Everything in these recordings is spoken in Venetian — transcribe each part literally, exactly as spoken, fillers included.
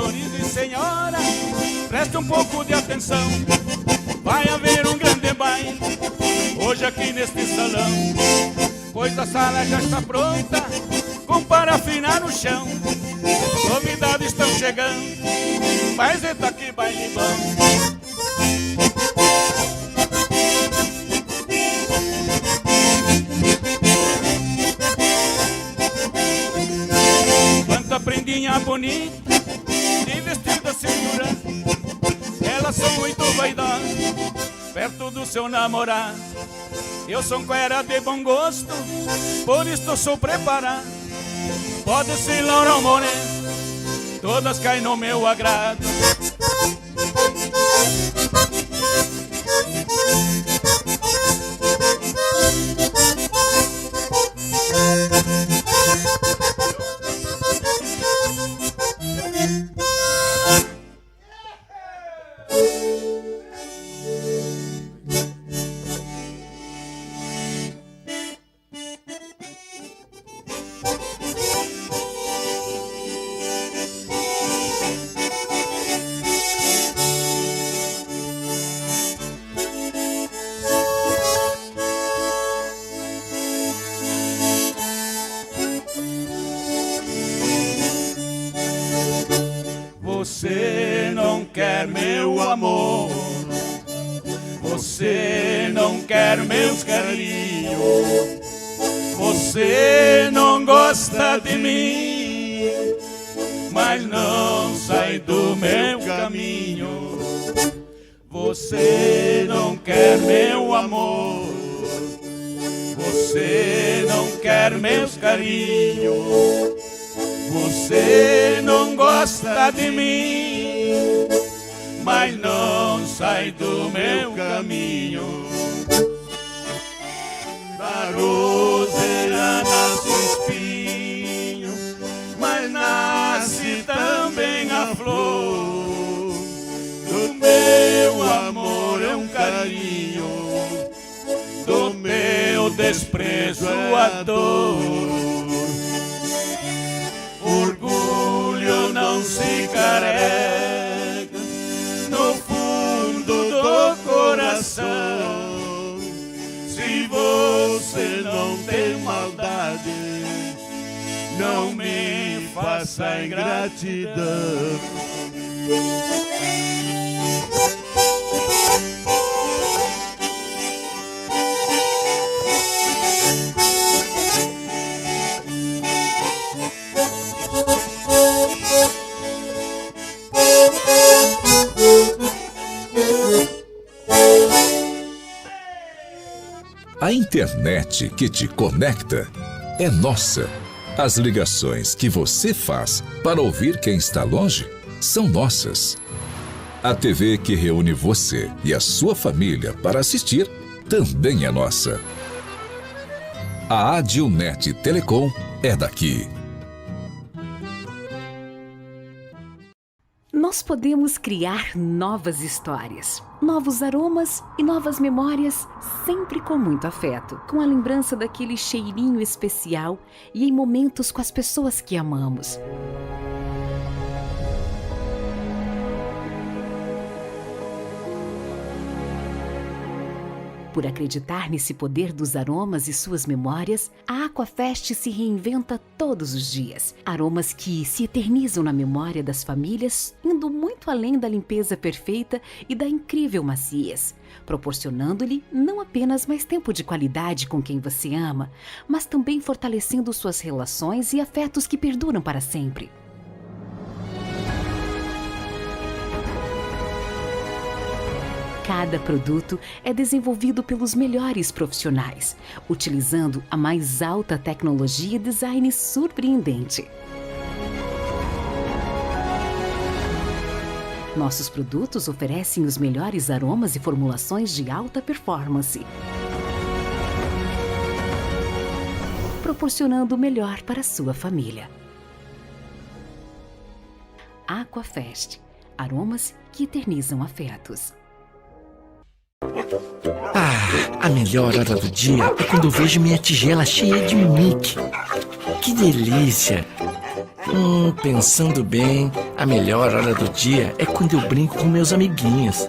Senhores e senhoras, preste um pouco de atenção. Vai haver um grande baile hoje aqui neste salão, pois a sala já está pronta, com parafinar no chão. Convidados estão chegando, mas eita que baile bom. Quanta prendinha bonita, de vestido à cintura, elas são muito vaidosas, perto do seu namorado. Eu sou um cuera de bom gosto, por isto sou preparado. Pode ser loura ou morena, todas caem no meu agrado. Você não quer meu amor, você não quer meus carinhos, você não gosta de mim, mas não sai do meu caminho. Você não quer meu amor, você não quer meus carinhos, você não gosta de mim, mas não sai do meu caminho. Da roseira nasce o espinho, mas nasce também a flor. Do meu amor é um carinho, do meu desprezo a dor. Orgulho não se carrega no fundo do coração. Se você não tem maldade, não me faça ingratidão. A internet que te conecta é nossa. As ligações que você faz para ouvir quem está longe são nossas. A T V que reúne você e a sua família para assistir também é nossa. A Adilnet Telecom é daqui. Nós podemos criar novas histórias, novos aromas e novas memórias, sempre com muito afeto, com a lembrança daquele cheirinho especial e em momentos com as pessoas que amamos. Por acreditar nesse poder dos aromas e suas memórias, a Aquafest se reinventa todos os dias. Aromas que se eternizam na memória das famílias, indo muito além da limpeza perfeita e da incrível maciez, proporcionando-lhe não apenas mais tempo de qualidade com quem você ama, mas também fortalecendo suas relações e afetos que perduram para sempre. Cada produto é desenvolvido pelos melhores profissionais, utilizando a mais alta tecnologia e design surpreendente. Nossos produtos oferecem os melhores aromas e formulações de alta performance, proporcionando o melhor para sua família. Aquafest, aromas que eternizam afetos. Ah, a melhor hora do dia é quando eu vejo minha tigela cheia de Mickey. Que delícia! Hum, pensando bem, a melhor hora do dia é quando eu brinco com meus amiguinhos.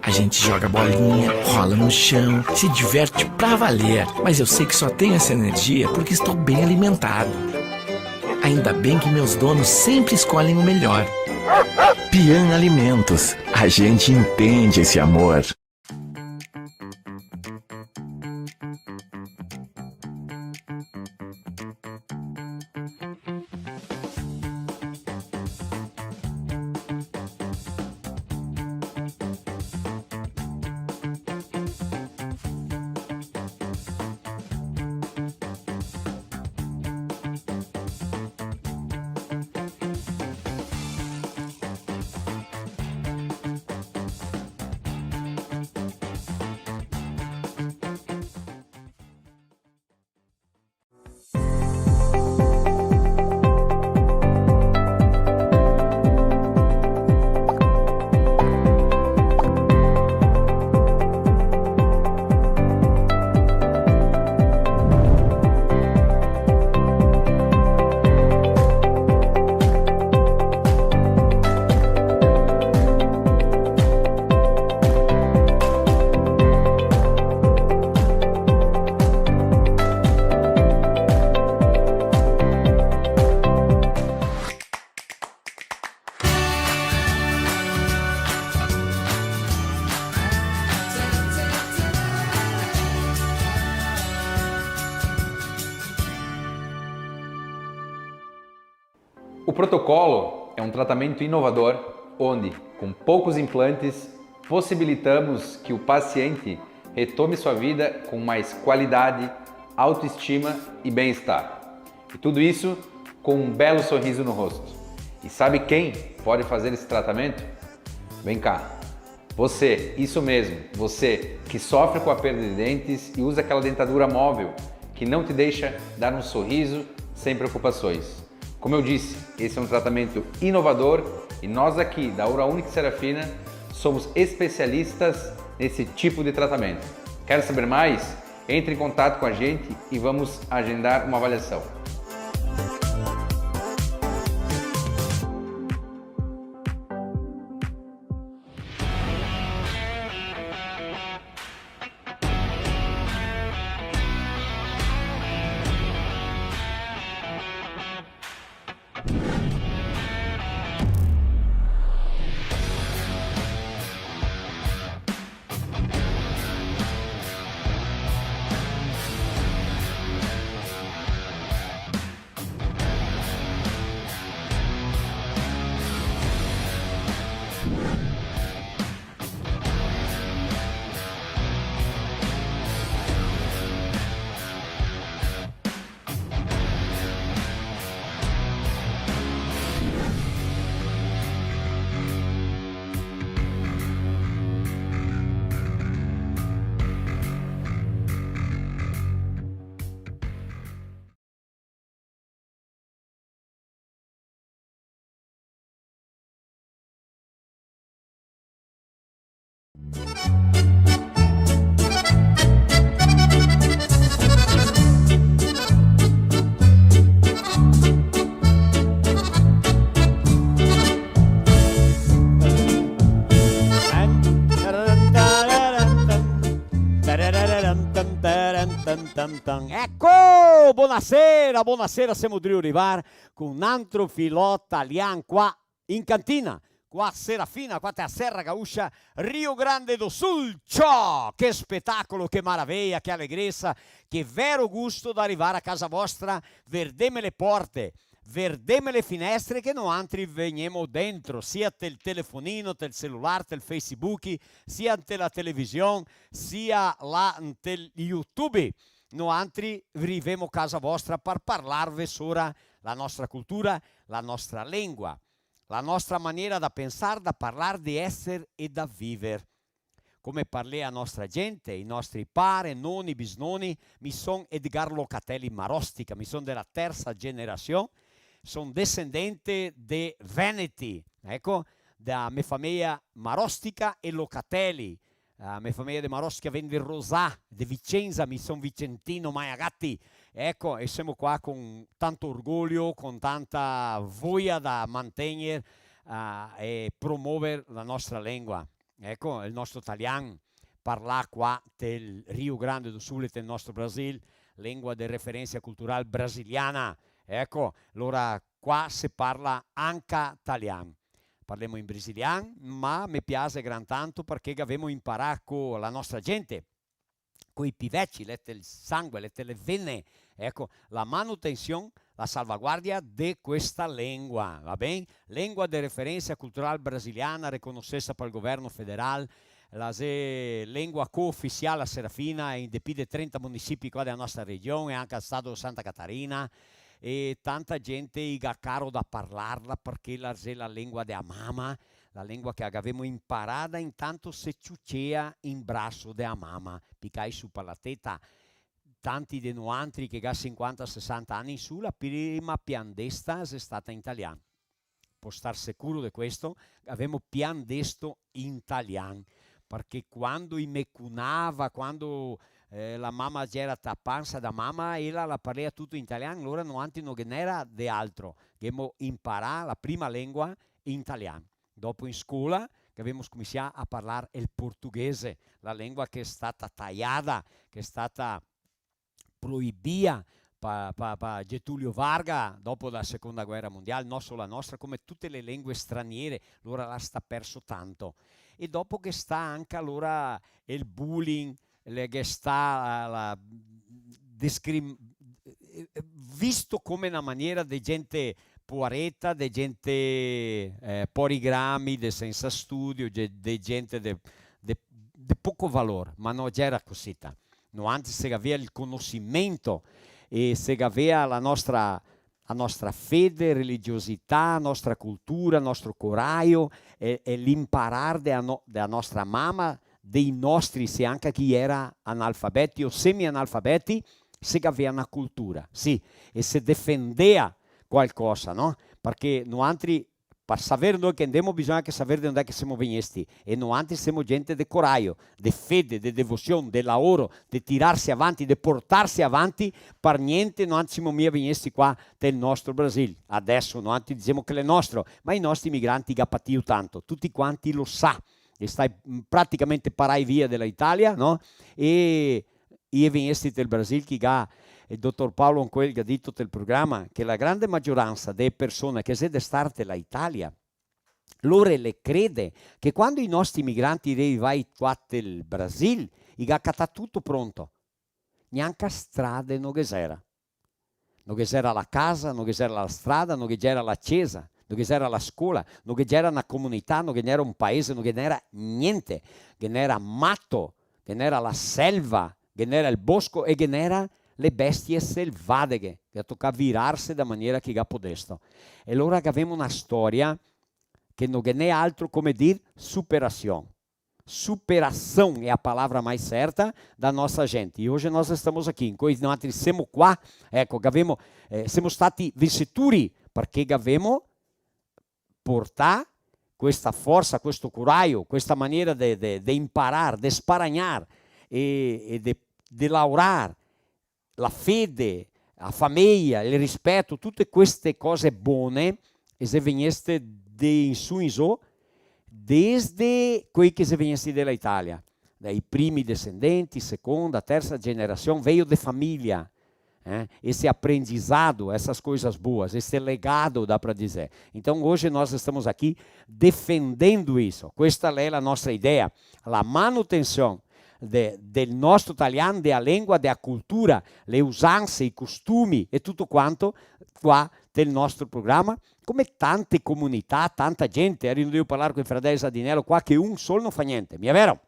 A gente joga bolinha, rola no chão, se diverte pra valer. Mas eu sei que só tenho essa energia porque estou bem alimentado. Ainda bem que meus donos sempre escolhem o melhor. Pian Alimentos, a gente entende esse amor. O Protocolo é um tratamento inovador onde, com poucos implantes, possibilitamos que o paciente retome sua vida com mais qualidade, autoestima e bem-estar. E tudo isso com um belo sorriso no rosto. E sabe quem pode fazer esse tratamento? Vem cá. Você, isso mesmo, você que sofre com a perda de dentes e usa aquela dentadura móvel que não te deixa dar um sorriso sem preocupações. Como eu disse, esse é um tratamento inovador e nós aqui da Oral Unique Serafina somos especialistas nesse tipo de tratamento. Quer saber mais? Entre em contato com a gente e vamos agendar uma avaliação. Eco! Bonasera, bonasera, semo drio rivar con un altro filò talian qua in cantina, qua Serafina, qua te a Serra Gaúcha, Rio Grande do Sul. Ciò! Che spetacolo, che maraveia, che alegresa, che vero gusto da rivar a casa vostra, verdeme le porte, verdeme le finestre che noantri vegnemo dentro, sia tel telefonino, tel celular, tel Facebook, sia inte la television, sia là inte YouTube. Noantri rivemo casa vostra par parlarve sora la nostra cultura, la nostra lengua, la nostra maniera da pensar, da parlar, de eser e da viver. Come parlea a nostra gente, i nostri pare, noni, bisnoni, mi son Edgar Locatelli Marostica, mi son de la tersa generasion, son desendente de veneti, eco, da me fameia Marostica e Locatelli, a me fameia de Marostica vien de Rosà, de Vicenza, mi son vicentino, Maiagatti, Eco, e semo qua con tanto orgoio, con tanta voia da mantegner, ah, e promover la nostra lengua. Eco, el nostro talian, parlà qua tel Rio Grande do Sul e tel nostro Brasil, lengua de referensa cultural brasiliana. Eco, alora qua se parla anca talian. Parlemo in brasilian, ma me piase gran tanto parché gavemo imparà co la nostra gente, coi pi veci, l'è tel sangue, l'è tele vene, eco, la manutension, la salvaguardia de questa lengua, va ben? Lengua de referensa cultural brasiliana, reconosesa pal governo federal, la xe lengua coofisial a Serafina e in de pi de trenta munisipi qua dela nostra region e anca al stato Santa Catarina, e tanta gente i ga caro da parlarla parché la xe la lengua dea mama, la lengua che gavemo imparada intanto se ciucea in braso dea mama, picai su par la teta. Tanti de noantri che ga sinquanta, sesanta ani in su, la prima piandesta xe stata in talian. Pol star sicuro de questo, gavemo piandesto in talian, parché quando i me cunava, quando, eh, la mama gera ta pansa da mama, ela la parlea tuto in talian, alora noantri no ghe n'era de altro, ghemo imparà la prima lengua in talian. Dopo in scola gavemo scominsià a parlar el portoghese, la lengua che xe stata taiada, che xe stata proibia pa, pa, pa Getúlio Vargas dopo la seconda guera mondial, no solo la nostra, come tute le lengue straniere, alora la sta perso tanto. E dopo ghe sta anca alora el bullying, le, ghe sta la, la discrim-, eh, visto come na maniera de gente poareta, de gente, eh, pori grami, de sensa studio, de, de gente de, de, de poco valor, ma no gera cosita. Noantri se gavea el conosimento e se gavea la nostra, la nostra fede, religiosità, nostra cultura, nostro coraio e, e l'imparar de la no-, de la nostra mama, dei nostri, se anca chi gera analfabeti o semi-analfabeti, se gavea na cultura, sì, e se defendea qualcosa, no? Parché noantri, par saver ndove che ndemo, bisogna anca saver de ndove che semo vegnesti. E noantri semo gente de coraio, de fede, de devosion, de laoro, de tirarse avanti, de portarse avanti. Par gnente noantri semo mia vegnesti qua del nostro Brasil. Adeso noantri disemo che l'è nostro, ma i nostri imigranti ga patìo tanto, tuti quanti lo sa. E stai, mm, praticamente parai via de la Italia, no? E i è vegnesti del Brasil, chi ga, el dotor Paolo Ancoel ga dito del programa che la grande magioransa de persone che xe de star de la Italia, lore le crede che quando i nostri imigranti i è rivai qua del Brasil, i ga catà tuto pronto. Gnanca strade no ghe xera. No ghe xera la casa, no ghe xera la strada, no ghe xera la cesa, no ghe xera la scola, no ghe xera na comunità, no ghe n'era un paese, no ghe n'era gnente, ghe n'era mato, ghe n'era la selva, ghe n'era el bosco e ghe n'era le bestie selvadeghe, che ga tocà virarse da maniera che ga podesto. E alora gavemo na storia che no ghe n'è altro come dir superasion. Superação é a palavra mais certa da nossa gente. E hoje nós estamos aqui. Incoi noantri semo qua, eco, gavemo, eh, semo stati vincitori, parché gavemo portà questa forsa, questo coraio, questa maniera de, de, de imparar, de sparagnar e, e de, de laorar, la fede, la fameia, el rispeto, tute queste cose bone, e xe vegneste de in su in zo, desde quei che xe vegnesti de la Italia, dai primi descendenti, seconda, tersa generasion, veio de fameia, eh? Esse aprendizado, essas coisas boas, esse legado, dá pra dizer. Então, hoje nós estamos aqui defendendo isso. Questa l'è la nostra idea, la manutension de, del nostro talian, dea lengua, dea cultura, le usanse, i costumi e tuto quanto qua del nostro programa, come tante comunità, tanta gente, ero in drio parlar coi fradei Sadinello qua, che un sol no fa gnente, mia vero?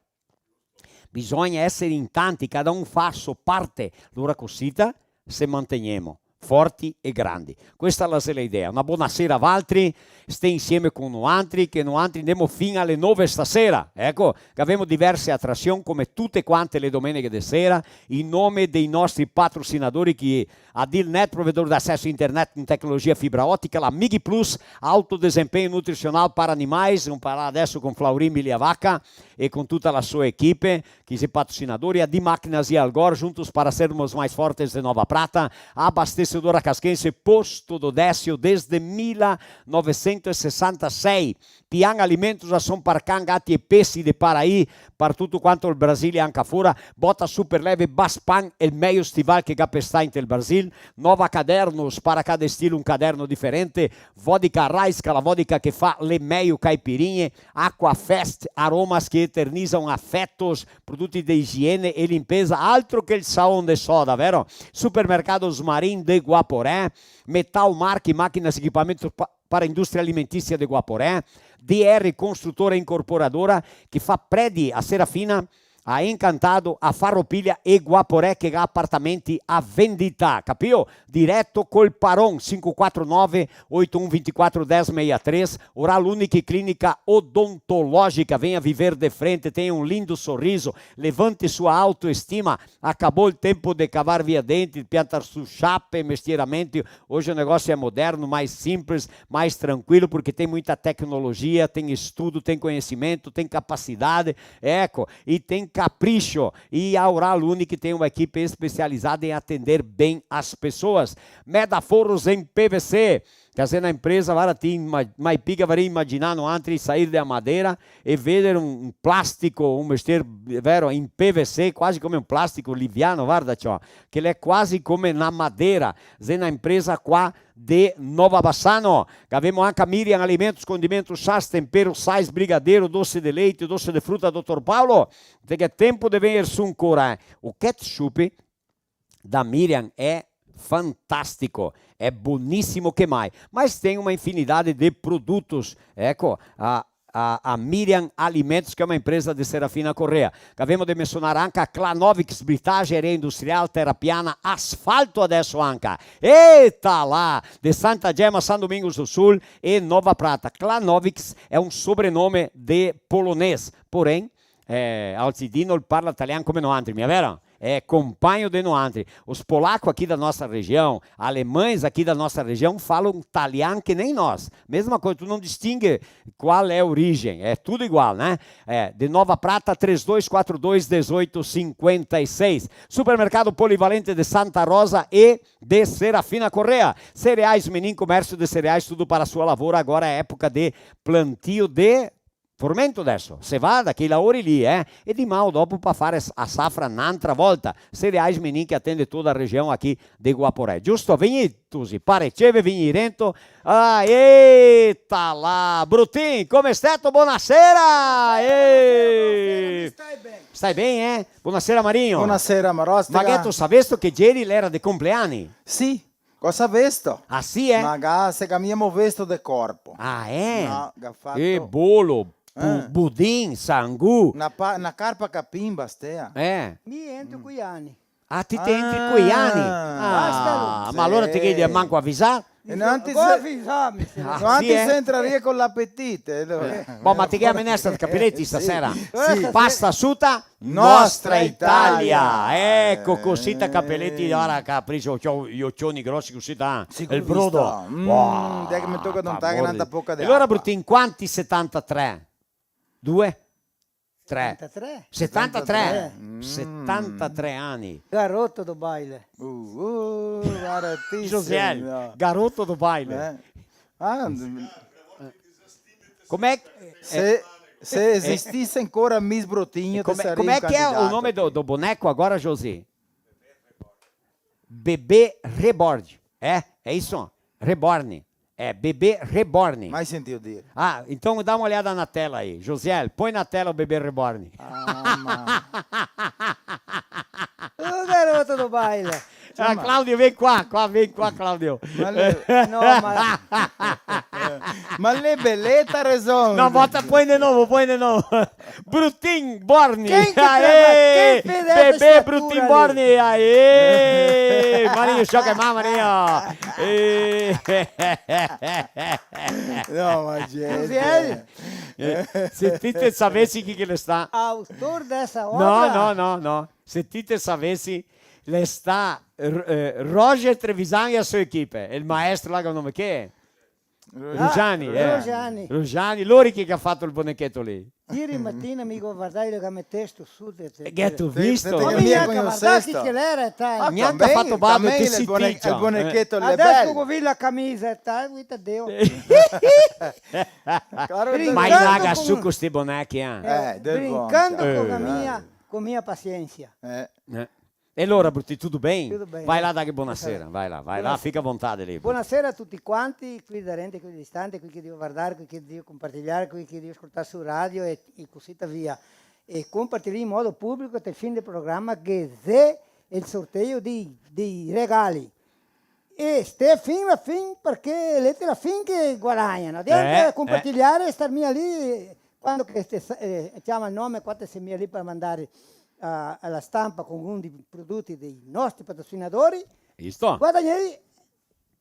Bisogna esser in tanti, cada un fa la so parte, lora cosita se mantegnemo forti e grandi. Questa la xe la idea. Na bona sera a valtri, stè insieme con noantri, che noantri ndemo fin ale nove stasera. Eco, che gavemo diverse atrasion come tute quante le domeneghe de sera, in nome dei nostri patrocinadori, che Adilnet, provedor de acesso internet con tecnologia fibra otica, la Mig Plus, alto desempenho nutricional para animais, vamos falar adesso con Flaurin Miliavaca, e com toda a sua equipe, que é patrocinador, e a Di Máquinas e Algor, juntos para sermos mais fortes de Nova Prata, abastecedora casquense, posto do Décio desde mil novecentos e sessenta e seis. Pian Alimentos, ração para cão, gato e peixe de Paraí, para tudo quanto o Brasil e anca fora. Bota super leve, Baspan, el meio estival que ga per sta inte el Brasil. Nova Cadernos, para cada estilo um caderno diferente. Vodka Raiska, la vodka che fa le meio caipirinhe. Aquafest, aromas que eternizam afetos, produti de igiene e limpeza, altro che el saon de soda, vero? Supermercados Marin de Guaporé, Metal Marchi, máquinas e equipamentos pa-, para a indústria alimentícia de Guaporé, D R Construtora Incorporadora, que fa predi a Serafina, a Encantado, a Farroupilha e Guaporé, che ga apartamenti a vendita, capio? Direto col paron, cinco quatro nove, oito um vinte e quatro, dez sessenta e três, Oral Unique Clínica Odontológica, venha viver de frente, tenha um lindo sorriso, levante sua autoestima, acabou o tempo de cavar via dente, de piantar su chape, mestieramento, hoje o negócio é moderno, mais simples, mais tranquilo, porque tem muita tecnologia, tem estudo, tem conhecimento, tem capacidade, eco, e tem capricho. E a Oral Unique tem uma equipe especializada em atender bem as pessoas. Meda Forros em P V C, che xe na impresa, varda, ti ma-, mai pi che gavarì imaginà noantri sair de a madera e veder un, un plastico, un mestier, vero, in P V C, quasi come un plastico liviano, varda ciò, che l'è quasi come na madera. Xe na impresa qua de Nova Bassano. Gavemo anca Miriam Alimentos, Condimentos, Chás, Temperos, Sais, Brigadeiro, Doce de Leite, Doce de Fruta, doutor Paulo. Te ghè tempo de vegner su ancora, eh. O ketchup da Miriam é fantástico, é boníssimo que mais. Mas tem uma infinidade de produtos. Eco, a, a, a Miriam Alimentos, que é uma empresa de Serafina Corrêa. Gavemo de mencionar anca Clanovix, britageria industrial, terra piana, asfalto adesso anca. Eita là! De Santa Gema, São Domingos do Sul e Nova Prata. Clanovix é um sobrenome de polonês, porém, eh, Alcidino parla talian come noantri, mia vero? É compagno de noantri. Os polacos aqui da nossa região, alemães aqui da nossa região, falam talian que nem nós. Mesma coisa, tu não distingue qual é a origem, é tudo igual, né? É, de Nova Prata, três dois quatro dois, dezoito cinquenta e seis. Supermercado Polivalente de Santa Rosa e de Serafina Corrêa. Cereais Menin, comércio de cereais, tudo para a sua lavoura. Agora é época de plantio de formento adesso, cevada, quei laori lì, eh? E dimà o dopo par far s-, a safra n'antra volta. Cereais Menin che atende toda a região aqui de Guaporé. Giusto? Vegnì, tusi, pareceve, vegnì rento. Ah, eita là! Brutin, come steto? Bonasera! Eh! Stai ben? Stai ben, eh? Bonasera, Marinho. Bonasera, Marostega. Ma che tu savesto che ieri l'era de compleani? Sì. Cosa vesto? Ah, sì, eh? Ma ga, se ga memo vesto de corpo. Ah, eh? No, ga fato... Eh, bolo, bu-, eh, budin, sangu. Na pa-, na carpa capimba, stea. Eh. Mi entro coi ani. Ah, ti te entri coi ani? Ah. Basta, no. Ah, ma alora te ghè manco avisà? E no, antes... Go avisà, mi se... Ah, no, sì, antes eh? Entraria con l'apetite, eh, dove... Eh. Bon, ma te ghè a menestra de capeleti stasera? Sì. Pasta suta? Nostra Italia! Eco, cosita capeleti, ora capricio, ciò, i ocioni grosi cosita, eh? Sì, el brodo. Mm, dai che me toca tontar n'altra poca de acua. E alora, Brutin, quanti setantatré? Due? Tre. Setantatré. Setantatré. Mm. Setantatré ani. Garoto do baile. Uh, uh, garotíssimo. Josiel, garoto do baile. Eh? Ah, Com'è? Se, eh, se eh, esistise ancora Miss Brutinho, te sarìa un candidato. Com'è che xe el nome do, do boneco agora, José? Bebê Reborn. É? É isso? Reborn. É, Bebê Reborn. Mai sentìo dire. Ah, então dá uma olhada na tela aí. Josiel, põe na tela o Bebê Reborn. Ah, ma... O garoto do baile. Ah, Claudio, vem qua, qua, vem qua, Claudio. Ma l'è... No, ma... Ma l'è beleta, rason. No, bota, põe de novo, põe de novo. Brutin Borni. Quem que... Aê! Quem fez essa... Bebê estatura Brutin ali? Borni, aê! Marinho, choca, é má, Marinho. Ê! No, ma gente. Così è? Eh, se ti te savesi chi che l'è stà. Autor dessa opera? No, no, no, no. Se ti te savesi, l'è stà, eh, Roger Trevisan e a sua equipe, el maestro là, che nome che xe? Rugiani, eh. Rugiani. Rugiani, lori che, che ga fato el bonecheto lì. Ieri matina mi go vardà, el ga metesto su de, de, eh, gheto visto? Te, te, te, come te, gna che vardà chi che l'era, tal. Gnanca fato bado, te si tica. El bonecheto l'è bel. Adeso go visto la camisa, tal, vita Dio. Claro, ma i laga su co sti bonechi, eh. Eh, del bon, brincando co la mia, co mia pasiensa. Eh. Eh. E alora, Bruti, tudo bem? Tudo bem. Vai lá, daghe bonasera, vai là, vai là, fica à vontade lì. Bonasera a tuti quanti, quei darente, quei distante, quei che drio vardar, quei che drio compartiliar, quei che drio scoltar su radio e, e cusì via. E compartilì in modo publico te fin del programa che xe el sorteio dei, dei regali. E stè fin la fin, parché l'è te la fin che guadagna, no? Deve compartiliare e star mia lì, quando che te sa-, eh, ciama el nome, qua te si mia lì par mandare a, a la stampa con un dei prodoti dei nostri patrocinadori, visto? Guadagnarì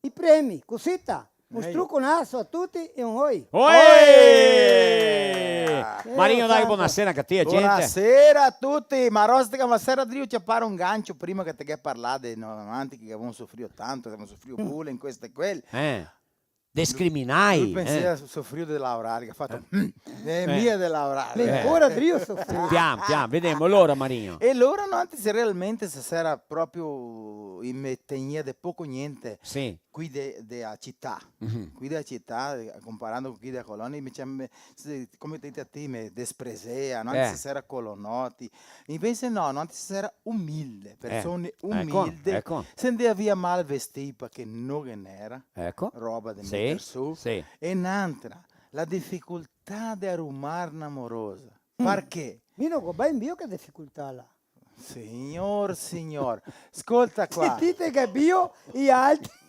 i premi, cusita. Un struconaso a tuti e un oi. Oi! Eh, Marino, dai, bonasera anca a ti, gente. Bonasera a tuti. Ma Rostica, ma sera drio ciapar un gancio prima che te ghe parlà de, no, avanti che gavemo sofrio tanto, che gavemo sofrio bullying, questo e quel. Eh. Discriminai, eh. Lu pensea so-, sofrio de laorar, che ga fato, mm, eh, mia de laorar. L'è ancora drio sofrir. Pian, pian, vedemo. Alora, Marino. E alora no, antes realmente se sera proprio in me-, tegnia de poco gnente. Sì. Qui de, de a cità. Qui de a cità, eh, comparando co qui de a colonia, me ciam-, me, se, come te dite a ti, me despresea, no? Eh. Antes se sera colonoti. Invese no, no, antes se sera umilde, persone umilde. Eco, eco. Se ndea via mal vestì, parché no ghe n'era. Eco. Roba de meter su. Sì, sì. E n'antra, la dificoltà de arumar na morosa. Mm. Parché? Mi no go ben bio che dificoltà là. Signor, signor. Scolta qua. Se ti te gabio, i altri.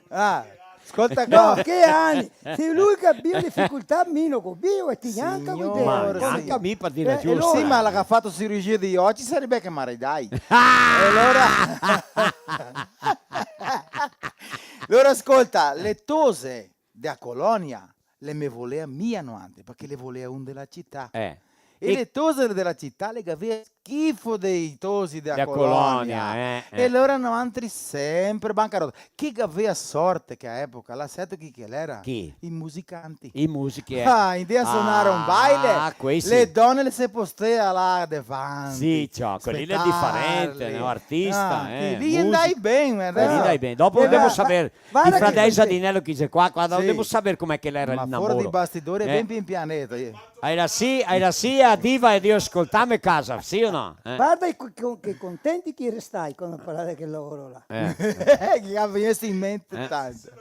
Ah, scolta qua. No, che ani? Se lu gabio dificoltà, mi no go bio e ti gnanca. Signor, ma gnanca mi, par dire la giusta. Eh, alora. Sì, ma la ga fato cirurgia dei oci, sarebbe che maridai. E alora, alora scolta, le tose de a colonia, le me volea mia noantri, parché le volea un de la cità. Eh. E le tose de la cità le gavea schifo dei tosi de a colonia. De a colonia, eh, eh. E alora noantri sempre bancarota. Chi gavea sorte che a epoca, là, seto chi che l'era? Chi? I musicanti. I musichi, eh. Ah, in dea sonare un baile, ah, quei sì. Le done le se postea là davanti. Sì, ciò, quel lì l'è diferente, no? Artista, eh, lì musico. Lì ndai ben, eh, quel lì ndai ben. Dopo ndemo a saver. Varda i fradei Giardinello chi xe qua, qua, sì. Ndemo a saver come che l'era el namoro. Ma fora dei bastidori, eh, ben pian pianeto, eh. Era sì, era sì, a diva e drio scoltarme casa, sì o no? Eh. Varda i co-, co-, che contenti che restai quando parlai de quel lavoro là. Eh. Che ga vegnesto in mente tanto.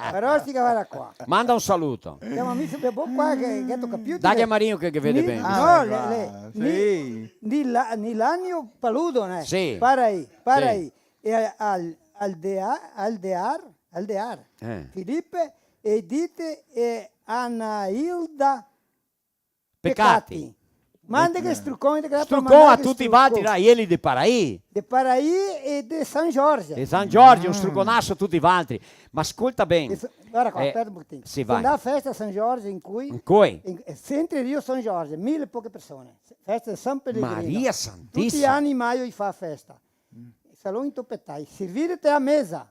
Però sti che varda qua. Manda un saluto. Siamo amici per qua che, che tocca più. Daghe a Marino che, che vede ben. Ah, no, le, le, sì. Ni, ni la, ni l'agno paludo, né? Sì. Para aí, para aí. E al, Aldea-, Aldear, Aldear, eh. Filipe, Edite e Anailda Pecati. Pecati. Mande che strucon, che strucon a tuti valtri, là, ieli de Paraí. De Paraí e de San Giorgio. De San Giorgio, un struconaso a tuti valtri. Ma scolta ben. E s-, varda qua, eh, speta un pochetin. Sì, vai. Ndà a festa a San Giorgio in cui? In cui? In, eh, centro Rio San Giorgio, mile e poche persone. Festa de San Pellegrino. Maria Santissima. Tuti i ani maio i fa festa. Salon intopetai. Servirte a mesa.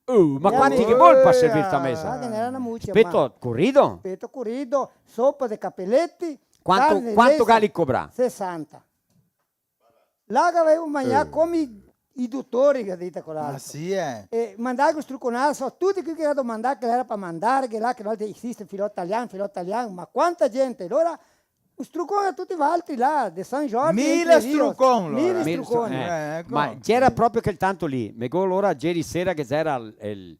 Uh, ma quanti che vol par servirte a mesa? Ah, che n'era na mucia, ma... Speto corido? Speto corido, sopa de capeleti, quanto, carne lesa, quanto che li cobra? Sesanta. Là che gavevo magnà come i, i dotori, che ga dito quel altro. Ma sì, eh. E mandai un struconaso a tuti quei che ga domandà, che l'era par mandar, che là che no esiste filò talian, filò talian, ma quanta gente, alora Un strucon a tuti valtri là, de San Giorgio, mila strucon, alora. Mila strucon. Eh, eco. Ma gera proprio quel tanto lì. Me go alora ieri sera che gera el, el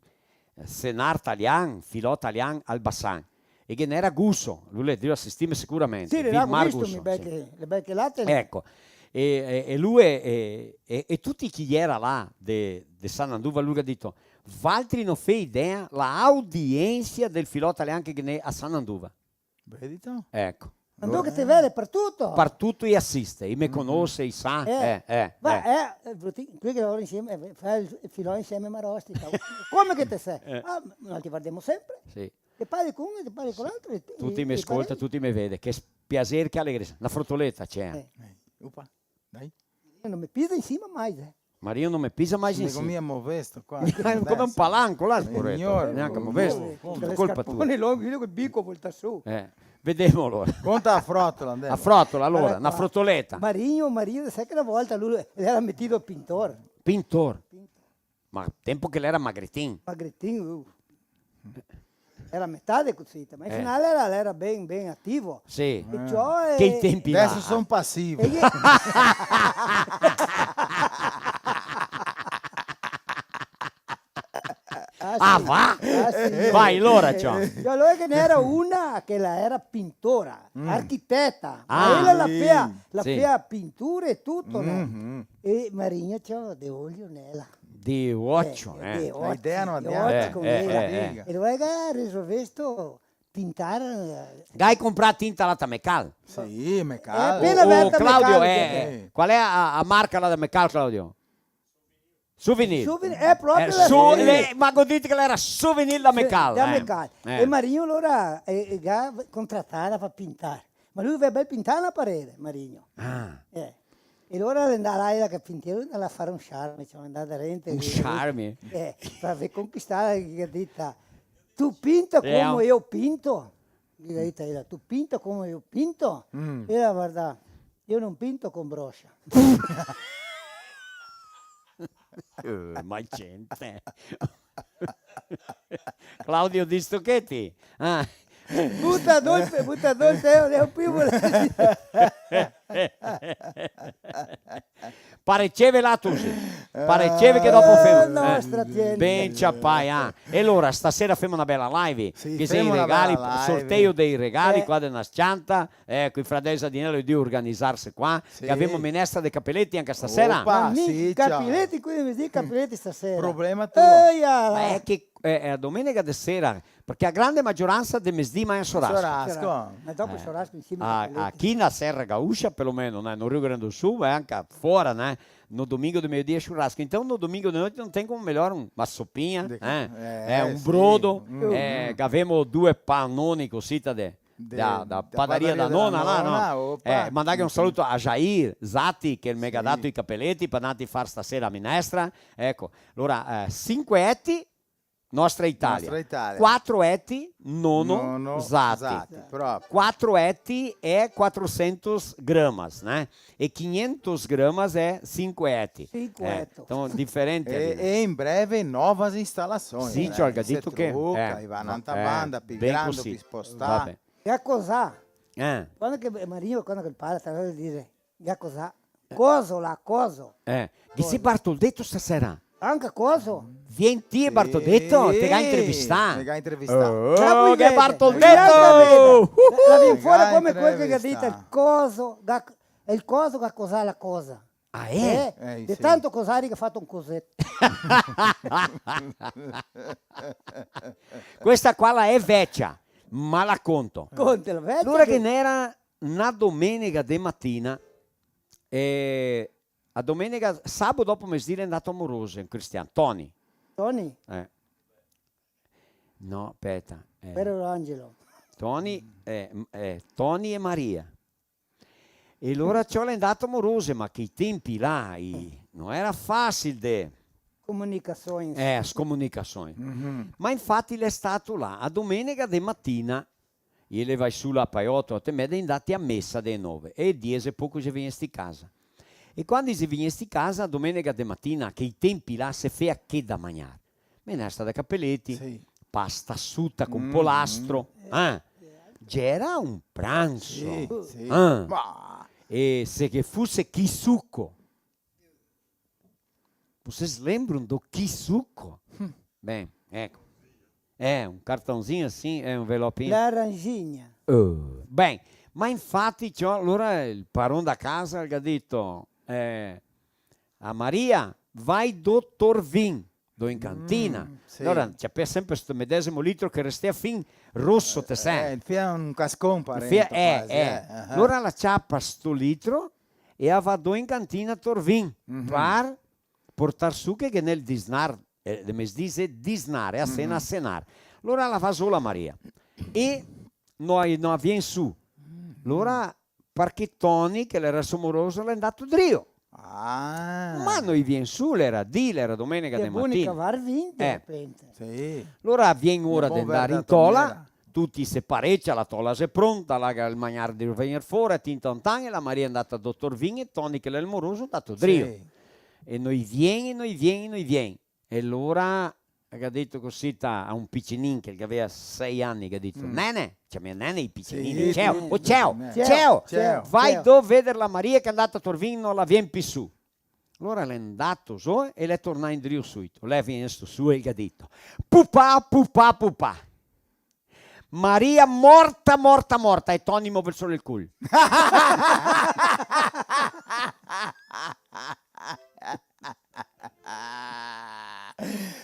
senar talian, filò talian al Bassan. E ghe n'era Guso, lu l'è drio asistirme sicuramente. Sì, Vilmar Guso, sì. L'è bel che, l'è bel che là te... Eco. E, e, e lu e, e, e tuti chi gera là de, de Sananduva, lu ga dito: "Valtri no fè idea la audiensia del filò talian che ghe n'è a Sananduva." Vedito? Eco. Ma dove che te vede? Partuto? Partuto i asiste, i me conose, i sa. Eh, eh, eh. Ma, eh, eh, bruti-, quei che lavora insieme, eh, fa el, el filò insieme a Marosti, ciò. Come che te sè? Eh. Ah, ma noi te vardemo sempre. Sì. Te parli con uno, te parli con l'altro, e, tuti e, me scolta, tuti me vede. Che s-, piaser, che alegresa. Na frotoleta, ciò. Eh. Eh, upa, dai. No me pisa in sima mai, eh. Marinho no me pisa mais in sima. Come un palanco là, poreto. Signor, neanca movesto. Come? Colpa tua. Scarpone longo, vedi che bico volta su. Eh, vedemo alora. Conta a frotola, andemo. A frotola, alora, na frotoleta. Marinho, Marinho, sa che na volta lu l'era metìo pintor. Pintor. Ma tempo che l'era magretin. Magretin, uh. Era metà de cosita, ma in finale l'era, l'era ben, ben ativo. Sì. E ciò, che i tempi là. Deso son pasivo. Ah, va? Ah, sì. Vai, alora, ciò. Ciò, alora che ghe n'era una che la era pintora, architeta, ma ela la fea, la fea pintura e tuto, no? E Marinho, ciò, de olio nela. De ocio, eh. De ocio, de ocio, eh, eh. E alora ga resolvesto pintar, eh. Gai comprà tinta là ta Mecal? Sì, Mecal. Apena verta Claudio, Mecal, eh, eh. Qual xe a, a marca là da Mecal, Claudio? Souvenir. Souvenir, eh, proprio la Souvenir. Ma go dito che l'era Souvenir da Mecal, da Mecal. E Marinho alora, eh, eh, ga contratada par pintar. Ma lu el voleva ben pintar na parede, Marinho. Ah. Eh. E alora l'è ndà là, ela che pinteu, l'è ndà a far un charme, ciò, l'è ndà darente. Un charme? Eh, par aver conquistà, che ga dita: "Tu pinta come eu pinto?" Ghe ga dita ela: "Tu pinta come eu pinto?" E ela: "Varda, eu não pinto com broxa." Eh, ma gente. Claudio, disto che ti? Ah. Buta dó el pe-, buta dó el teo, teo primo. Pareceve là, Tusi. Pareceve che dopo femo, eh, nostra tienda. Ben ciapai, ah. E alora, stasera femo na bela live, sì, che xe i regali, sorteio dei regali qua de na s-cianta. Eco, i fradei Sadinello i drio organizarse qua, che gavemo minestra de capeleti anca stasera. Opa, sì, ciò. Capeleti, quindi mi digo capeleti stasera. Problema tuo. Eia! Ma xe che, eh, xe a domenega de sera, parché a grande magioransa de mesdì magna sorasco. Sorasco. Ma dopo sorasco insieme ai capeleti. Aqui na Serra Gaúcha, pelo menos, né, no Rio Grande do Sul, e anca fora, né, no domingo de meio-dia churrasco. Então, no domingo de noite não tem como melhor um, uma sopinha, né? É, um brodo, é, gavemo due panoni cosita de da, da padaria da nona là, no? Opa. Eh, mandar un saluto a Jair Zatti, che el me ga dato i capeleti par ndar a far stasera a minestra. Eco, alora, eh, sinque eti, Nostra Italia. Nostra Italia. Quatro eti, nono Zatti. Nono Zatti, proprio. Quatro eti xe quatrocentos gramas, né? E quinhentos gramas xe sinque eti. Sinque eti. Eh, então, diferente ali, né? E, e em breve novas instalações, né? Sì, ciò, el ga dito che, eh, i va a n'antra banda, pi grando, pi spostà. Va ben. Ga cosà. Eh. Quando che Marinho, quando che el parla, el dixe, ga cosà. Coso, là, coso. Eh, che xe Bartoldeto stasera? Anca coso? Vien ti e Bartoldeto, te ga intervistà. Te ga intervistà. Oh, che xe Bartoldeto! La vien fora come quel che ga dito, el coso, ga, el coso ga cosà la cosa. Ah, eh? Eh, de tanto cosari che ga fato un coseto. Questa qua la xe vecia, ma la conto. Contela, vecia. Alora che ghe n'era na domenega de matina, e a domenega, sabo dopo mesdì l'è ndato a Morose, un cristian, Toni. Toni? Eh. No, speta. Eh. Piero Angelo. Toni, eh, m-, eh, Toni e Maria. E alora ciò l'è ndato a Morose, ma che i tempi là, i, no era fasil de... Comunicações. Eh, scomunicações. Mhm. Ma infati l'è stato là, a domenega de matina, i xe levai su là pa e oto, oto e meza, i xe ndati a mesa de nove, e diese e poco i xe vegnesti casa. E quando i xe vegnesti casa, a domenega de matina, che i tempi là se fea che da magnar? Minestra de capeleti, sì, pasta suta con polastro, eh? Gera un pranso. Sì, sì. Eh. Ma... E se che fuse chi suco? Vocês lembram do chi suco? Hum. Ben, eco. É, um cartãozinho assim, é um envelopinho. Laranjinha. Oh. Ben, ma infati, ciò, alora el paron da casa el ga dito, eh, a Maria: "Vai do tor vin, do in cantina." Mm, sì. Alora, ciapea sempre sto medesimo litro che restea fin roso, te sè. Eh, el fea un cascon, parento, eh, quasi, eh, eh, ah. Alora la ciapa sto litro e la va do in cantina tor vin, par portar su che, che nel disnar, eh, de mesdì xe disnar, e a sena, senar. Alora la va sola Maria. E no, no vien su. Alora, parché Toni, che l'era so moroso, l'è ndato drio. Ah. Ma no i vien su, l'era dì, l'era domenica de matina. Che boni cavar vin, de repente. Sì. Alora vien ora de ndar in tola, tuti se parecia, la tola xe pronta, là el magnar drio vegner fora, tin tan tan, e la Maria xe ndata a dotor Vin, e Toni, che l'è el moroso, xe ndato drio. Sì. E no i vien, e no i vien, e no i vien. E alora el ga dito cusì ta, a un picinin che el gavea sei ani, el ga dito: "Nene", ciamea Nene i picinini, sì, "Ceo, sì, o Ceo, Nene. Ceo, Ceo, vai do veder la Maria che xe ndata a tor Vin, no la vien pi su." Alora l'è ndato zo e l'è tornà indrio suito. L'è vegnesto su e el ga dito: "Pupà, pupà, pupà. Maria morta, morta, morta", e Toni move solo el cul.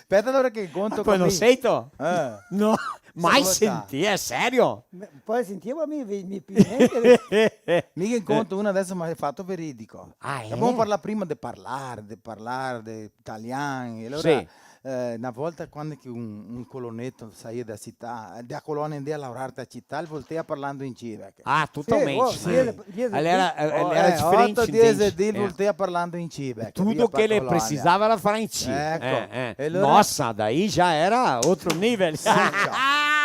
Speta alora che conto. Ma conoseito? Eh. No, mai sentì, xe serio? Me, pol sentir, ma mi, mi, mi, mi che conto una adeso, ma xe fato veridico. Ah, eh? Gavemo parlà prima de parlar, de parlar de italian, e alora, sì, eh, na volta quando che un, un coloneto saía da cità, da colonia, ndea a laorar da cità, el voltea parlando in civeco. Ah, totalmente. Sì, oh, sì. Ele era, ele era diferente, oto, diese dì, el voltea parlando in civeco, capìo? Tuto che el precisava era falar in civeco. Eco. Eh, eh. E alora... Nossa, daí já era outro nível. Sì, ciò.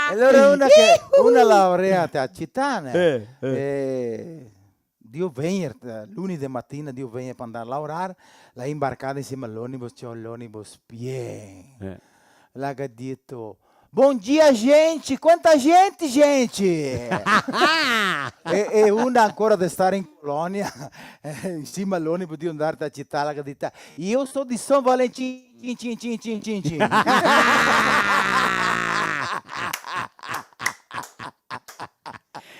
E alora una che, una laorea da cità, né? Eh, eh. E drio vegner, eh, luni de matina, drio vegner par ndar a laorar, la xe inbarcada in sima a l'onibus, ciò, l'onibus pien. Eh. La ga dito: "Bom dia, gente! Quanta gente, gente!" E, e una ancora de star in colonia, eh, in sima a l'onibus, drio ndar da cità, la ga dito: "Eu sou de São Valentim, cin, cin, cin."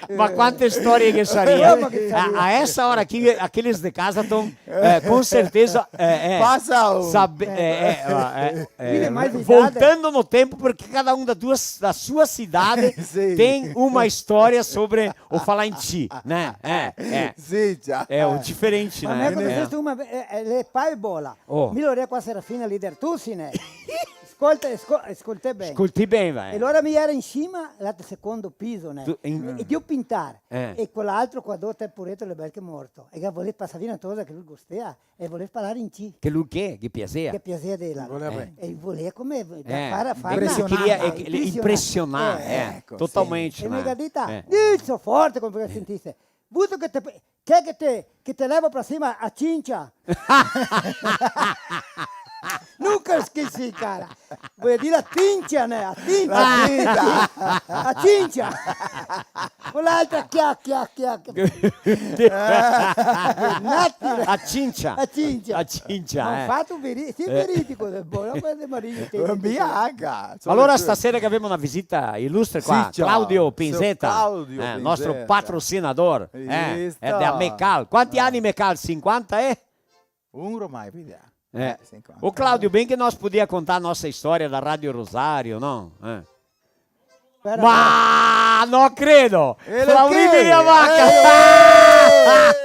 Ma quante storie che saria. Eh, ma che saria. A, a essa hora aqui, aqueles de casa tão, eh, com certeza, eh, eh, passa o... sabe, eh, eh, eh, eh, eh, voltando no tempo, porque cada um da, duas, da sua cidade tem uma história sobre o falar em ti, né? É, é. Sì, già. É o diferente, né? Ma mi go conosesto una, eh, eh, le pae bola. Oh. Mi lo re qua Serafina, leader, tu sì, né? Scolta, sco-, scoltè ben. Scoltè ben, va, eh. E alora mi era in sima, l'altro secondo piso, né? Tu, in... E, e drio pintar. Eh. E quel'altro qua, do, te poreto, l'è bel che morto. E che volea pasar via na tosa che lu gostea, e volea parlar in ci. Che lu che? Che piasea? Che piasea de la... Volea ben. E volea come, da far, far... Impresionar. Queria, eh, impresionar, eh, eco, totalmente, sì. E me ga dita: "Dì, so forte", come che sentise. "Vuto che te, che, che te, che te levo pra sima a cincia?" Nunca esqueci, cara. Voea dir a tincia, né? A tinta. La tinta. A cincia. Con l'altra chia, chia, chia, chia. Nati. A cincia. A cincia. A cincia, eh. Go fato un veri-, sì, veridico, de bo-, de Marino, sì, sì. Bianca. Ma alora stasera che gavemo na visita ilustre qua, sì, ciò, Claudio Pinzetta, Claudio Pinzetta, eh, nostro patrocinador, eh, visto? Xe da Mecal. Quanti ani Mecal? Sinquanta e? Un ormai, vedi. Eh. Eh, sinquanta. Ô, Claudio, ben che nós podía contar a nossa história da Rádio Rosário, não? Eh. Pera, ma no credo! Flaurì Viriavaca! Eh!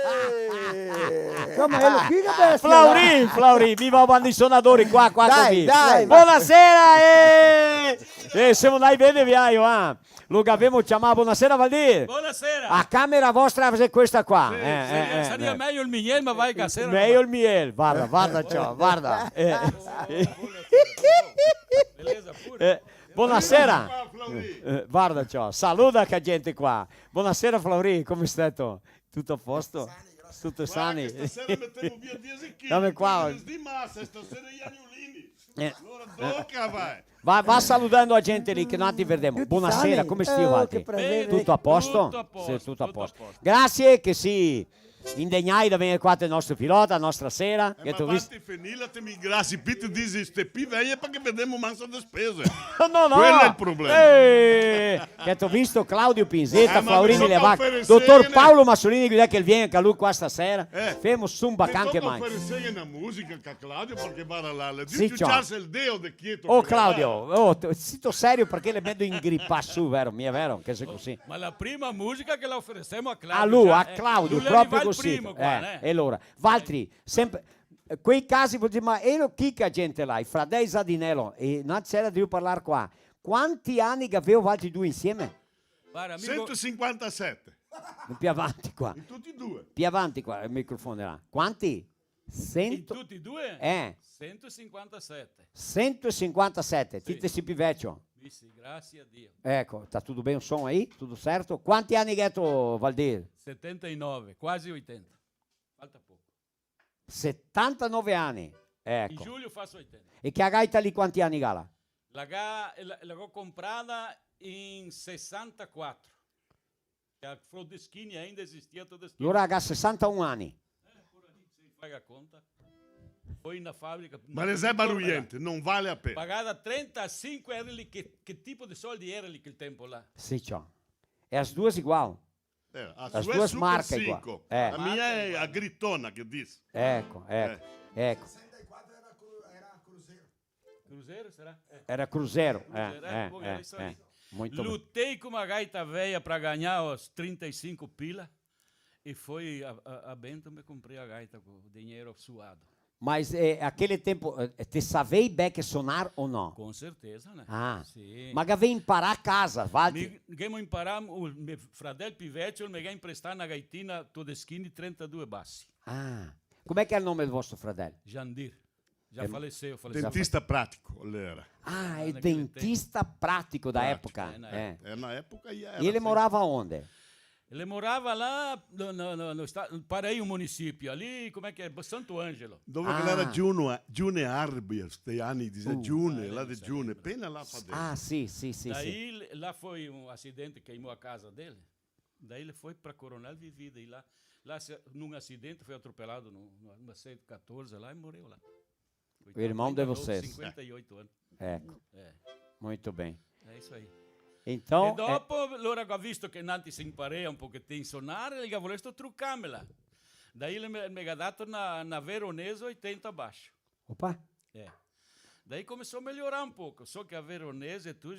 Insoma, elo qui che deve essere, Flaurì, no? Flaurì, viva i bandi sonadori qua, qua. Dai, dai. Bonasera, eh! Eh, semo ndai ben de viaio, ah! Lo gavemo ciamà, bonasera, Valdir! Bonasera! A camera vostra xe questa qua. Sì, eh, sì, eh, eh, saria mejo el Miel, ma vai che a sera... Mejo el Miel, varda, varda, ciò, varda. Eh. Beleza pura. Eh. Bonasera. Eh, varda, ciò, saluda che gente qua. Bonasera, Flaurì, come stai? Tuto a posto? Tuto sani? Varda che stasera metemo via diese chili, dame qua. Di masa, stasera i agnolini. Eh. Alora, doca, vai. Va, va saludando a gente lì che noi ti vedemo. Tuto sani? Bonasera, come stai, Valdir? Oh, che piaser. Tuto a posto? Tuto a posto, sì, tuto a posto. Grasie che sì indegnai da vegner qua te nostro filota, a nostra sera, eh, che ma te go visto. Te finila, te mi grasi, pi te disi, ste pi veie parché vedemo manso despese. No, no. Quel xe el problema. Eh, che te go visto Claudio Pinzetta, eh, ma Flaurì Viriavaca, dotor Paolo Massolini, che el vien anca lu qua stasera. Eh. Femo su un bacan che mai. Ofereseghe na musica ca Claudio, parché vara là, le... Sì, ciò. Ciuciarse el deo de quieto. Oh, Claudio, oh, te, sito serio parché l'è mejo ingripà su, vero? Mia vero? Che xe cusì. Ma la prima musica che la oferesemo a Claudio, a lu, già, a Claudio, eh, proprio cusì. Lu l'è rivà el primo qua, eh, eh. E alora, valtri, sempre, eh, quei casi, vol dir, ma elo chi che a gente là, i fradei Zadinello, e no c'era drio parlar qua. Quanti ani che gaveo valtri due insieme? Varda, mi go... Sento sinquantasete. Pi avanti qua. In tuti e due. Pi avanti qua, el microfono là. Quanti? Cento? In tuti e due? Eh. Cento e cinquantasete. Cento e cinquantasete, sì. Ti te si pi vecio. Mi sì, grasie a Dio. Eco, tá tudo bem o som aí? Tudo certo? Quanti ani gheto, Valdir? Setenta e nove, quasi oitenta. Falta poco. Setantanove ani. Eco. In giugno faso oitanta. E che a gaita lì quanti ani che la ga? La ga-, la, la go comprada in sesantaquatro. Che a Todeschini ainda esistia Todeschini. Alora la ga sesantaun ani. Eh, ancora lì, sì, faga conta. Foi na fabrica. Ma le xe barulhente, não vale a pena. Pagada trentasinque, era lì, che, che tipo de soldi era lì quel tempo là? Sì, ciò. E as duas igual. Eh, a sua é Super Cinco. As duas marcas igual. É. A minha é a Gritona, que diz. Eco, eco, eco. Sessenta e quatro era cru-, era Cruzeiro. Cruzeiro, será? É. Era Cruzeiro, é, Cruzeiro, é, é, bom, era isso aí. Muito bem. Lutei com uma gaita velha pra ganhar os trinta e cinco pila e foi a, a, a bento me comprei a gaita com o dinheiro suado. Mas, eh, aquele tempo, eh, te savei ben che sonar o no? Com certeza, né? Ah. Sì. Ma che gavei imparà a casa, Valdir? Mi, ghemo imparà, o me fradel pi vecio me ga imprestà na gaitina Todeschini, trentadue basi. Ah. Come che xe el nome del vostro fradel? Jandir. Já faleceu, faleceu. Dentista pratico, l'era. Ah, é dentista prático da época. Pratico, é, na época. É, na época já era assim. E ele morava onde? Ele morava lá no, no, no, no esta-, para aí o município, ali, como é que é? Santo Ângelo. Dove che l'era Giune, Giune Arbia, sti ani, dixe Giune, là de Giune, pena là fa dentro. Ah, sì, sì, sì, sì. Daí, lá foi um acidente, queimou a casa dele. Daí ele foi pra Coronel Vivida, e lá, lá se, num acidente foi atropelado no, no, numa C catorze lá e morreu lá. O irmão de vocês. Coitado, ainda novo, cinquenta e oito anos. Eco. É. Muito bem. É isso aí. Então, e dopo, é, lora che ga visto che noantri se imparea un pochetin sonar, el ga volesto trucarmela. Daí el me, me ga dato na, na Veronese oitenta baixo. Opa! É. Daí começou a melhorar um pouco, só que a Veronese, tu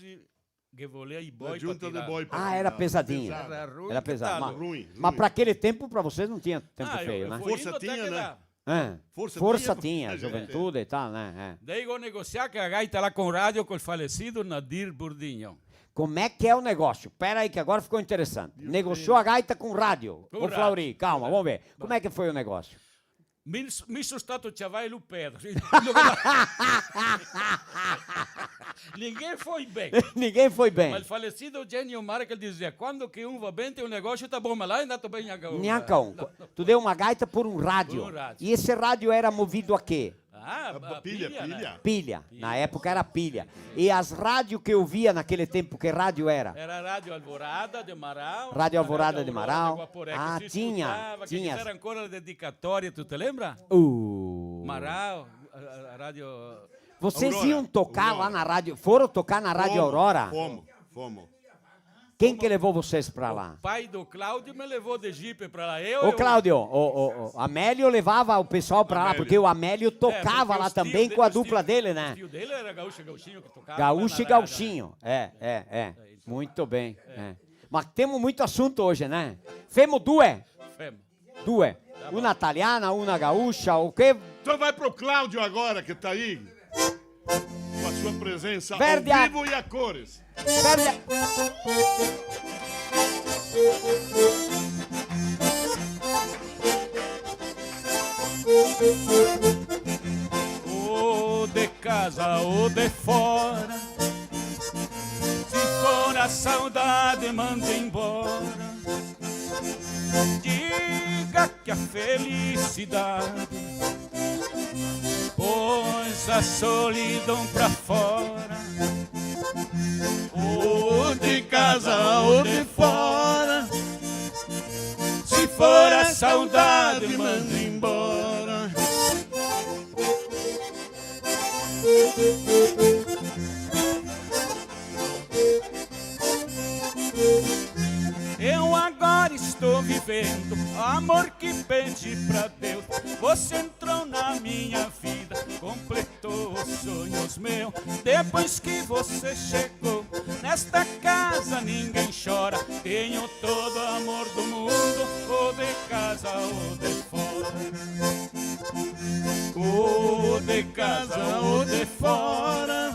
Che volea i boi pa tirar. La giunta dei boi pa tirar. Ah, era pesadinha. Pesada. Era ruim. Era pesada. Ruim, ruim. Ma pra aquele tempo, pra vocês, não tinha tempo feio, né? Ah, eu, eu fui indo até que dava. Força tinha, né? É. Força tinha, juventude e tal, né? É. Daí go negosià che a gaita là con rádio col falecido Nadir Burdignon. Como é que é o negócio? Pera aí que agora ficou interessante. Negociou a gaita com rádio. Com rádio. Ô, Flauri, calma, vamos ver. Como é que foi o negócio? Mi, mi so stato ciavà e lu pedo. Ninguém foi bem. Ninguém foi bem. Ma el falecido Genio Mara che el dizea: "Quando che un va ben, te un negosio tá bom", ma là xe ndà ben gnanca un. Gnanca un. No, no. Tu deu uma gaita por um rádio. Por um rádio. E esse rádio era movido a quê? Ah, a pilha, pilha, né? Pilha. Na época era pilha. E as rádio que eu via naquele tempo, que rádio era? Era Rádio Alvorada de Marau. Rádio Alvorada de Marau. Rádio Aurora de Guaporé, que se escutava, que fizeram ancora a dedicatória, tu te lembra? Ah, tinha, tinha. Uh. Marau, a, a, a Rádio Aurora. Vocês iam tocar lá na rádio, foram tocar na Rádio Aurora? Fomos, fomos, fomos. Quem que levou vocês pra lá? O pai do Cláudio me levou de jipe pra lá. Eu, ô, Cláudio, o, o, o Amélio levava o pessoal pra lá, porque o Amélio tocava lá também com a dupla dele, né? É, porque os tio de-, os tio dele era gaúcho, gauchinho que tocava lá na rádio, né? Gaúcho e gauchinho, é, é, é. É isso. Muito bem, é. Mas temos muito assunto hoje, né? Femo due? Femo. Due. Tá bom. Una italiana, una gaúcha, o quê? Então vai pro Cláudio agora, que tá aí. Com a sua presença ao vivo e a cores. Verde. Ô de casa, ô de fora, se for a saudade, manda embora. Diga que a felicidade pôs a solidão pra fora. Ou de casa ou de fora, se for a saudade, manda embora. Eu agora estou vivendo amor que pedi pra Deus. Você entrou na minha vida, completou os sonhos meus. Depois que você chegou, nesta casa ninguém chora. Tenho todo amor do mundo, ou de casa ou de fora. Ou de casa ou de fora,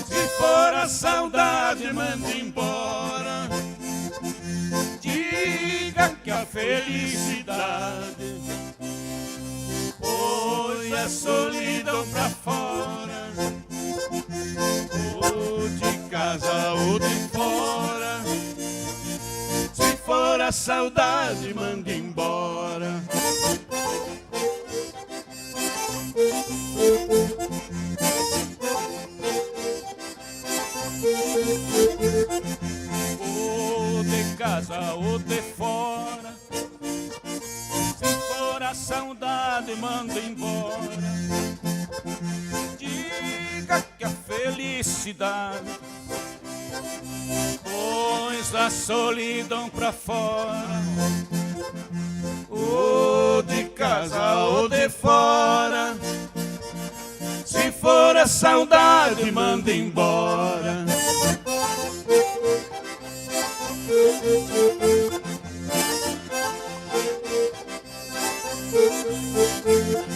se for a saudade, manda embora. Diga que a felicidade Pois a solidão pra fora, ou de casa ou de fora. Se for a saudade, manda embora. Ou de casa ou de fora, se for a saudade, manda embora. Diga que a felicidade, pois a solidão pra fora, ou de casa ou de fora. Se for a saudade, manda embora.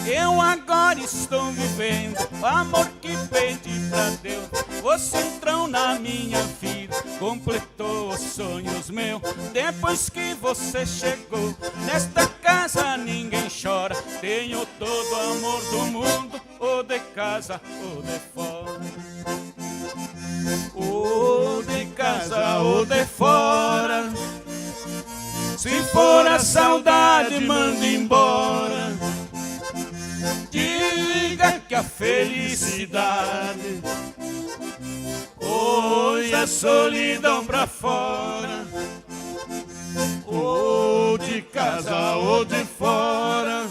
Eu agora estou vivendo o amor que pedi pra Deus. Você entrou na minha vida, completou os sonhos meus. Depois que você chegou, nesta casa ninguém chora. Tenho todo o amor do mundo, ou de casa ou de fora. Ou de casa ou de fora. Se for a saudade, manda embora. Diga que a felicidade, pois a solidão pra fora, ou de casa ou de fora.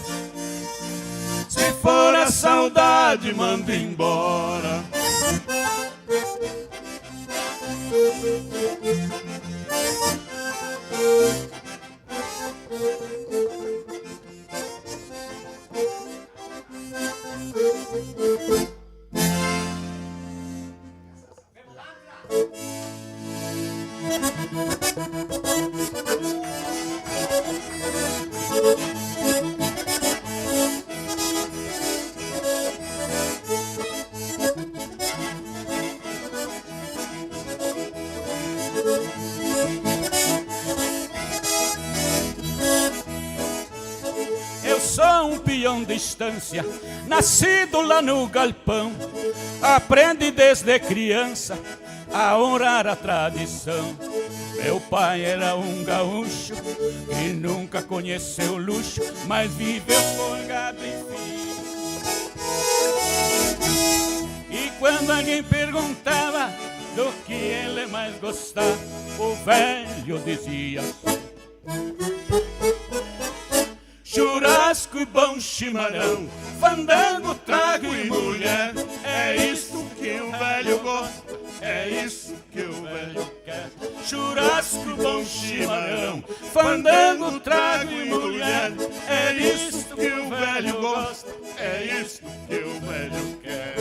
Se for a saudade, manda embora. Eu sou um peão de estância, nascido lá no galpão. Aprendi desde criança a honrar a tradição. Meu pai era um gaúcho que nunca conheceu luxo, mas viveu folgado, enfim. E quando alguém perguntava do que ele mais gostava, o velho dizia: churrasco e bom chimarrão, fandango, trago e mulher. É isso que o velho gosta, é isso que o velho quer. Churrasco, bom chimarrão, fandango, trago e mulher. É isso que o velho gosta, é isso que o velho quer.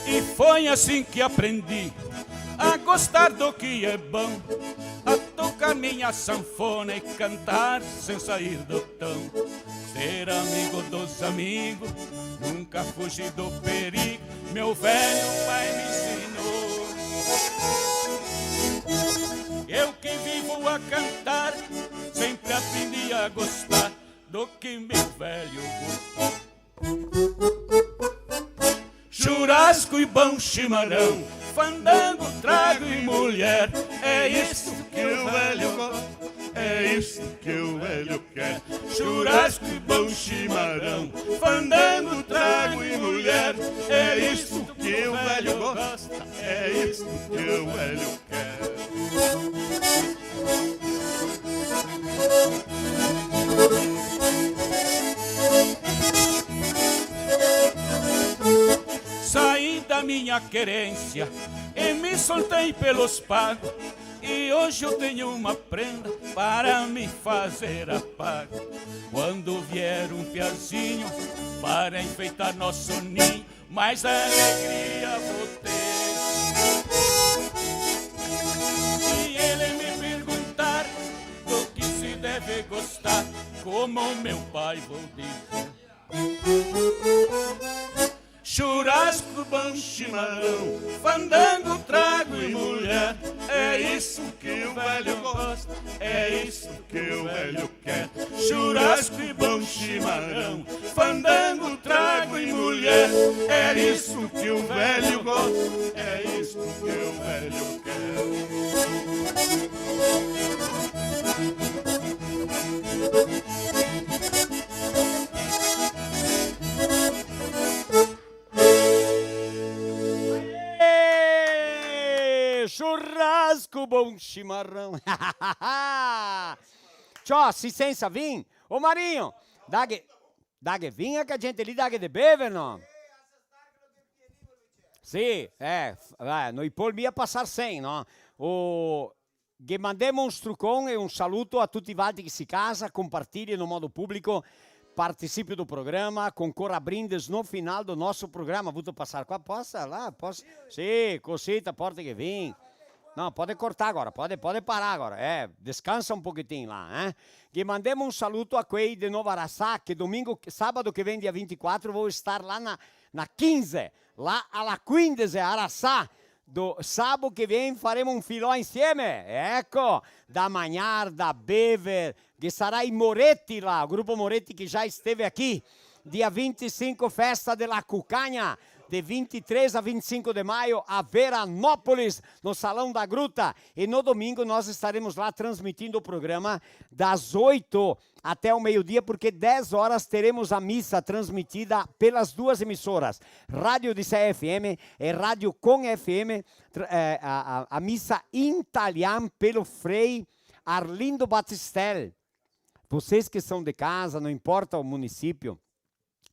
E foi assim que aprendi a gostar do que é bom, a tocar minha sanfona e cantar sem sair do tom. Ser amigo dos amigos, nunca fugir do perigo, meu velho pai me ensinou. Eu que vivo a cantar, sempre aprendi a gostar do que meu velho gostou. Churrasco e bom chimarrão, fandango, trago e mulher. É isso que o velho gosta, é isso que o velho quer. Churrasco e bom chimarrão, fandango, trago e mulher. É isso que o velho gosta, é isso que o velho quer. Saí da minha querência e me soltei pelos pagos. E hoje eu tenho uma prenda para me fazer apago. Quando vier um piazinho para enfeitar nosso ninho, mais alegria vou ter. Se ele me perguntar do que se deve gostar, como meu pai vou dizer. Churrasco, bom chimarrão, fandango, trago e mulher. É isso que o velho gosta, é isso que o velho quer. Churrasco e bom chimarrão, fandango, trago e mulher. É isso que o velho gosta, é isso que o velho quer. Aê! Churrasco, bom chimarrão. Ciò, sì sensa vin? Ô Marinho, daghe, daghe vin a che gente lì, daghe de bever, no? Sì, eh, f-, eh, no i pol mia pasar sen, no? O, Ghe mandemo un strucon e un saluto a tuti valtri che sì casa, compartilhe no modo publico, participe do programa, concora a brindes no final do nosso programa. Vuto pasar qua? Posa là, posa? Sì, cosita, porta che vin. No, pode cortar agora, pode, pode parar agora. Eh, descansa un pochetin là, eh. Ghe mandemo un saluto a quei de Nova Araçá, che domingo, sabato che vien, dia vintiquatro, vou estar là na, na quinze, là a la quindese, Araçá. Do sabo che vien faremo un filò insieme, eco, da magnar, da bever, che sarà i Moretti là, o grupo Moretti che già esteve aqui. Dia vinte e cinco, festa de la cucanha, de vinte e três a vinte e cinco de maio, a Veranópolis, no Salão da Gruta. E no domingo nós estaremos lá transmitindo o programa das oito até o meio-dia, porque dez horas teremos a missa transmitida pelas duas emissoras, Rádio Odisseia F M e Rádio Com F M, tra-, eh, a, a, a missa em italiano pelo Frei Arlindo Batistel. Vocês que são de casa, não importa o município,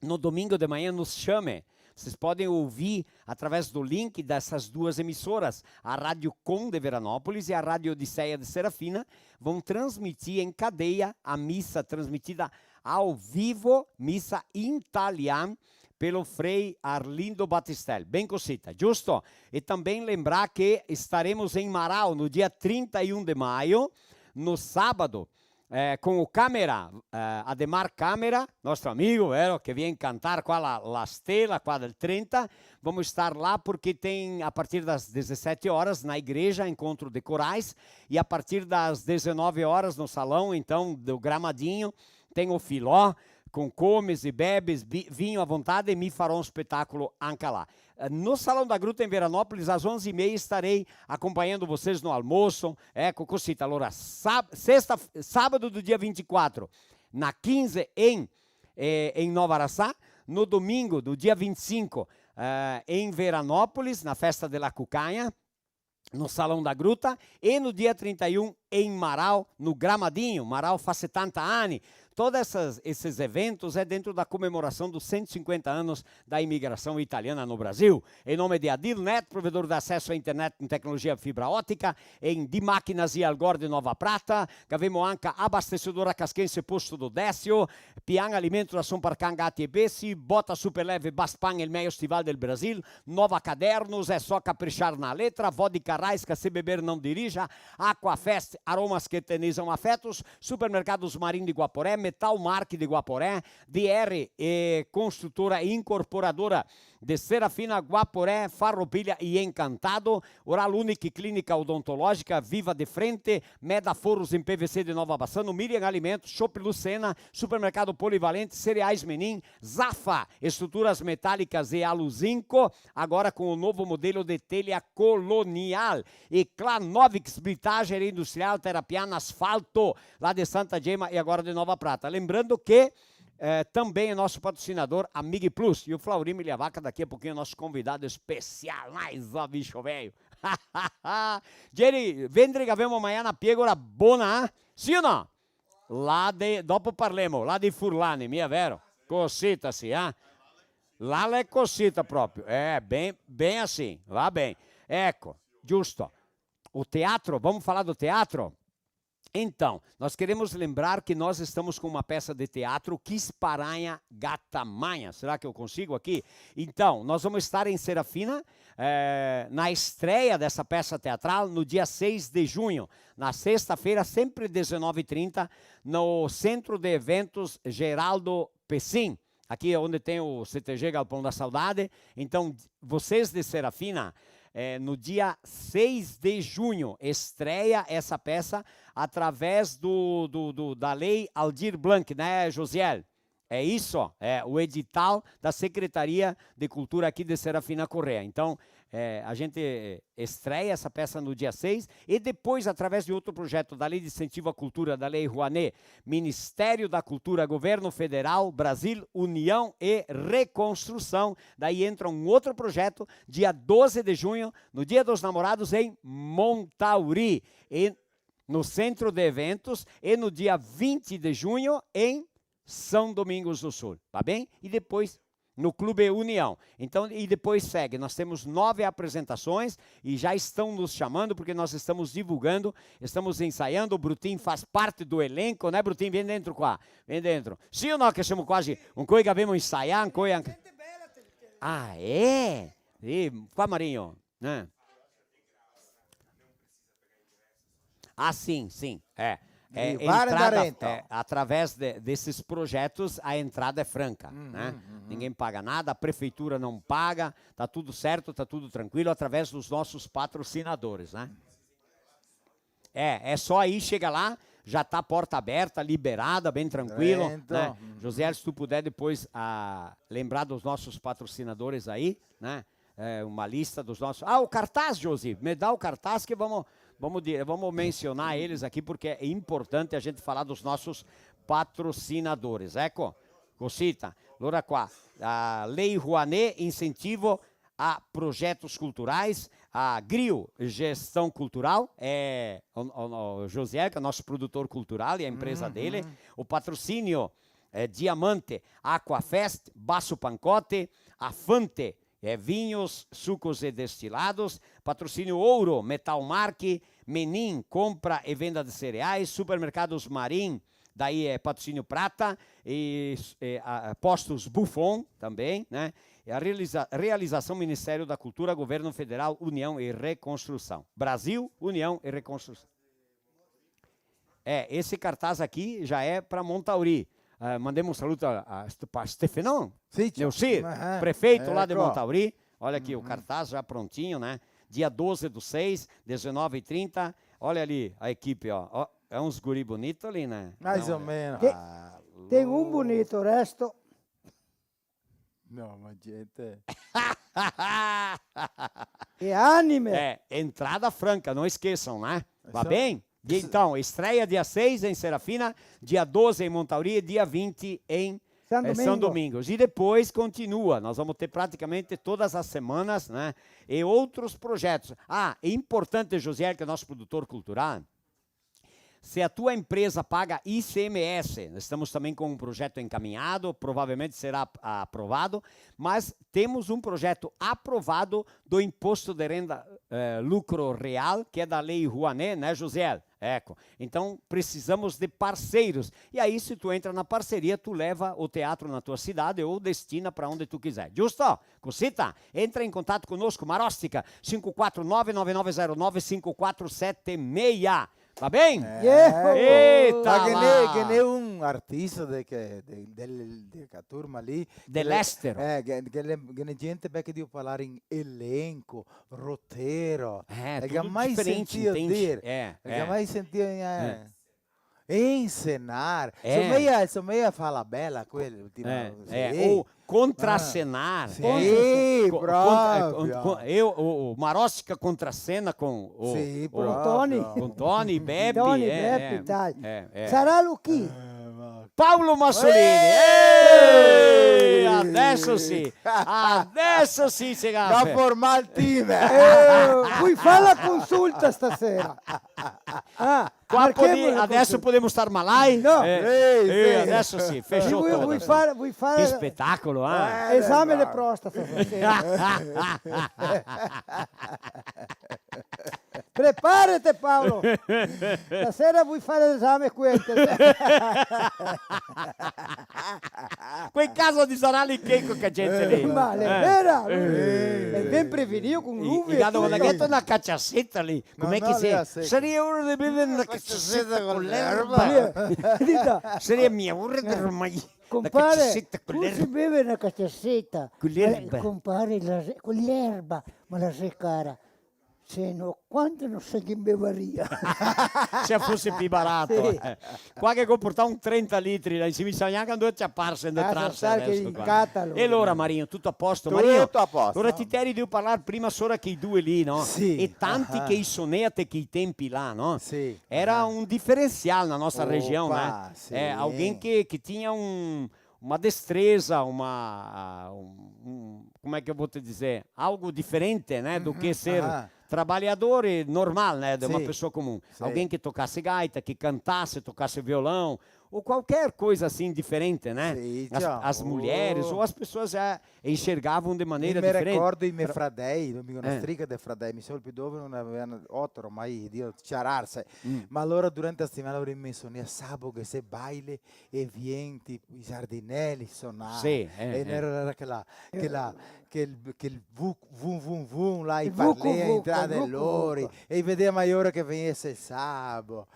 no domingo de manhã nos chame. Vocês podem ouvir através do link dessas duas emissoras, a Rádio Com de Veranópolis e a Rádio Odisseia de Serafina, vão transmitir em cadeia a missa transmitida ao vivo, missa em italiano, pelo Frei Arlindo Batistel. Ben cosita, giusto? E também lembrar que estaremos em Marau no dia trinta e um de maio, no sábado, eh, com o Camera, eh, Ademar Camera, nostro amigo, vero? Che vien cantar qua la, la Stela, qua del trenta. Vamos estar lá porque tem, a partir das dezessete horas, na igreja, encontro de corais. E a partir das dezenove horas, no salão, então, do Gramadinho, tem o filó, com comes e bebes, bi-, vinho à vontade, e mi farò un spetacolo anca là. Eh, no Salão da Gruta, em Veranópolis, às onze e meia, estarei acompanhando vocês no almoço. Eco, cosita. Allora, sab-, sesta, sábado do dia vinte e quatro, na quinze, em, eh, em Nova Araçá. No domingo, do dia vinte e cinco, eh, em Veranópolis, na festa de la cucanha, no Salão da Gruta, e no dia trinta e um em Marau, no Gramadinho. Marau fa setanta anni. Todos essas, esses eventos é dentro da comemoração dos cento e cinquenta anos da imigração italiana no Brasil. Em nome de Adilnet, provedor de acesso à internet com tecnologia fibra ótica, em Di Máquinas e Algor de Nova Prata, che gavemo anca Abastecedora Casquense, Posto do Décio, Pian Alimentos, ração pra cão, gato e peixe, bota super leve Baspan, el meio estival del Brasil, Nova Cadernos, é só caprichar na letra, vodka Raiska, se beber não dirija, Aquafest, aromas que eternizam afetos, Supermercados Marim de Guaporé, Metal Mark de Guaporé, D R e Construtora Incorporadora de Serafina, Guaporé, Farroupilha e Encantado, Oral Unique Clínica Odontológica, Viva de Frente, Meda Forros em P V C de Nova Bassano, Miriam Alimentos, Chopp Lucena, Supermercado Polivalente, Cereais Menin, Zafa, estruturas metálicas e aluzinco, agora com o novo modelo de telha colonial. E Clanovix, blitagem industrial, terra piana, asfalto, lá de Santa Gema e agora de Nova Prata. Lembrando que, eh, também é nosso patrocinador, a Mig Plus. E o Flaurimilio Vaca, daqui a pouquinho, é nosso convidado especial. Mais um bicho velho. Geri, vendre che gavemo magnà na piegora bona, eh? Sì o no? Là de, dopo parlemo, là dei furlani, mia vero? Cosita sì, eh? Là l'è cosita proprio. Eh, ben, ben assim, va ben. Eco, giusto. O teatro, vamos falar do teatro? Então, nós queremos lembrar que nós estamos com uma peça de teatro, Chi sparanha gata magna. Será que eu consigo aqui? Então, nós vamos estar em Serafina, eh, na estreia dessa peça teatral, no dia seis de junho, na sexta-feira, sempre dezenove e trinta, no Centro de Eventos Geraldo Pessin. Aqui é onde tem o C T G Galpão da Saudade. Então, vocês de Serafina, é, no dia seis de junho, estreia essa peça através do, do, do, da Lei Aldir Blanc, né, Josiel? É isso, ó, é o edital da Secretaria de Cultura aqui de Serafina Corrêa. Então, é, a gente, é, estreia essa peça no dia seis e depois, através de outro projeto da Lei de Incentivo à Cultura, da Lei Rouanet, Ministério da Cultura, Governo Federal, Brasil, União e Reconstrução, daí entra um outro projeto, dia doze de junho, no Dia dos Namorados, em Montauri, e no Centro de Eventos, e no dia vinte de junho, em São Domingos do Sul, tá bem? E depois no Clube União. Então, e depois segue. Nós temos nove apresentações e já estão nos chamando porque nós estamos divulgando, estamos ensaiando. O Brutin faz parte do elenco, né, Brutin? Vem dentro qua, vem dentro. Sì o no che semo quasi, ancoi che gavemo ensaià, ancoi anca... Ah, é? Sì, qua Marinho, né? Ah, sim, sim, é. É, e vara entrada, varenta. É, através de, desses projetos, a entrada é franca, né? Ninguém paga nada, a prefeitura não paga, tá tudo certo, tá tudo tranquilo, através dos nossos patrocinadores, né? É, é só aí, chega lá, já tá a porta aberta, liberada, bem tranquilo, né? Josiel, se tu puder depois, ah, lembrar dos nossos patrocinadores aí, né? É, uma lista dos nossos... Ah, o cartaz, Josi, me dá o cartaz que vamos, vamos, di- vamos mencionar eles aqui, porque é importante a gente falar dos nossos patrocinadores. Eco, cosita. Allora qua, a Lei Rouanet, incentivo a projetos culturais, a Griot Gestão Cultural, é o, o, o Josiel, que é o nosso produtor cultural e a empresa dele, o patrocínio é Diamante, Aquafest, Basso Pancotte, a Fante, é, vinhos, sucos e destilados, patrocínio Ouro, Metal Mark, Menin, compra e venda de cereais, Supermercados Marim, daí é patrocínio Prata, e, é, a, a Postos Buffon também, né? E a realiza-, realização Ministério da Cultura, Governo Federal, União e Reconstrução. Brasil, União e Reconstrução. É, esse cartaz aqui já é pra Montauri. Ah, mandemos um saludo a, a, pra Stefano, sim, Neuci, prefeito lá de Montauri. Olha aqui o cartaz já prontinho, né? Dia doze do seis, dezenove e trinta. Olha ali a equipe, ó. Ó, é uns guri bonito ali, né? Mais ou menos. Tem, tem um bonito, o resto... No, ma gente. E anime! É, entrada franca, não esqueçam, né? Va ben? Então, estreia dia seis em Serafina, dia doze em Montauri e dia vinte em, eh, São Domingos. E depois continua, nós vamos ter praticamente todas as semanas, né? E outros projetos. Ah, é importante, Josiel, que é nosso produtor cultural, se a tua empresa paga I C M S, nós estamos também com um projeto encaminhado, provavelmente será ap-, aprovado, mas temos um projeto aprovado do Imposto de Renda, eh, Lucro Real, que é da Lei Rouanet, né, Josiel? Eco. Então, precisamos de parceiros. E aí, se tu entra na parceria, tu leva o teatro na tua cidade ou destina pra onde tu quiser. Giusto? Cosita? Entra em contato conosco, Marostica, cinco quatro nove nove nove zero nove cinco quatro sete meia. Va ben? Eh, eco. Eita, ma ghe n'è, là, ghe n'è un artista de che, de, del, de che turma lì, che l'è, de l'estero. Eh, che, che l'è, che ghe n'è gente, beh, che deve parlare in elenco, roteiro. Eh, tudo diferente, entende? E che mai sentìo dir? Eh, eh. E che mai sentìo, eh. Eh. Encenar. Eh. Someia, someia Falabella, quel, ultimo, eh, sì. Eh, o contracenar. Sì, proprio. Con-, con-, eu, o, o Marostica contracena com o, sì, o, proprio, com Tony. Com Tony, Beppe, Tony, eh, Beppe, eh, dai. Eh, eh. Sarà lu chi? Eh, ma Paolo Massolini. Eh! Eh! Adesso sì. Adesso sì, se ga formà el team. Eh, vui far la consulta stasera? Ah, qua podi-, adesso podemo star malai? No. Eh, eh, sì. Adesso sì, fechou todas. Vui far, vui far... Che spetacolo, eh? Eh, esame de prostata stasera. Preparate, Paolo! Stasera vui far l'esame qua. Quel caso de sarà lì che co che gente lì. Ma l'è vera, eh, l'è ben prevenìo con l'uve. E dopo la gheto na caciaseta lì. Come che se... Saria ora de bever na caciaseta con l'erba. Dita. Saria mia ora de ormai. Compare, la caceseta co l'erba. Forse beve na caceseta. Co l'erba. Ma, compare, la xe-, co l'erba, ma la xe cara. Se no, quanto no se ghe bevaria? Se fose pi barato, sì, eh. Qua che go portà un trenta litri, là, no se sa gnanca dove ciaparse, dove trarse deso qua. E alora, Marino, tuto a posto? Tuto a posto. Marino, alora ti te eri drio parlar prima sora che i due lì, no? Sì. E tanti che i sonea te chei tempi là, no? Sì. Era un diferensial na nostra region, eh? Opa, sì. Eh, alguém que, que tinha um, uma destreza, uma, um, um, como é que eu vou te dizer? Algo diferente, né, do que ser trabalhador e normal, né, de uma pessoa comum. Sì. Alguém que tocasse gaita, que cantasse, tocasse violão, ou qualquer coisa assim diferente, né? Sì, as, già. As mulheres, ou as pessoas já enxergavam de maneira diferente. Mi me ricordo i me fradei, mi go na striga de fradei, mi so el pi giovane, no gaveva oto ormai, Dio, ciararse. Mm. Ma alora durante la setimana lori me sonea: "Sabo che xe baile", e vien i Giardinelli sonar. Sì, eh, e eh. Era, era quela, quela, quel, quel vu-, vum, vum, vum, là, i parlea, vucu, entrada vucu, e lori, vucu. E i vedea maiora che vegnese sabo.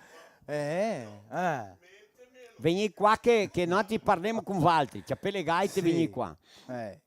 Eh, eh. Vegnì qua che, che noi ti parlemo con valtri, ciapè le gaite, sì. Vegnì qua. Eh.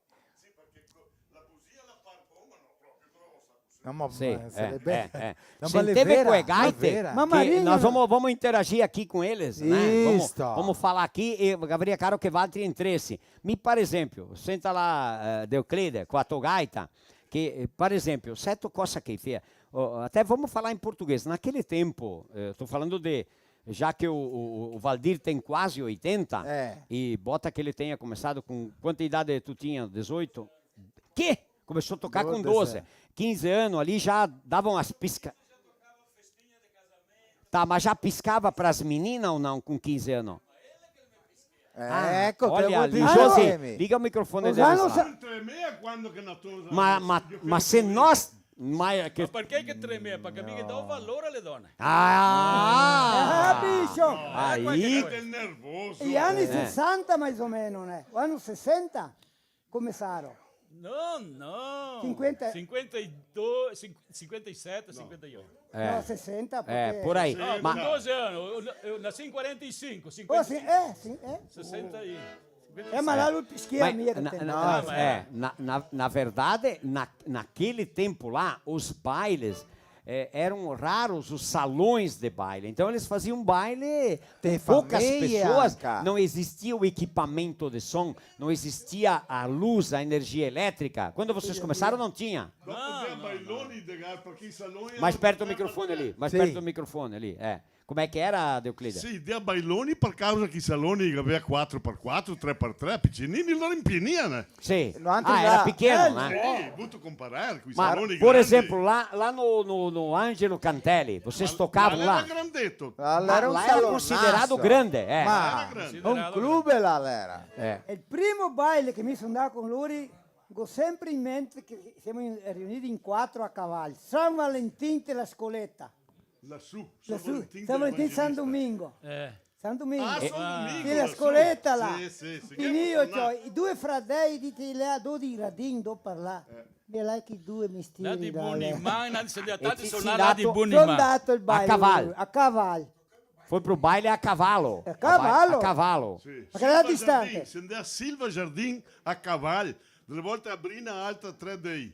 No, ma, sì, ma sarebbe, eh, eh. No, ma l'è vera, l'è vera. Senteve co le gaite, che Marino, nós vamos, vamos interagir aqui com eles, né? Vamos, isto. Vamos falar aqui e gavaria caro che valtri entresse. Mi, par esempio, senta là, eh, Deoclide, co a to gaita, che, eh, par esempio, seto cosa che fea? Oh, até vamos falar em português. Naquele tempo, eh, tô falando de, já que o, o, o Valdir tem quase oitenta, eh, e bota que ele tenha começado com, quanta idade tu tinha? Dezoito? Quê? Começou a tocar com doze. Doze, é. Quinze anos ali já davam as pisca-, tá, mas já piscava pras meninas ou não com quinze anos? Ah, eco, olha ali, José, liga o microfone dele. Tremea quando che na tosa. Ma, ma, ma se nós, ma che... Ma parché che tremea? Parché mi ghe dao valor a le done. Ah! Ah, bicho! Aí. Ghe xe el nervoso. I ani sesanta, mais o meno, né? O ano sesanta. Começaram. No, no. Cinquenta. Cinquenta e dois, cin-, cinquenta e sete, cinquenta e oito. É. No, sesenta, eh, porque por aí. Ah, ma con doze ani, eu, eu nasci em quarenta e cinco, oh, sì, cinquenta e cinco. Eh, sì, eh. Sessenta e, cinquenta e cinco. Eh, ma là lu schia, ma mia, na, na, na, eh, na, na, na verdade, na, naquele tempo lá, os bailes, eh, eram raros os salões de baile. Então, eles faziam baile com poucas pessoas, não existia o equipamento de som, não existia a luz, a energia elétrica. Quando vocês começaram, não tinha. Dopo dea bailoni de ga-, parché i saloni... Mais perto do microfone ali, mais perto do microfone ali, é. Como é que era, Deoclide? Sì, dea bailoni par causa che i saloni che gavea quatro par quatro, tre par tre, picinini, lo rinpienia, né? Sì. Ah, era pequeno, né? Sì, vuto comparar coi saloni grandi. Ma, por exemplo, lá, lá no, no, no Angelo Cantelli, vocês tocavam lá? Ma l'era grandeto. Ma là era considerado grande, eh. Ma era grande. Un clube là l'era. Eh. El primo baile che mi so ndà con lori, go sempre in mente che semo in, riuniti in quatro a caval. San Valentin te la Scoleta. Lasù, San Valentin, San Domingo. Eh. San Domingo. Ah, San Domingo, sì, la Scoleta là. Sì, sì, sì. Finìo, ciò, i due fradei de là, do de Radin, do par là. Eh. Ve là che due mestieri là, là. Là de Buniman, là, se dea tante sonà là de Buniman. Son ndato al baile. A caval. A caval. Foi pro baile a cavalo. A cavalo. A cavalo. Sì. Ma che era distante. Silva Jardim, se ndea a Silva Jardim a caval. Dele volte a Brina alta tre dei.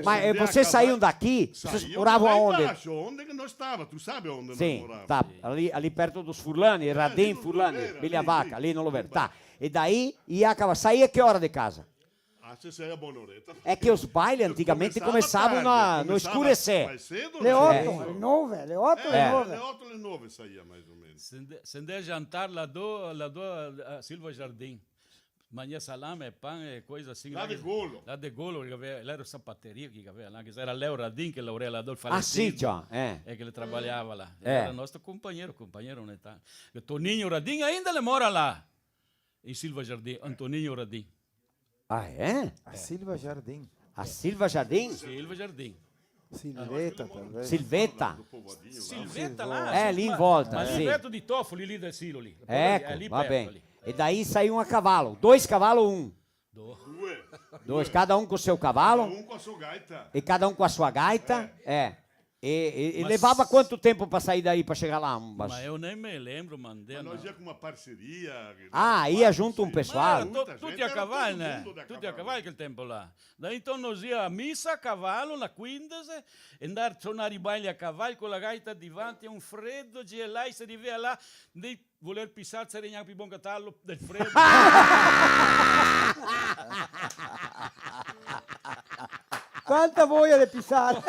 Ma, eh, vocês saíam daqui, vocês moravam aonde? Saíam de lá embaixo, onde que nós tava, tu sabe onde nós morávamos. Sim, tá. Ali, ali perto dos Furlani, Radin Furlani, Bilha Vaca, ali no Lover. Tá. E daí, ia acabar, saía que hora de casa? Ah, se saía bona oreta. É que os bailes antigamente começavam na, no escurecer. Começava mais cedo, né? Le oto, le nove, le oto, le nove. É, le oto, le nove saía, mais ou menos. Se ndea, se ndea jantar là do, là do, a Silva Jardim. Magnea salame, pan e coisa assim. Là de Golo. Là de Golo, che gavea, l'era sapateria che gavea là, che era Leo Radin che laorea là, Adolfo Alessandro. Ah, sì, già, eh. E che le trabaliava là. Eh. Era nostro conpagneiro, conpagneiro, né, tá? E Toninho Radin ainda le mora là. In Silva Jardim, Antoninho Radin. Ah, é? A Silva Jardim. A Silva Jardim? Silva Jardim. Silveta, talvez. Silveta? Silveta là, é, lì in volta, ma lì perto de Toffoli, lì del Silo, lì. Eco, va ben. E daí saiu a cavalo. Dois cavalos ou um? Dois. Dois, cada um com seu cavalo? Cada um com a sua gaita. E cada um com a sua gaita? É. E, e, e levava quanto tempo pra sair daí pra chegar lá, um bas-? Ma eu nem me lembro, ma... Ma nós ia com uma parceria, né? Ah, ia junto um pessoal? Era to-, tuti a caval, né? Tuti a caval quel tempo là. Daí então nós ia a missa a cavalo, na quindese, e andar sonar i baile a caval, com la gaita divanti, un fredo, gelai, se rivea là, de voler pisar, se regnar pi bon che tal, del fredo. Quanta voia de pisar!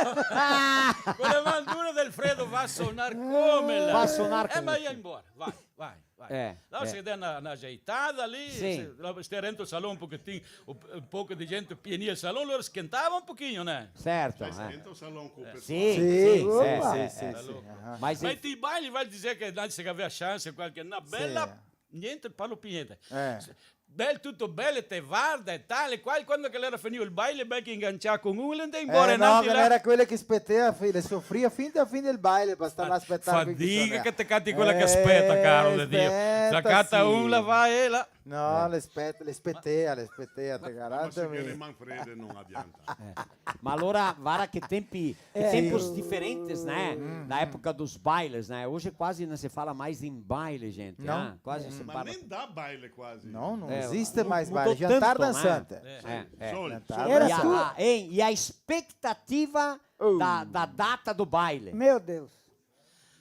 Con le man dure del fredo, va sonar come la... Va sonar come... Eh, ma ia embora, vai, vai, vai. Eh, là se dea na, na ajeitada lì, sì, se, là, stea rento el salon un pochetin, un, un poco de gente, pienia el salon, lora schentava un pochino, né? Certo, eh. Schenta el salon co... Sì, sì, sì, sì, sì, sì. Ma i baile, vale dizer che antes se gavea chance, qualche, na bela, niente, parlo pi niente. Eh. Bel, tuto bel, te varda e tal e qual, quando che l'era finìo el baile, bel che ingancià con un, l'è ndà embora. Eh, no, che là l'era quele che spetea, fi-, le sofria fin dal fin del baile, par star là a spetar. Fadiga che te cati quela che speta, caro de Dio. Eh, speta, sì. Se cata un, la va e la... No, le spet-, le spetea, le spetea, te garanto mi. Ma se che le man frede no adianta. Eh. Ma alora, vara che tempi, che tempos diferentes, né? Da época dos bailes, né? Hoje quase não se fala mais em baile, gente, ah? Quase se para. Ma nem dá baile quase. Não, não existe mais baile. Mudou tanto, né? Jantar dançante. É, é. Jantar dançante. E a, hein, e a expectativa da, da data do baile? Meu Deus.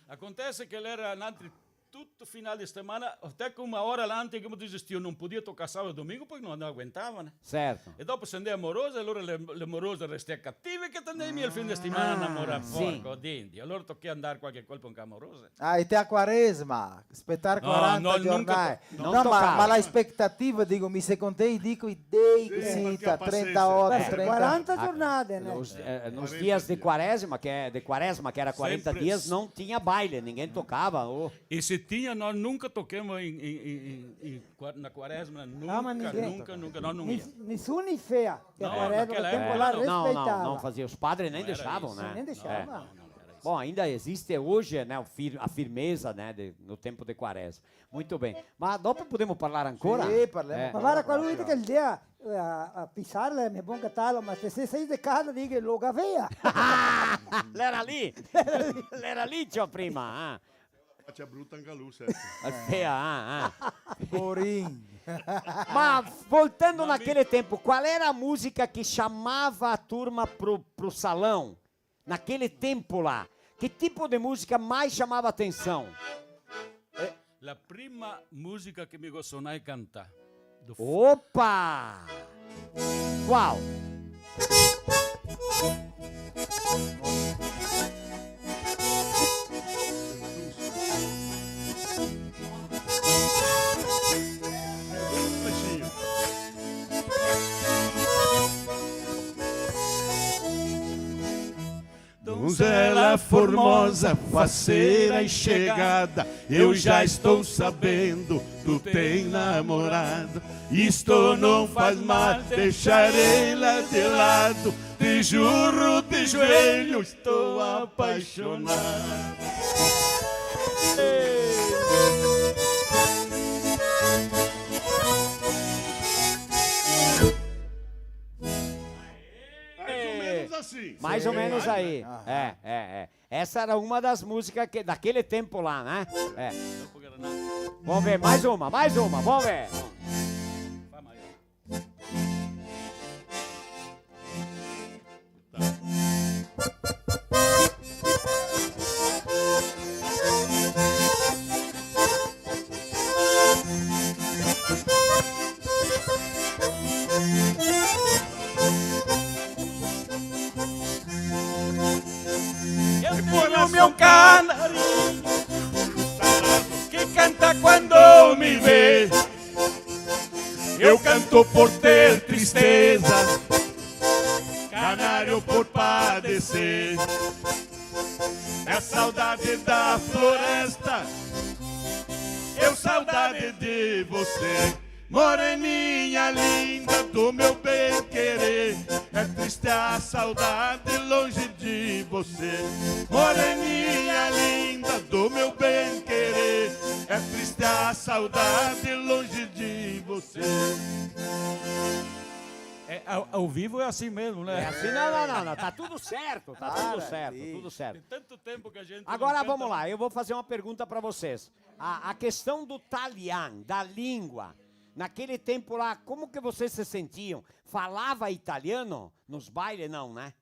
Acontece che l'era n'altri tuto final de semana, até che uma hora là antes che desistiu, não podia tocar sábado e domingo porque não, não aguentava, né? Certo. E dopo se ndea a morosa, e alora le, le morose restea cative che te ndei mia el fin de semana a namorar, porco dindio. Alora tochea ndar qualche colpo anca a morose. Ah, e te a quaresma, spetar quaranta giornate. No, no, nunca to-, no, ma, ma la expectativa, digo, mi se contei, digo, i dei, sì, cosita, trentaoto, trenta. Quaranta giornate, né? Nos, eh, nos dias de quaresma, que é de quaresma, que era quarenta dias, não tinha baile, ninguém tocava, ô. E se tinha, nós nunca toquemos em, em, em, em, em qua-, na quaresma, nunca, nunca, nunca, nós não ia. Nesuni fea, que a quaresma, naquela época, não, não, não fazia. Os padres nem deixavam, né? Nem deixavam. Não, não, não era isso. Bom, ainda existe hoje, né, o fir-, a firmeza, né, de, no tempo de quaresma. Muito bem. Ma dopo podemo parlar ancora? Sì, parlemo. Ma varda, quel che el dea, eh, a, a pisarle, me bon catalo, ma se, se sei de casa, dighe, lo gavea. L'era lì. L'era lì già prima, ah. Facia bruta anca lu, certo. Ah, sì, ah, ah. Porin. Ma voltando naquele tempo, qual era a música que chamava a turma pro, pro salão? Naquele tempo lá, que tipo de música mais chamava atenção? La prima musica che mi go sonà e cantà. Opa! Qual? Donzela formosa, faceira e chegada, eu já estou sabendo, tu tem namorado. Isto não faz mal, deixarei lá de lado. Te juro de joelho, estou apaixonado. Mais ou menos assim. Mais ou menos aí. Aham. É, é, é. Essa era uma das músicas que, daquele tempo lá, né? É. Vamos ver, mais uma, mais uma, vamos ver. Eu tenho meu canarinho que canta quando me vê. Eu canto por ter tristeza, canário por padecer. É saudade da floresta, eu saudade de você. Moreninha linda do meu bem querer, é triste a saudade longe de você. Moreninha linda do meu bem querer, é triste a saudade longe de você. É, ao, ao vivo é assim mesmo, né? É assim, não, não, não, não, tá tudo certo, tá tudo certo, tudo certo. Tem tanto tempo que a gente não canta. Agora vamos lá, eu vou fazer uma pergunta pra vocês. A, a questão do talian, da língua, naquele tempo lá, como que vocês se sentiam? Falava italiano nos bailes? Não, né?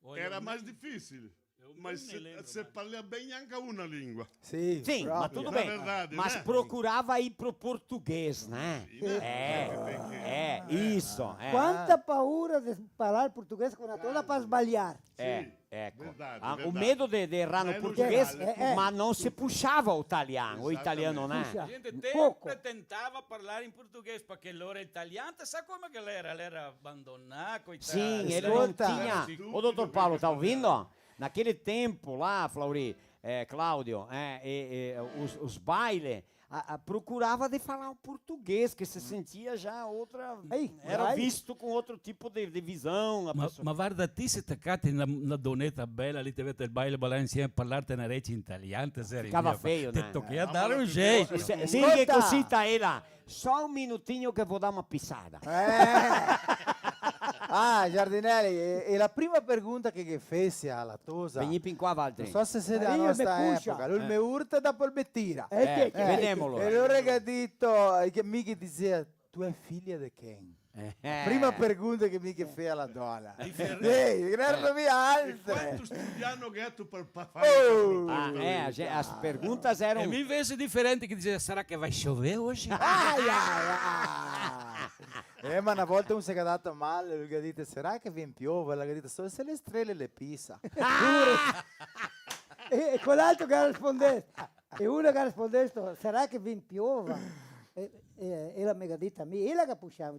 Olha, era mais difícil. Eu nem me lembro mais. Mas se, se parla bem anca uma língua. Sim, ma tudo bem. Proprio. É verdade, né? Mas procurava ir pro português, né? Sim, né? É, é, isso, é. Quanta paura de falar português quando toda pra sbagliar. Sim, verdade, verdade. Ah, o medo de, de errar no português, é, é, ma não se puxava o talian, o italiano, né? Exatamente. Puxa, pouco. A gente sempre tentava falar em português, porque lora italiano, sabe como que ele era? Ele era abandonado, coitado. Sim, ele não tinha. Escuta. Ô, doutor Paulo, tá ouvindo, ó? Naquele tempo lá, Flauri, é, Cláudio, é, e, e, os, os baile, a, a, procurava de falar o português, que se sentia já outra, era visto com outro tipo de, de visão, a pessoa. Ma, ma varda, ti se te cati na, na doneta bela lì, te vedi el baile, balar insieme, parlare na rece in italian, te seri... Ficava feio, né? Te tochea dar un jeito. Ficava feio. Sì, che cosita ela. Só un minutinho che vou dar uma pisada. Eh. Ah, Giardinelli, e, e la prima pergunta che, che fesi a la tosa? Vegnì fin qua, Valtri. No so se sè dela nostra epoca. Lu el me urta e dopo el me tira. Eh, che, che, vedemolo. E alora che ga dito, eh, che mi che dizea, "Tu è figlia de Ken?" Eh. Prima pergunta che mi che fea a la dona. Diferente. Sì, che no savea altre. E quanto studiano che tu par, par fare... Oh! Ah, eh, a ge-, as perguntas eram... E mi invese diferente, che dizea, "Sarà che va sciover ogi?" Ai, ai, ai. Eh, ma na volta un se ga dato mal, lu ga dito, "Sarà che vien piova?" Ela ga dito, "Solo se le strele le pisa." E, e quel altro che ga rispondesto, e uno che ga rispondesto, "Sarà che vien piova?" E, e, e ela me ga dito a mi, ela che ga puscià,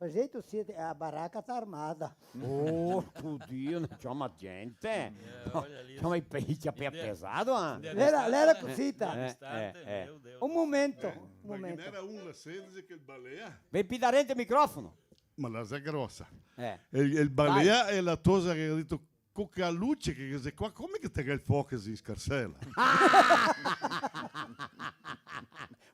"Par jeito, sì, a baraca tá armada." Oh, pudio, no, ciama gente. Eh, olha ali. Ciama i pe-, i capea pesado, ah. L'era, l'era cosita. Eh, eh, eh. Un momento, un momento. Ma ghe n'era un là, se dixe che el balea. Vien pi darente el microfono. Ma la xe grosa. Eh. El, el balea e la tosa che ga dito, "Co che luce che xe qua, come che te ga el Focus in scarsela?"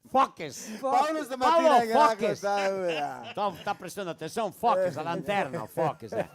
Focus. Paolo stamatina... Paolo, che l'ha Focus. Contà, eh. Tá, tá prestando atenção? Focus, a lanterna, o Focus, é.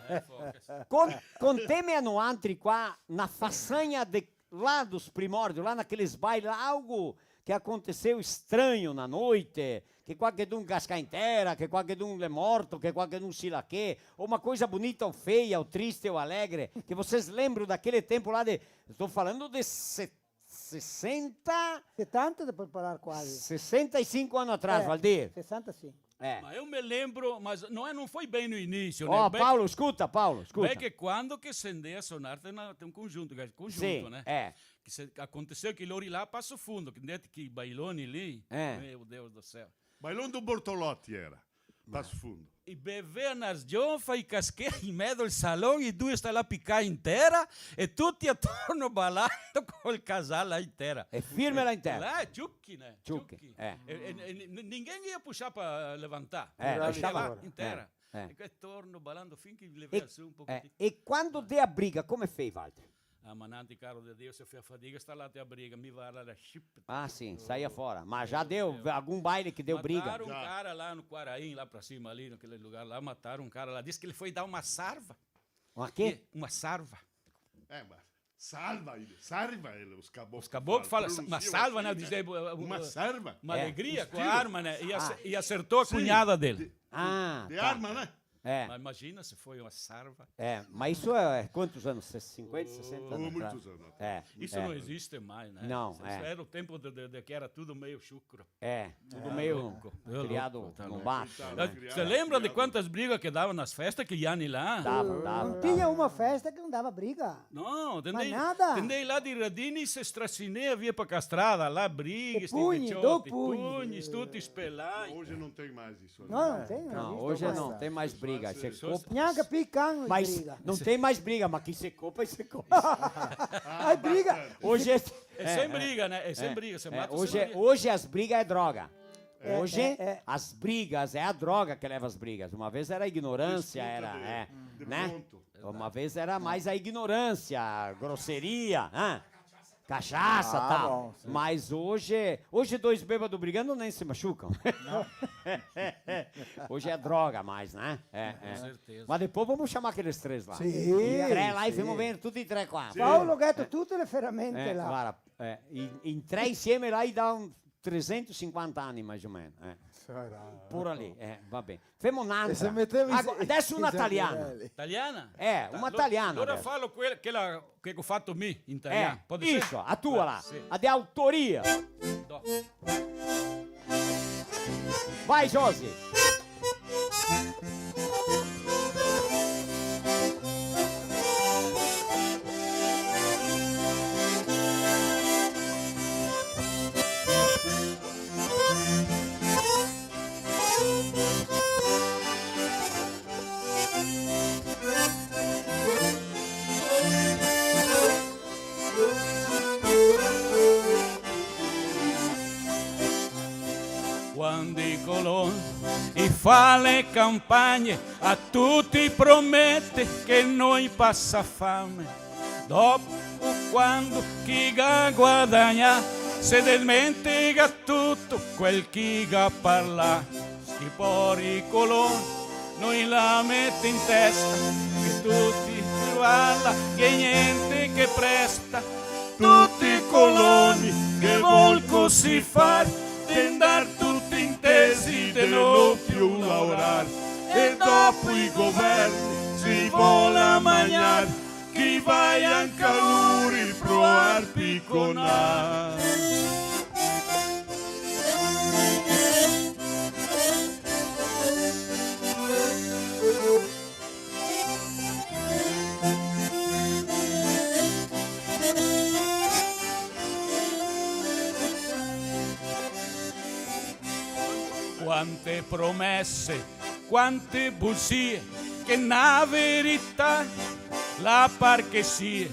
Con-, conteme a noantri qua na façanha de lá dos primórdios, lá naqueles bailes, algo que aconteceu estranho na noite, que qualquedun cascà in tera, que qualquedun l'è morto, que qualquedun sei là che, ou uma coisa bonita ou feia, ou triste ou alegre, que vocês lembram daquele tempo lá de, estou falando de se-, sessenta, setanta, depois parar quase. Sessenta e cinco anos atrás, é, Valdir. Sessenta e cinco. É. Mas eu me lembro, mas não é, não foi bem no início, né? Ó, Paulo, escuta, Paulo, escuta. Bem que quando que se andea a sonar, tem na, tem um conjunto, que é conjunto, né? Sim, é. Que se, aconteceu que lori là a Passo Fundo, que dentro que bailoni lì, é, meu Deus do céu. Bailon do Bortolotti era, Passo Fundo. E bevea na sgionfa, e casquea in mezo al salon, e due sta là picà in tera, e tuti atorno balando col casal là in tera. E firme là in tera. Là, ciucchi, né? Ciucchi, ciucchi. Eh. E, e, e n-, ninguém ia puxar pra levantar. Eh, lasciava là in tera. Eh, eh. E che torno balando fin che levea su un pochetin. Eh, e quando dea briga, come fei, Walter? Ah, ma nanti, caro de Dio, se fea fadiga, sta là te a briga, mi va là, là, ship. Ah, sì, saía fora. Ma já deu algum baile que deu briga? Mataram um cara lá no Quaraim, lá pra cima, ali naquele lugar lá, mataram um cara lá, disse que ele foi dar uma sarva. Uma quê? Uma sarva. Eh, ma salva, ele, sarva, ele, os caboclos falam, pronunciam assim, né? Os caboclos falam, ma salva, né? Diz aí, eh, eh, uma sarva. Uma alegria com a arma, né? E ace-, e acertou a cunhada dele. Ah, tá. De arma, né? É. Mas imagina se foi uma sarva. É, mas isso é quantos anos? Se-, cinquenta, sessenta anos atrás? Oh, muitos anos atrás. É, isso não existe mais, né? Não, é. Isso era o tempo de, de, de que era tudo meio chucro. É, tudo meio criado no macho, né? Tá louco, tá louco. Você lembra de quantas brigas que dava nas festas, que Yanni lá? Dava, dava, dava. Não tinha uma festa que não dava briga. Não, tem... Mas nada. Tem lá de Radini, se stracinea via pra Castrada, lá brigas, e pugni, dou pugni. Pugni, tudo espelai. Hoje não tem mais isso, né? Não, não tem, não existe mais. Não, hoje não tem mais briga. Neanche pican briga. Mas não tem mais briga, mas quem se copa, se copa. Ah, briga. Hoje é É, sem briga, né? É sem briga, você mata, você não... Hoje, hoje as brigas é droga. É, hoje as brigas é a droga que leva as brigas. Uma vez era a ignorância, era, é, né? Uma vez era mais a ignorância, a grosseria, hã? Cachaça, tá. Ah, bom, sim. Mas hoje, hoje dois bêbados brigando nem se machucam. Não. Hoje é droga mais, né? É, é. Com certeza. Mas depois vamos chamar aqueles três lá. Sim, em três lá e sim. Femo vegner tuti e trê qua. Sim. Paolo Ghetto, tutte le feramente là. Guarda, é, em, em três insieme lá e dá um trezentos e cinquenta anni, mais ou menos. É. Sarà. Por ali, é, va ben. Femo n'altra. E se metemo i, adesso una i taliana. Italiana? Eh, una taliana adesso. Alora falo quela, quela che go fato mi in italian. Eh, pode ser? Isso, a tua lá. Sì. A de autoria. Dopo. Vai, Josi. Quando i colon i fa le campagne, a tuti i promete che no i pasa fame. Dopo, quando che i ga guadagnà, se desmenteca tuto quel che i ga parlà. Sti pori colon no i la mete in testa, che tuti i parla che gnente che presta. Tuti i coloni che vol cusì far, de ndar tuti intesi, de no più laorar. E dopo i governi, se i vol magnar, che i vaia anca luri provar piconar. Quante promese, quante busie, che na verità, la par che sie,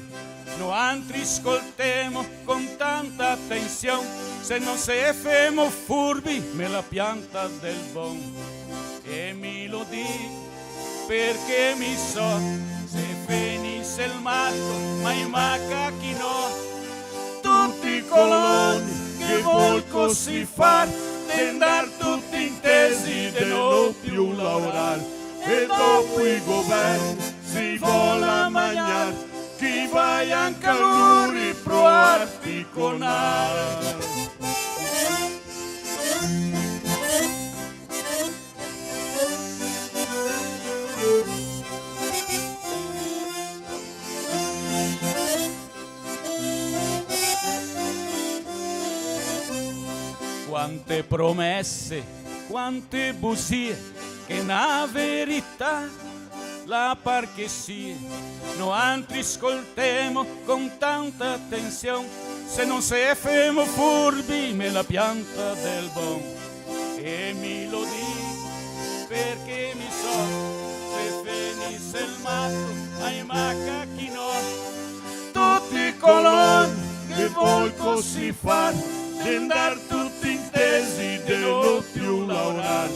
noantri scoltemo con tanta atension, se no se femo furbi, me la pianta del bon. E mi lo digo, parché mi so, se fenise el mato, ma i macachi no. Tuti i coloni che vol cusì far, de ndar tuti intesi, de no più laorar. E dopo i governi, se i vol magnar, che i vaia anca luri provar piconar. Quante promese, quante busie, che na verità, la par che sie, noantri scoltemo con tanta atension, se no se femo furbi, me la pianta del bon. E mi lo digo, parché mi so, se fenise el mato, ai macachi no. Tuti i coloni che vol cusì far, de ndar tuti intesi, de no più laorar.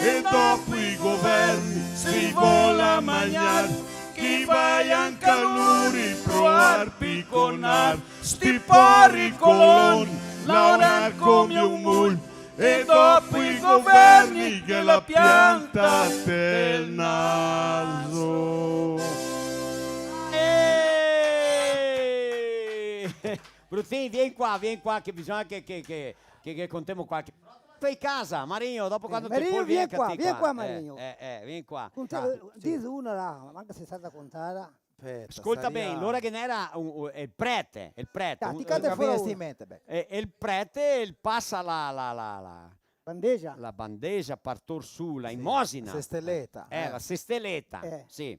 E dopo i governi, se i vol magnar, che i vaia anca luri provar piconar. Sti pori coloni, laorar come un mul, e dopo i governi che la pianta del naso. Eh! Brutin, vien qua, vien qua, che bisogna che, che, che, che, che contemo qualche... Fai casa, Marinho, dopo quando te... Marinho, vien qua, vien qua, Marinho. Eh, eh, vien qua. Conta, eh, sì. Dise una là, anca se xe stata contada. Speta, scolta ben, alora ghe n'era un, un, el prete, el prete, ah, un, ti cante fora una. Vien in mente, beh. E, e el prete, el pasa la, la, la, la bandeja? La bandeja par tor su, la imosina. Sì, la sesteleta, eh, eh, la sesteleta, eh, sì.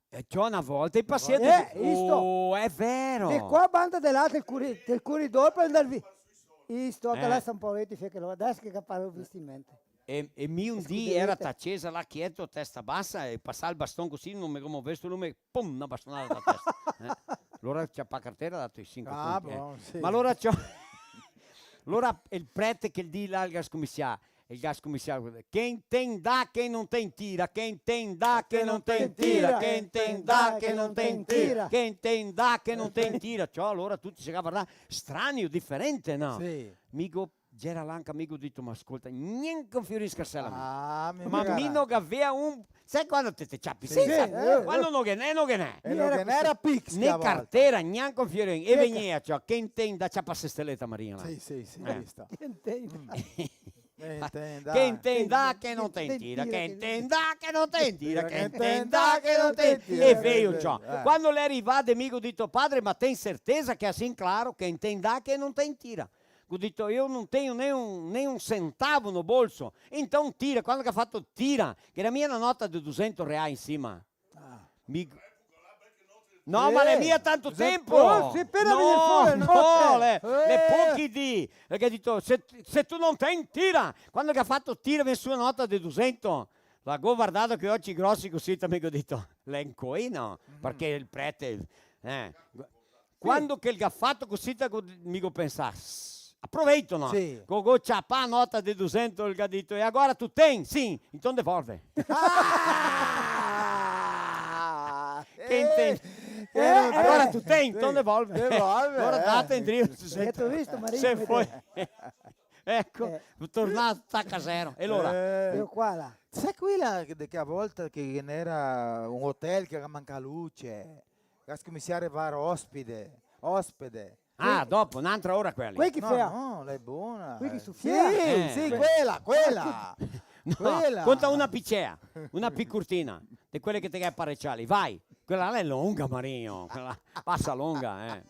E ciò, na volta i pasienti... Eh, isto. Oh, xe vero. De qua, banda de là, del cori-, del coridor, par ndar via. Isto, anca là sta un povereto, che lo, adeso che parlo, visto in mente. E, e mi un dì era ta cesa là, chieto, testa basa, e pasà el baston cusì, no me go movesto, lu me, pum, na bastonada ta testa. Eh? Alora ciapà cartera, dato i sinque punti, eh. Ah, bon, sì. Ma alora ciò, alora el prete che el dì là el ga scominsià, E el ga scominsià: "Che te 'nd dà, che no te 'nd tira, che te 'nd dà, che no te 'nd tira, che te 'nd dà, che no te 'nd tira, che te 'nd dà, che no te 'nd tira." Ciò, alora tuti se ga vardà, stranio, diferente, no? Sì. Mi go, gera là anca mi, go dito: "Ma scolta, gnanca un fiorin scarsela mi." Ah, mi... Ma mi no gavea un, sa quando te, te ciapi? Sì, sì, eh, quando no ghe n'è, no ghe n'è. E no ghe n'era pix, né cartera, gnanca un fiorin. E vegnea, ciò, che te 'nd dà, ciapa se steleta, Maria, là. Sì, sì, sì, vista. Che te 'nd dà. Che te 'nd dà, che no te 'nd tira, che te 'nd dà, che no te 'nd tira, che te 'nd dà, che no te 'nd tira. E veio, ciò. Eh. Quando l'è rivà, mi go dito: "Padre, ma te 'nd sertesa che asì in claro, che te 'nd dà, che no te 'nd tira?" Go dito: "Eu no tegno nen un, nen un centavo no bolso." "Então tira." Quando che ga fato tira, che gera mia na nota de dusento reai in sima. Ah. Mi... No, ma l'è mia tanto tempo. Oh, sì, pena... No, no, l'è, l'è pochi dì. Parché ga dito: "Se, se te no te 'nd tira." Quando che ga fato tira, vien su na nota de dusento. La go vardada coi oci grosi cusì, mi go dito: "L'è incoi, no?" Parché el prete, eh. Quando che el ga fato cusì, mi go pensà: "Aproveito, no?" Sì. Go, go ciapà a nota de dusento, el ga dito: "E agora tu ten?" "Sì." "Então devolve." Ah! Che te 'nd... Eh, eh, "Agora tu ten? Então devolve." Devolve, eh. Agora date indrio. E te ga visto, Maria? Se foi. Eco, tornà taca zero. E alora? Eh. Io qua, là. Sa quela che, de che a volta che ghe n'era un hotel che ga mancà luce? Che ga scominsià a rivar ospite, ospite. Ah, dopo, n'antra ora quela lì. Quei che... No, fea... no, l'è bona. Quei che sofia. Sì, eh, sì, quela, quela. No, quela. Conta una picea, una pi curtina, de quele che te ghe parecià lì. Vai, quela là l'è longa, Marino, quela là pasa longa, eh.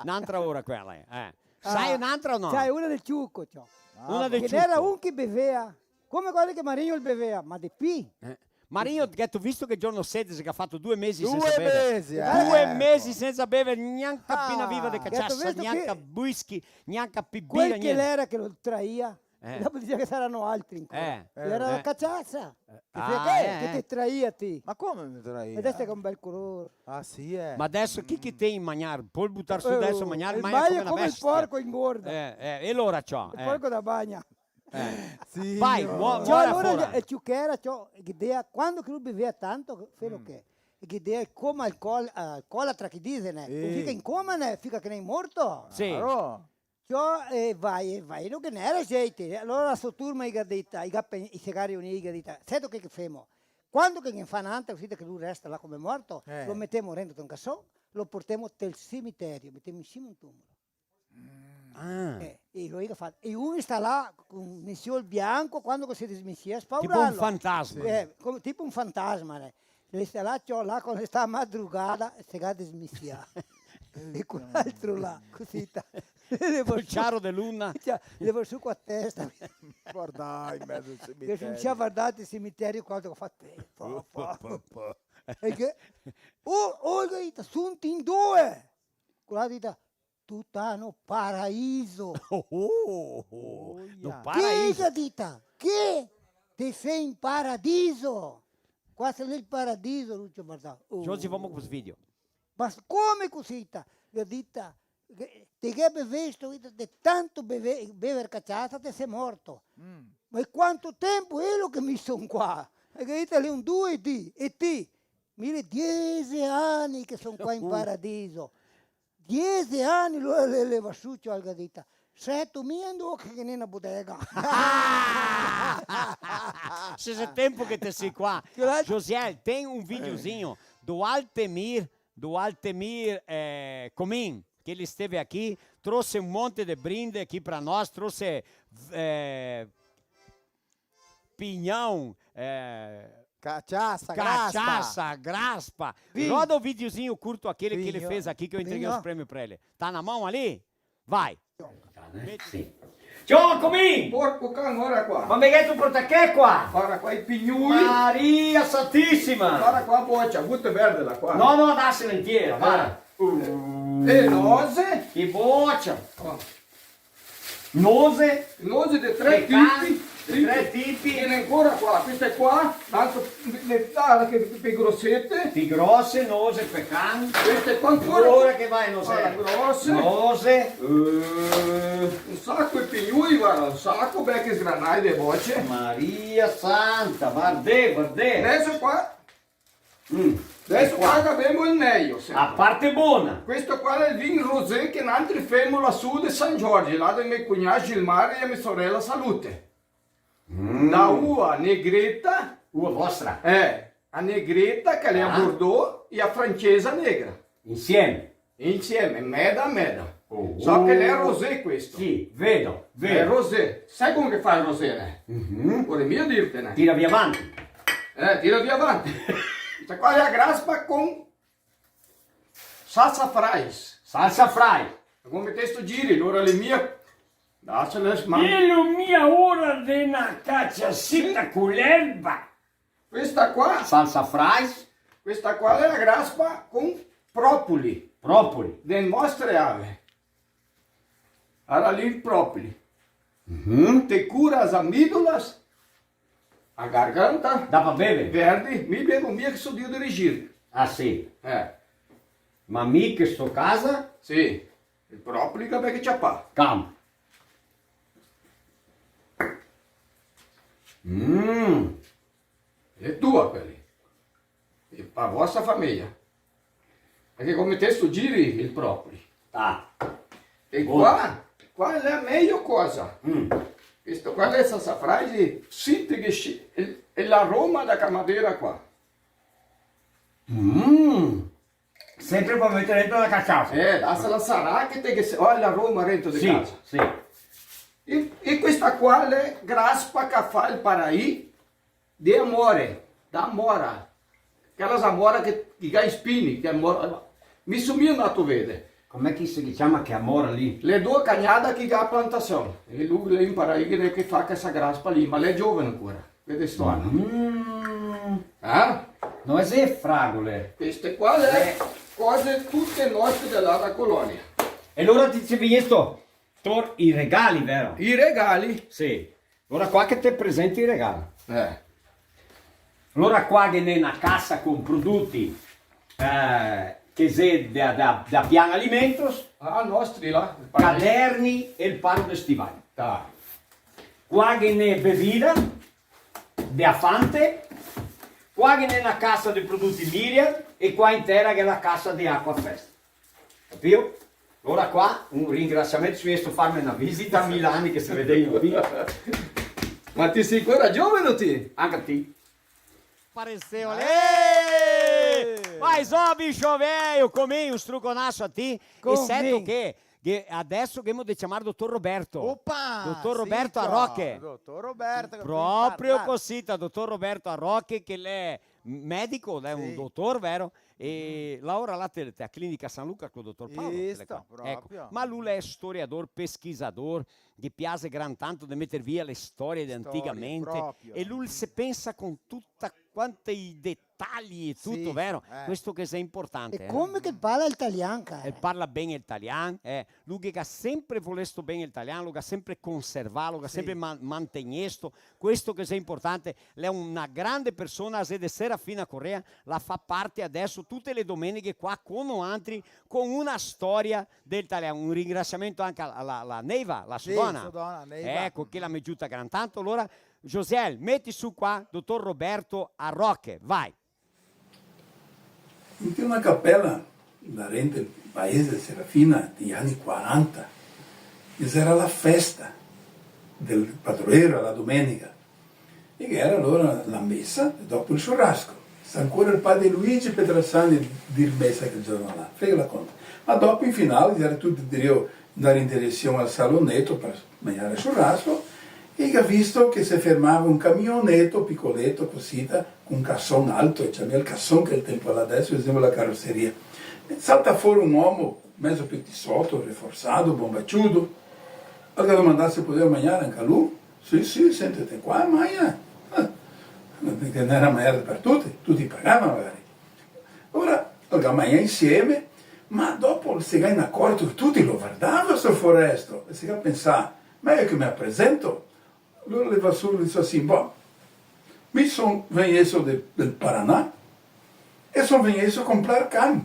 N'antra ora quela, eh. Sa n'antra o no? Sa una del ciuco, ciò. Ah, una del ciuco. Che ghe n'era un che bevea, come quel che Marino el bevea, ma de pi. Eh. Marino, gheto visto che giorno sede che ga fato due mesi sensa bever? Due mesi, eh. Due mesi sensa bever gnanca pi na viva de caciasa, gnanca whisky, gnanca pi bira, gnente. Quel che l'era che lo traia, eh, dopo dixea che sarà altri ancora. Eh. L'era la caciasa. Eh. Che te traia ti. Ma come me traia? E deso che ga un bel color. Ah, sì, eh. Ma deso chi che te in magnar? Pol butar su deso magnar, el magna come na bestia. El magna come el porco, ingorda. Eh, eh, e alora ciò, eh. El porco da bagna. Eh. Sì, vai, mo-, ciò, mora alora fora. El ciuchera, ciò, che dea, quando che lu bevea tanto, felo che, che dea el coma alcol-, alcolatra che dise, né? Sì. Fica in coma, né? Fica che n'è morto. Sì. Claro. Ciò, e vai, e vai, no ghe n'era gente. Alora la so turma i ga dita, i ga pe-, i se ga riunì, i ga dita: "Seto che, che femo? Quando che ghe fa n'antra, cusì che lu resta là come morto, eh, lo metemo rento te un cason, lo portemo tel cimiterio, metemo in sima un tumulo." Ah. Eh, e lo i ga fato. E un sta là con un misiol bianco, quando che se dismisia, spauralo. Tipo un fantasma. Eh, come, tipo un fantasma, né? L'è stà là, ciò, là, quando sta madrugada, se ga dismisià. E quel altro là, cusì, ta-, levà su, ciaro de luna. Ciò, levà su co la testa. Vardà in mezo al cimiterio. Che se ga vardà el cimiterio, quando che fa, eh, fa, fa. E che? Oh, oh, el ga dito, "Son in due." Quel là ga dito, "Tu ta no paraiso." Oh, oh, oh. Oia. No paraiso. "Che?" Ga dita, "Che? Te sei in paradiso? Qua xe el paradiso", lu ciò, varda. Oh. Giorgi, vamo co sto video. "Ma s-, come cusì, ta?" Ga dita, "Te ghe bevesto, de tanto beve-, bever caciasa, te sei morto." Mm. "Ma quanto tempo xe che mi son qua?" E ga dita, "L'è un due dì, e ti?" "Mi l'è diese ani che son qua in paradiso." "Diese ani?" Lu le, leva su, ciò, el ga dita, "Seto mi, ando che ghe n'è na bodega." Se xe tempo che te si qua. Josiel, ten un videozinho do Altemir, do Altemir, eh, Comin, che el steve aqui, trouxe un monte de brinde aqui pra nós, trouxe, eh, pinhão, eh, cachaça, graspa. Cachaça, graspa. Vinho. Roda o videozinho curto aquele que ele fez aqui, que eu entreguei os prêmios pra ele. Tá na mão ali? Vai. Sì. Ciò, Comin! Porco can, ora qua. Ma me gheto portà che qua? Ora qua i pignui. Maria Santisima! Ora qua, bocia, bute verde là qua. No, no, dasela intiera, va. Eh. Uh. E noze? Che bocia! Oh. Noze? Noze de tre tipi. Pecan, de tre tipi. Ghe n'è ancora qua, queste qua, tanto, le, le, ah, che pi grosete. Pi grose, noze, pecan. Queste qua ancora. Ora che va, noze. Ora, grose. Noze. Eh. Saco e pignui, varda, un saco, bel che sgranai de boce. Maria santa, vardè, vardè. Deso qua, mm, deso qua gavemo el mejo, sempre. A parte bona. Questo qua l'è el vin rosé che nantri femo lasù de San Giorgio, là de me cugnà Gilmar e me sorela Salute. Mm. Da ua negreta. Ua vostra? Eh, a negreta, che l'è a Bordeaux, e a francesa negra. Insieme? Insieme, meda a meda. Oh. So che l'è rosé questo. Sì, vedo, vedo. L'è rosé. Sa come che fa el rosé, né? Mhm. Vorìa mia dirte, né? Tira via vanti. Eh, tira via vanti. Sta qua l'è a graspa con salsa fries. Salsa fry. Come te sto giri, alora l'è mia. Deso l'è sma- E l'è mia ora de na caciasita co l'erba. Questa qua, salsa fries. Questa qua l'è la graspa con propoli. Propoli. De nostre ave. Ara lì el propoli. Mhm. Te cura as amidolas, a garganta. Dà pa beve? Verdi, mi bevo mia che so drio de regir. Ah, sì? Eh. Ma mi che sto casa? Sì. El propoli che bel che ciapà. Cam. Mm. L'è tua quela. E pa vostra fameja. Parché come te sto giri el propoli. Ah. E bon. Qua, qua l'è la mejo cosa. Mm. Questo qua l'è salsa fries, senti che sci-, e, e l'aroma da camadera qua. Mm. Sempre par meter dentro la caciasa. Eh, lasala sarà che te che se-, oh, l'aroma dentro de casa. Sì, sì. E, e questa qua l'è graspa che fa el paraì de amore, da amora. Quela amora che, che ga i spini, che amora, mi so mia ndà a vede. Come che se ciama che amora lì? Le do cagnada che ga plantasion. E lu l'è in paraì che fa questa graspa lì, ma l'è giovane ancora. Vede sto ano. Mm. Eh? No xe fragole. Queste qua le cose tute nostre dela colonia. E alora ti te vien sto, tor i regali, vero? I regali? Sì. Alora qua che te presenti i regali. Eh. Alora qua ghe n'è na casa con prodoti, eh, che xe da, da, da Pian Alimentos. Ah, nostri là, el paese. Caderni e el paro de Stivali. Dai. Qua ghe n'è bevida, de Afante, qua ghe n'è na casa de prodoti Miriam e qua in tera ghe n'è la casa de Aquafest. Capìo? Alora qua un ringrasiamento, so vegnù a farme na visita, mila ani che se vedemo, capìo? Ma ti si ancora giovane ti? Anca ti. Apareceu ali. Aê! Mas, ó, bicho velho, comei un struconaso a ti. Comei. E certo che Ghe-, adeso ghemo de ciamar dotor Roberto. Opa! Dotor Roberto Arroque. Dotor Roberto, che... Proprio cosita, dotor Roberto Arroque, che l'è medico, l'è un dotor, vero? E laora là te, te a clinica San Luca co dotor Paolo, quele qua. Isto, proprio. Eco, ma lu l'è storiador, pesquisador, ghe piase gran tanto de meter via le storie de antigamente. Storie, proprio. E lu se pensa con tuta quanti i detalii e tuto, vero? Sì, eh. Questo che xe inportante, eh. E come che el parla el talian, cara? El parla ben el talian, eh. Lu che ga sempre volesto ben el talian, lu ga sempre conservà, lu ga sempre man-, mantegnesto. Questo che xe inportante, l'è una grande persona, xe de Serafina Corrêa, la fa parte adeso tute le domeneghe qua co noantri, con una storia del talian. Un ringrasiamento anca a la, la, la Neiva, la so dona. Sì, so dona, Neiva. Eco, che la me giuta gran tanto. Alora, Josiel, meti su qua, dotor Roberto Arroque, vai. Inte na capela darente el paese de Serafina, dei ani quaranta, ghe gera la festa del padroero, la domenega, e ghe gera alora la mesa e dopo el churrasco. Sta ancora el padre Luigi Petrasani dir mesa quel giorno là, fega la conta. Ma dopo, in finale, gera tuti drio ndar in diresion al saloneto par magnar el churrasco, e i ga visto che se fermava un camioneto picoleto, cosita, co un cason alto, e ciamea el cason quel tempo là, deso disemo la caroseria. E salta fora un omo, mezo petisoto, reforsado, bombaciudo. Alora el ga domandà se podeva magnar anca lu. Sì, sì, sentete qua, magna. Eh, che ghe gera magnar par tuti, tuti pagava magari. Alora, el ga magnà insieme, ma dopo se ga inacorto che tuti lo vardava sto foresto, e se ga pensà, "Ma mi che me apresento?" Alora el leva su, el dise sì, "Bon, mi son vegnesto de, del Paraná, e son vegnesto comprar carne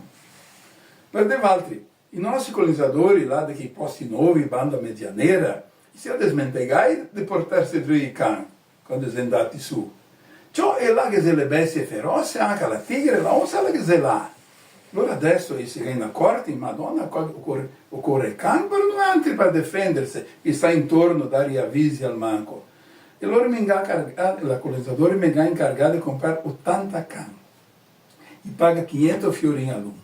par de valtri." I nostri colonizadori là de quei posti novi, banda Medianera, i se ga desmentegai de portarse drio i can, quando xe ndati su. Ciò, e là ghe xe le bestie feroce, anca la tigre, la onsa, la ghe xe là. Alora adeso i se ga inacorti, Madona, co-, ocore, ocore can par noantri, par defenderse, i sta intorno, dare avisi almanco. E lori me ga cargà, la colonizadori me ga incargà de comprar otanta can. I paga quinhentos fiorin a l'un.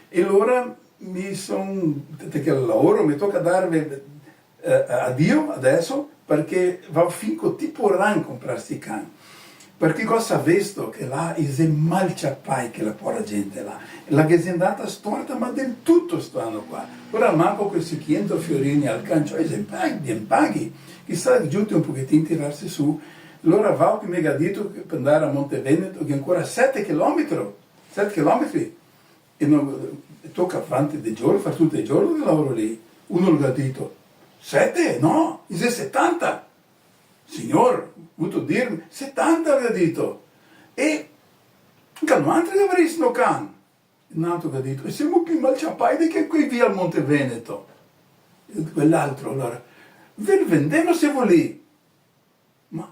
E lora mi son, te, te che laoro, me toca darve, eh, adio adeso, parché vao fin co tipo ran comprar sti can. Parché go savesto che là i xe mal ciapai, che la pora gente là. La ghe xe ndata storta, ma del tuto sto ano qua. Lora manco questi quinhentos fiorini al can, ciò, i xe paghi, ben paghi. Chisà, giuti un pochetin tirarse su. Lora vao che me ga dito che par ndare a Monte Veneto, che ancora sete chilometri, sete chilometri, e no, toca avanti de giorno, far tuto el giorno de laoro lì. Uno el ga dito: "Sete? No, i xe setanta." "Signor, vuto dirme?" "Setanta", el ga dito. "E anca noantri gavarìsimo can." Un altro el ga dito: "E semo pì mal ciapai de che quei via al Monte Veneto." E quel'altro, alora: "Ve vendemo se volì." "Ma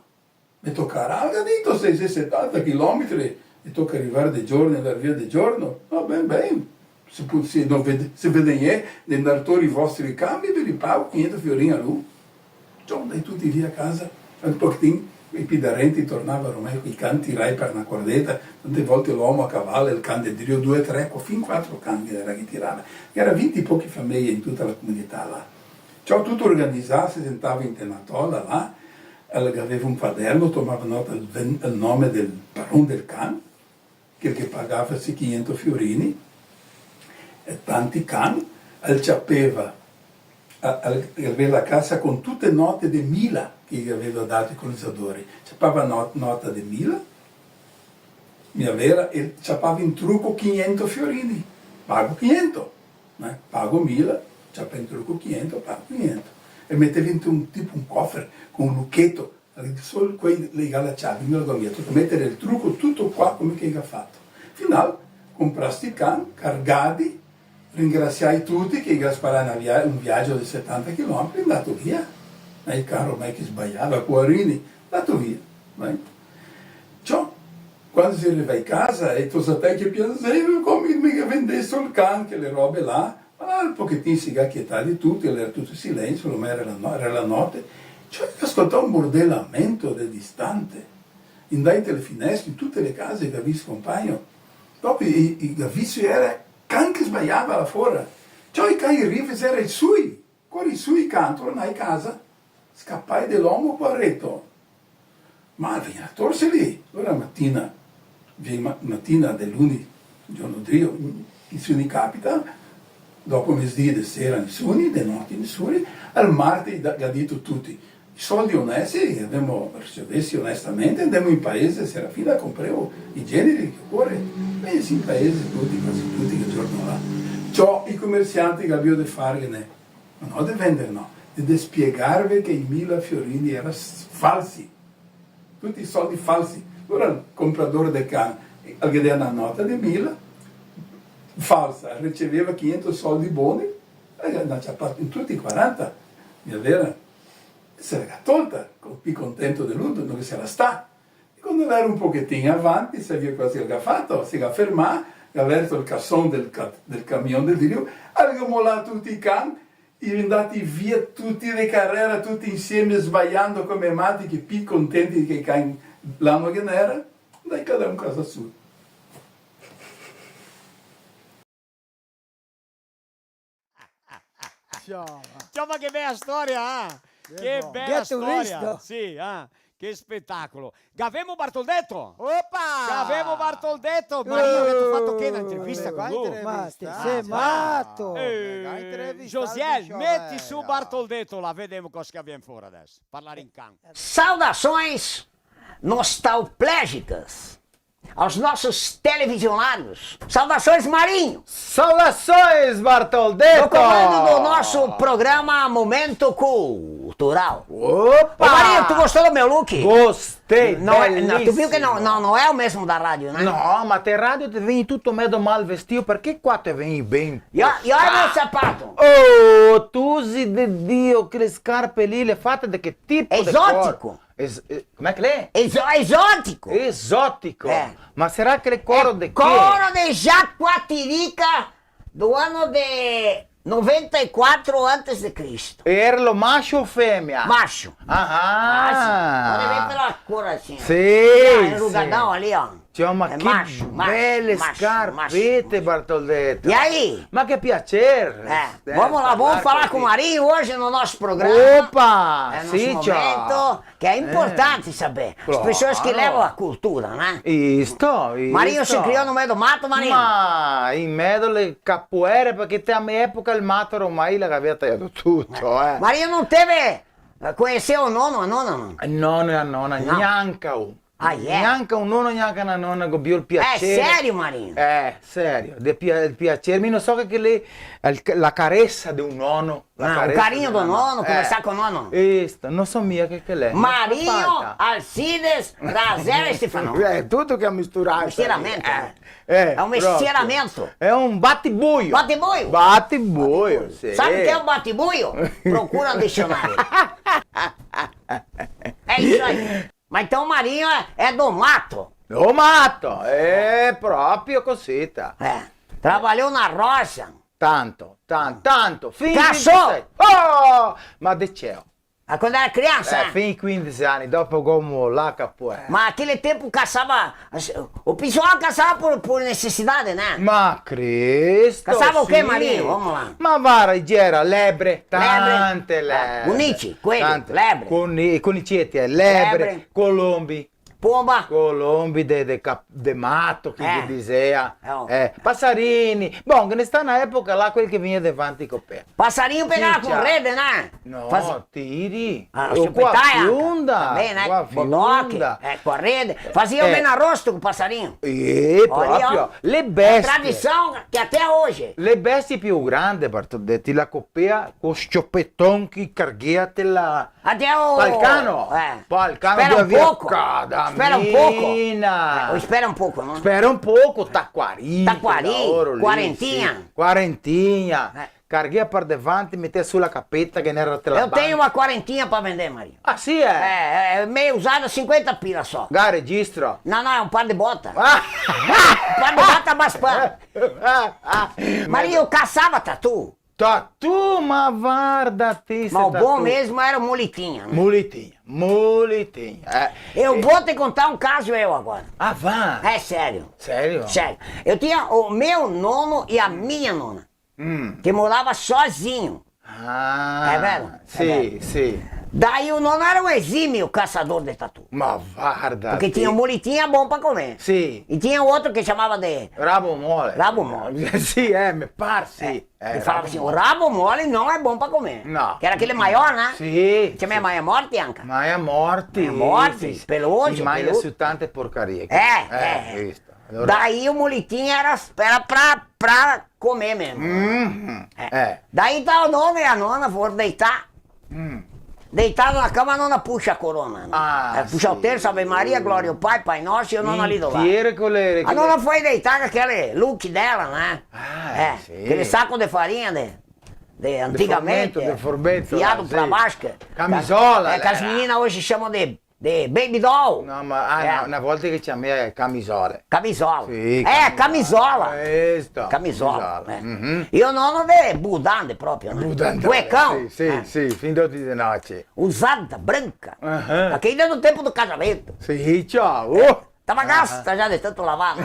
me tocarà", el ga dito, "se xe setanta chilometri, me toca rivar de giorno e ndar via de giorno." "Va ben, ben, se pu-, se no ved-, se vedè de ndar tor i vostri can, ve li pago quinhentos fiorin a l'un." Ciò, ndai tuti via casa, un pochetin, i pì darenti tornava ormai coi can tirai par na cordeta, tante volte l'omo a cavalo e el can de drio, due, tre, co-, fin quatro can che gera che tirava. Gera vinti e poche fameje in tuta la comunità là. Ciò, tuto organizà, se sentava inte na tola là, el gaveva un quaderno, tomava nota el ven-, el nome del paron del can, quel che pagava sti quinhentos fiorini, e tanti can, el ciapeva, a, a, el gaveva la casa con tute note de mila che i gaveva dato i colonizadori. Ciapava no-, nota de mila, mia vera, e ciapava in truco quinhentos fiorini. Pago quinhentos, né? Pago mila, ciapa in truco quinhentos, pago quinhentos. E meteva inte un, tipo un cofer con un lucheto, solo quei legai la ciave, no la dovea, toca meter el truco tuto qua, come che i ga fato. Final, compra sti can, cargadi, ringrasiai tuti che i ga sparà na via-, un viagio de setanta chilometri, ndato via. Ma i can ormai che sbaiava, poarini, ndato via, né? Ciò, quando se riva in casa, e tosatai che pianzeva, come che me ga vendesto el can, che le robe là, ma là un pochetin se ga quietadi tuti, l'era tuto silensio, ormai era la no-, era la note. Ciò, i ga scoltà un bordelamento de distante. Ndai inte le finestre, in tute le case, i ga visto compagno. Dopo i, i ga visto, era can che sbaiava là fora. Ciò, i can i riva, era i sui. Cori sui i can, tornai casa, scapai de l'omo, poareto. Ma vegnea a torseli. Alora matina, vien ma-, matina de luni, giorno drio, nisuni capita, dopo mesdì de sera nisuni, de note nisuni, al marti i ga dito tuti: "I soldi onesti, che gavemo ricevesti onestamente, ndemo in paese, Serafina, compremo i generi che ocore." Pensi, in paese tuti, quasi tuti, che giorno là. Ciò, i comersianti che gavea de farghene, ma no de vender, no, de, de spiegarve che i mila fiorini era s-, falsi. Tuti soldi falsi. Alora el comprador de can, el ghe dea na nota de mila, falsa, riceveva quinhentos soldi boni, e el ne ga ciapà tuti quaranta, mia vera? Se la ga tolta, co-, pì contento de lu, no che se la sta. E quando l'era un pochetin avanti, savìo cosa che el ga fato? Se ga fermà, ga verto el cason del ca-, del camion de drio, el ga molà tuti i can, i è ndati via tuti de carera, tuti insieme, sbaiando come mati, che pì contenti che i can là no ghe n'era, ndai cada un casa sua. Ciò, ma che bela storia, ah! Che bela storia! Sì, ah, che spetacolo! Gavemo Bartoldeto! Opa! Gavemo Bartoldeto! Marino, gheto fato che na intervista qua? Ma ti sei mato! Eh, Josiel, meti su Bartoldeto, là, vedemo cosa che vien fora adeso. Parlar in can. Saudações nostalplégicas aos nossos televisionários. Saudações, Marinho. Saudações, Bartoldeto. No comando do nosso programa Momento Cool. Turau. Opa! Ô, Marinho, tu gostou do meu look? Gostei, no, no, tu viu que não, belisimo. Não, não é o mesmo da rádio, né? No, ma te radio te vien tuto medo mal vestio, parché qua te vien ben? E, e olha meu sapato. Oh, tusi de Dio, che le scarpe lì, le fate de che tipo de cor-? Exótico. Es-, eh, come che l'è? Exo-, exótico. Exótico. Eh. Ma sarà che l'è coro de che? Coro de Jaguatirica do ano de noventa e quatro antes de Cristo. E eralo macho o femia? Macho. Ah. Macho. Pode ver pela cor assim, ó. Sì, ah, é rugadão ali, ó. Ciò, ma che bele scarpete, Bartoldeta. E aí? Ma che piaser. Eh, vamos lá, vamos falar com o Marinho hoje no nosso programa. Opa! É nosso momento, que é importante saber. As pessoas que levam a cultura, né? Isto, isto. Marinho se criou no meio do mato, Marinho? Ma in medo le capoere, parché te a me epoca el mato ormai la gavea taià tuto, eh. Marinho não teve, eh, conheceu o nono, a nona, não? El nono e a nona, gnanca un. Ah, é? Gnanca un nono, gnanca na nona, go bio el piaser. Eh, serio, Marinho? Eh, serio, de pia-, el piaser. Mi no so che, che l'è el, la caresa de un nono. Ah, o carinho do nono, conversar com o nono. Isto, no so mia che, che l'è. Marinho Alcides Razel Stefano. Eh, tuto che misturà. Mistieramento, eh. Eh, é um mistieramento. É um batibuio. Batibuio? Batibuio, sì. Sabe o que é um batibuio? Procura no dicionário. É isso aí. Mas então o Marinho é, é do mato. Do mato, é proprio cosita. É. Trabalhou na roça. Tanto, tan-, tanto. Fin... Caçou! Vintisei. Oh! Ma de ciò. Ah, quando era criança, eh, eh? Fin quindese ani, dopo go molà capoera. Ma aquele tempo caçava, o pessoal caçava por, por necessidade, né? Ma Cristo, caçava o quê, sì. Marinho? Vamos lá. Ma varda, gera lebre, tante lebre. Eh, conici, quei, tante. Lebre. Coni-, coniceti, eh, lebre, lebre. Colombi. Pomba. Colombi de, de cap-, de mato, che, eh, che disea. Eh, oh. Eh, pasarini. Bon, ghe ne sta na epoca là, quel che vegnea davanti co pe. Pasarinho pegava com rede, né? No, tiri. Ah, o co a fionda. Também, né? Co a fionda. Bodoque, eh, com a rede. Fazia o bem na rosto com o passarinho. Eh, proprio. Olha, ó. Le bestie. É tradição que até hoje. Le bestie più grande, Bartoldeta, la copea co sciopeton che carghea te la Até o... Pal cano. Eh. Pal cano. Spera un poco. Spera un poco. Eh, o spera un poco, no? Spera un poco, taquari. Taquari, quarentinha. Sì. Quarentinha. Eh. Carghea par davanti, metea su la capeta che n'era te la... Eu tenho uma quarentinha pra vender, Maria. Ah, sì, eh? Eh, eh, meia usada, cinquenta pila só. Ga registro? Não, não, é um par de bota. Ah. Um par de bota, mas pá. Maria, eu caçava tatu. Tatu, ma varda ti, ma o bon mesmo era o Mulitinha, né? Mulitinha, Mulitinha, eh. Eu vou te contar um caso eu agora. Ah, vá. É sério. Sério? Sério. Eu tinha o meu nono e a minha nona, hum, que morava sozinho. Ah, é verdade? Sì, sì. Daí o nono era um exímio caçador de tatu. Ma varda ti. Porque tinha o Mulitinha bom pra comer. Sì. E tinha outro que chamava de... Rabo mole. Rabo mole. Sì, eh, me par, sì. Eh. Eh, e falava assim, o rabo mole não é bom pra comer. No. Que era aquele maior, né? Sì, sì. Chama Maia Morte, anca. Maia Morte, Maia Morte, sì, sì. Peloso, e magna peludo. Su tante porcarie. Eh, eh, eh. Visto. Allora... Daí o Mulitinha era, era pra, pra comer mesmo. Uhum. Eh. Eh. Daí tá o nono e a nona, foram deitar. Hum. Deitado na cama, a nona puxa a corona, né? Ah, ela puxa o terço, Ave Maria, glória ao Pai, Pai Nosso, e a nona ali do lado. Intiere co le... A nona foi deitar com aquele look dela, né? Ah, sì. Aquele saco de farinha de, de antigamente, formento, de formento, fiado pra baixo, que... Camisola, é, que as meninas hoje chamam de, de baby doll. No, ma, ah, no, na volta che ciamea camisola. Camisola. Sì, camisola. É, camisola. Questo. Camisola, camisola. Eh. Mhm. E o nono de budande proprio, né? Budande, cuecão. Sì, sì, sì, fin dopo de noce. Usada, branca. Aham. Aquele era no tempo do casamento. Sì, ciò. Eh, tava gasta já de tanto lavar.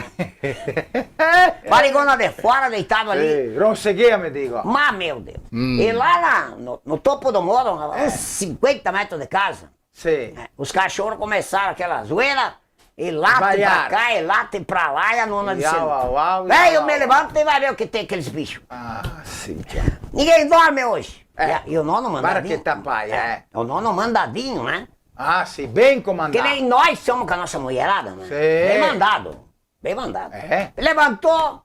Barrigona de fora, deitado ali. Sì, ronseghea, me digo. Ma, meu Deus. Mm. E lá na, no, no topo do morro, uns cinquenta metros de casa, sì, eh, os cachorros começaram aquela zoeira, e late pra cá, e late pra lá, e a nona dizendo: "Velho, me levanta e vai ver o que tem aqueles bichos." Ah, sì, ciò. Ninguém dorme hoje. Eh, e, e o nono mandadinho. Varda che tapaia, eh. O nono mandadinho, né? Ah, sì, ben comandà. Que nem nós somos com a nossa mulherada, né? Sì. Bem mandado. Bem mandado. É? Levantou,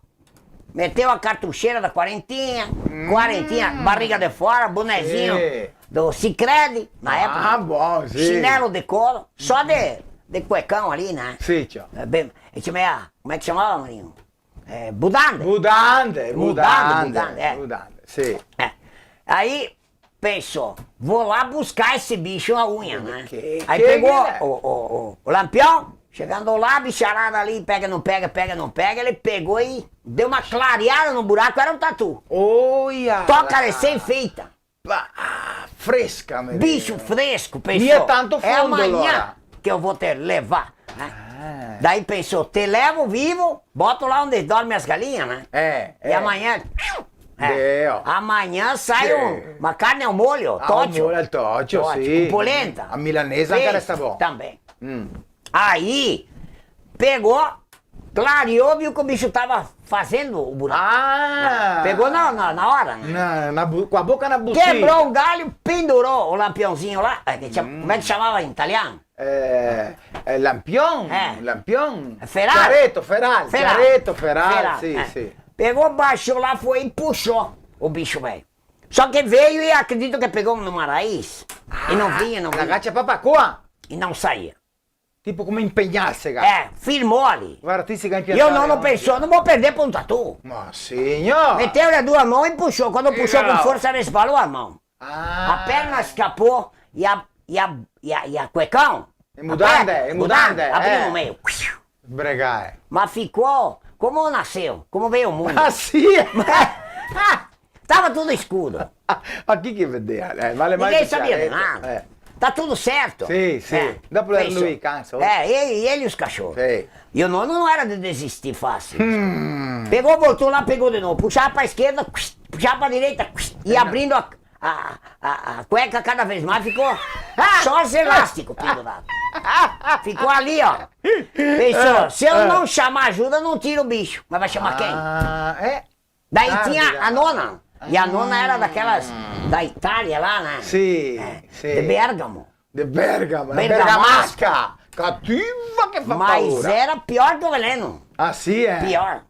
meteu a cartucheira da quarentinha, hum, quarentinha, barriga de fora, bonezinho. Sì. do Sicredi, na época. Ah, bon, sì. Chinelo de couro, só de, de cuecão ali, né? Sì, ciò. Eh, ben, e ciamava, come che se ciamava, Marino? Eh, budande. Budande, budande, budande, eh. Budande, sì. Eh, aí, pensou, vou lá buscar esse bicho a unha, né? Aí pegou o, o, o, o lampião, chegando lá, bicharada ali, pega, não pega, pega, não pega, ele pegou e deu uma clareada no buraco, era um tatu. Olha! Toca lá. Recém-feita. Pá, fresca, meu Deus. Bicho fresco, pensou. Não é tanto fundo, é amanhã que eu vou te levar, né? Ah. Daí pensou, te levo vivo, boto lá onde dorme as galinhas, né? É, e é. Amanhã, é. Deu. Amanhã sai um, uma carne ao molho, ah, tocho. Ao molho, al tocho, tocho, sì. Com polenta. A milanesa anca resta bon. Também. Mm. Aí, pegou, clareou, viu que o bicho tava fazendo o buraco. Ah! Pegou na, na, na hora, né? Na, na bu-, com a boca na buceta. Quebrou um galho, pendurou o lampiãozinho lá. Eh, que chama, como é que chamava em italiano? É, é lampião? É. Lampião? É feral. Ciareto, feral, feral. Ciareto, feral, feral, sì, é. Sì. Pegou, baixou lá, foi e puxou o bicho, velho. Só que veio e acredito que pegou numa raiz. E não vinha, não vinha. Ah, la ga ciapà par qua? E não saía. Tipo come impegnarse, cara. Eh, firmou ali. Varda, ti se ga impiantà. E o nono pensou, não vou perder pra um tatu. Ma signor! Meteu as duas mãos e puxou. Quando puxou com força, resbalou a mão. Ah. A perna escapou e a, e a, e a, e a cuecão. E mudande, a perna, e mudande, mudande, abriu no meio. Sbregà. Ma ficou como nasceu, como veio ao mundo. Ah, sì? Tava tudo escuro. Ma chi che vedea? Eh, vale mai. Ninguém sabia de nada. Eh. Tá tudo certo. Sì, sì. Eh, dopo l'era lui, canso. Eh, e, e ele e os cachorros. Sì. E o nono não era de desistir fácil. Hum. Pegou, voltou lá, pegou de novo. Puxava pra esquerda, puxava pra direita, e abrindo a, a, a, a cueca cada vez mais, ficou só os elásticos pendurados. Ficou ali, ó. Pensou, se eu não chamar ajuda, não tira o bicho. Mas vai chamar quem? Ah, é? Daí tinha a nona. E a nona era daquelas da Itália lá, né? Sì, sì. De Bergamo. De Bergamo, la bergamasca. Bergamasca. Cativa che fa paura. Mas era pior que o veleno. Ah, sì, eh? Pior.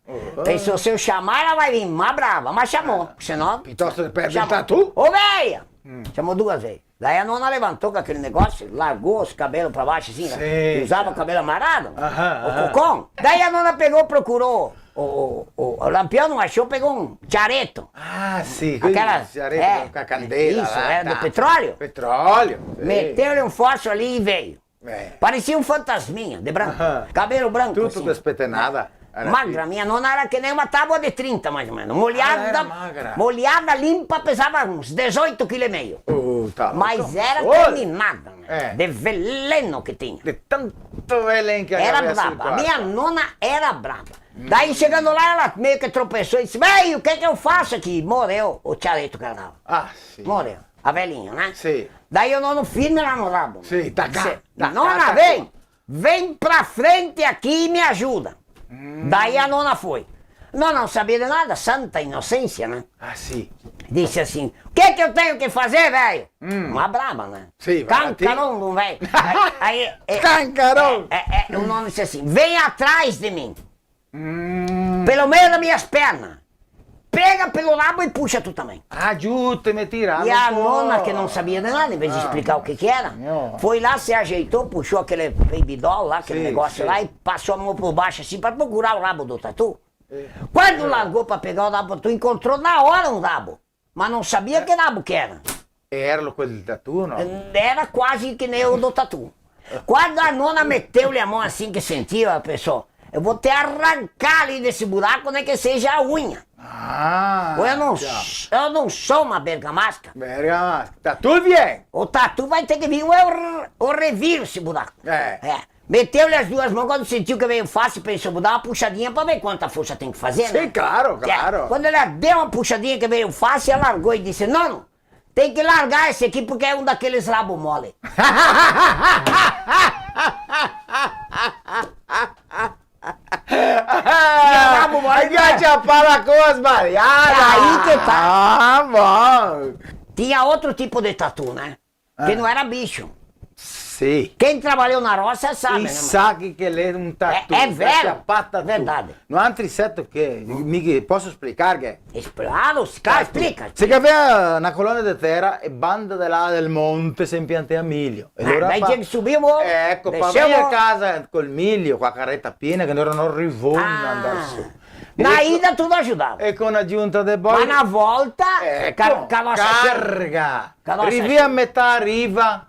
Pensou, se eu chamar, ela vai vir mais brava. Mas chamou, senão... Piuttosto che perdere il tatu. Ô, veia! Chamou duas vezes. Daí a nona levantou com aquele negócio, largou os cabelos pra baixo, assim, né? Sì, usava o cabelo amarrado, o cocão. Daí a nona pegou, procurou o, o, o, o lampião, não achou, pegou um ciareto. Ah, sì, aquela, ciareto, é, com a candeia isso, lá, era do petróleo. Petróleo, sì. Meteu-lhe um fósforo ali e veio. É. Parecia um fantasminha, de branco. Aham. Cabelo branco, tudo assim. Despetenada. Era magra, minha nona era que nem uma tábua de trinta, mais ou menos. Molhada, ah, era magra. Molhada, limpa, pesava uns dezoito quilos e meio. Puta, mas era terminada, né? É. De veleno que tinha. De tanto veleno que era brava. A minha nona era brava. Hum. Daí, chegando lá, ela meio que tropeçou e disse: "Bem, o que que eu faço aqui?" Morreu o ciareto que ela dava. Ah, sim. Morreu. A velhinha, né? Sim. Daí o nono firme lá no rabo. Sim, tá cá. Disse: "Nona, vem! Vem pra frente aqui e me ajuda." Hum. Daí a nona foi. Nona não sabia de nada, santa inocência, né? Ah, sim. Disse assim: "O que que eu tenho que fazer, velho?" Hum. Uma braba, né? Sim, vai lá, cancarão, não vai. Aí, aí, é, cancarão! É, é, é, o nono disse assim: "Vem atrás de mim." Hum. Pelo meio das minhas pernas. Pega pelo rabo e puxa tu também. Ah, giusto, me tira. E a nona, que não sabia de nada, em vez de explicar o que que era, foi lá, se ajeitou, puxou aquele baby doll lá, aquele negócio lá, e passou a mão por baixo assim pra procurar o rabo do tatu. Quando largou pra pegar o rabo do tatu, encontrou na hora um rabo. Mas não sabia que rabo que era. E era quel del tatu, no? Era quase que nem o do tatu. Quando a nona meteu-lhe a mão assim que sentiu, ela pensou: "Eu vou te arrancar ali desse buraco, nem que seja a unha." Ah, eu não, eu não sou uma bergamasca. Bergamasca. Tatu vem. O tatu vai ter que vir ou eu, eu reviro esse buraco. É. É. Meteu-lhe as duas mãos, quando sentiu que veio fácil, pensou: "Vou dar uma puxadinha pra ver quanta força tem que fazer, né?" Sim, claro, claro. Quando ela deu uma puxadinha que veio fácil, ela largou e disse: "Nono, tem que largar esse aqui porque é um daqueles rabo mole." Tinha rabo mole, né? Aí que chapava com as malhadas. É aí que tá. Ah, bom. Tinha outro tipo de tatu, né? Que não era bicho. Sì. Quem trabalhou na roça sabe, né, mano? Sa che, che l'è un tatu, eh, è vero, che ciapata tu. Verdade. Noantri seto che, mi che poso splicarghe? Claro, splica. Se gavea na colonia de tera e banda de là del monte se impiantea milio. E alora dai, pa-, che subimo, eco, pa desemo. Vegner a casa col milio, co la careta piena, che no, no rivea a andar su. Na ida tuto ajudava. E co na giunta de boi. Ma na volta, eco, car-, cavasa carga. Cavasa rivea a metà riva.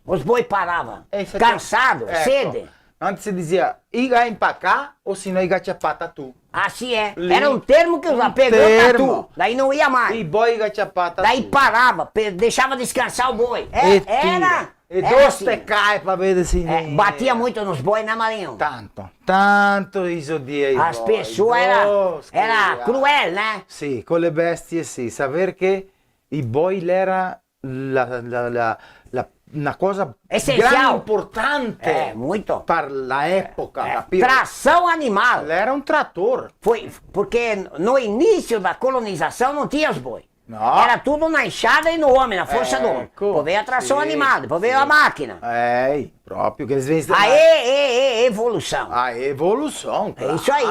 Os boi parava. Cansado, eco. Sede. Antes se dizia, "I ga inpacà", o se no, "I ga ciapà tatu". Ah, sì, eh? Lì. Era un termo che usava, pegou tatu, daí não ia mais. "I boi ga ciapà tatu". Daí parava, pe-, deixava descansar o boi. É, era, era assim. E tira. E do stecae pa veder se... É, batia muito nos boi, né, Marinho? Tanto, tanto, isodia i boi. As pessoas era, era cruel, né? Sì, co le bestie sì. Saver che i boi l'era la, la, la, la, na cosa grande, importante. Esencial. É, muito. Par la epoca, capito? Tração animal. L'era un trator. Foi, porque no início da colonização não tinha os boi. No. Era tudo na enxada e no homem, na força do homem. Eco, sì, sì. Depois veio a tração animal, depois veio a máquina. Eh, proprio, che... Aí, é, é evolução. A evolução, claro. É isso aí,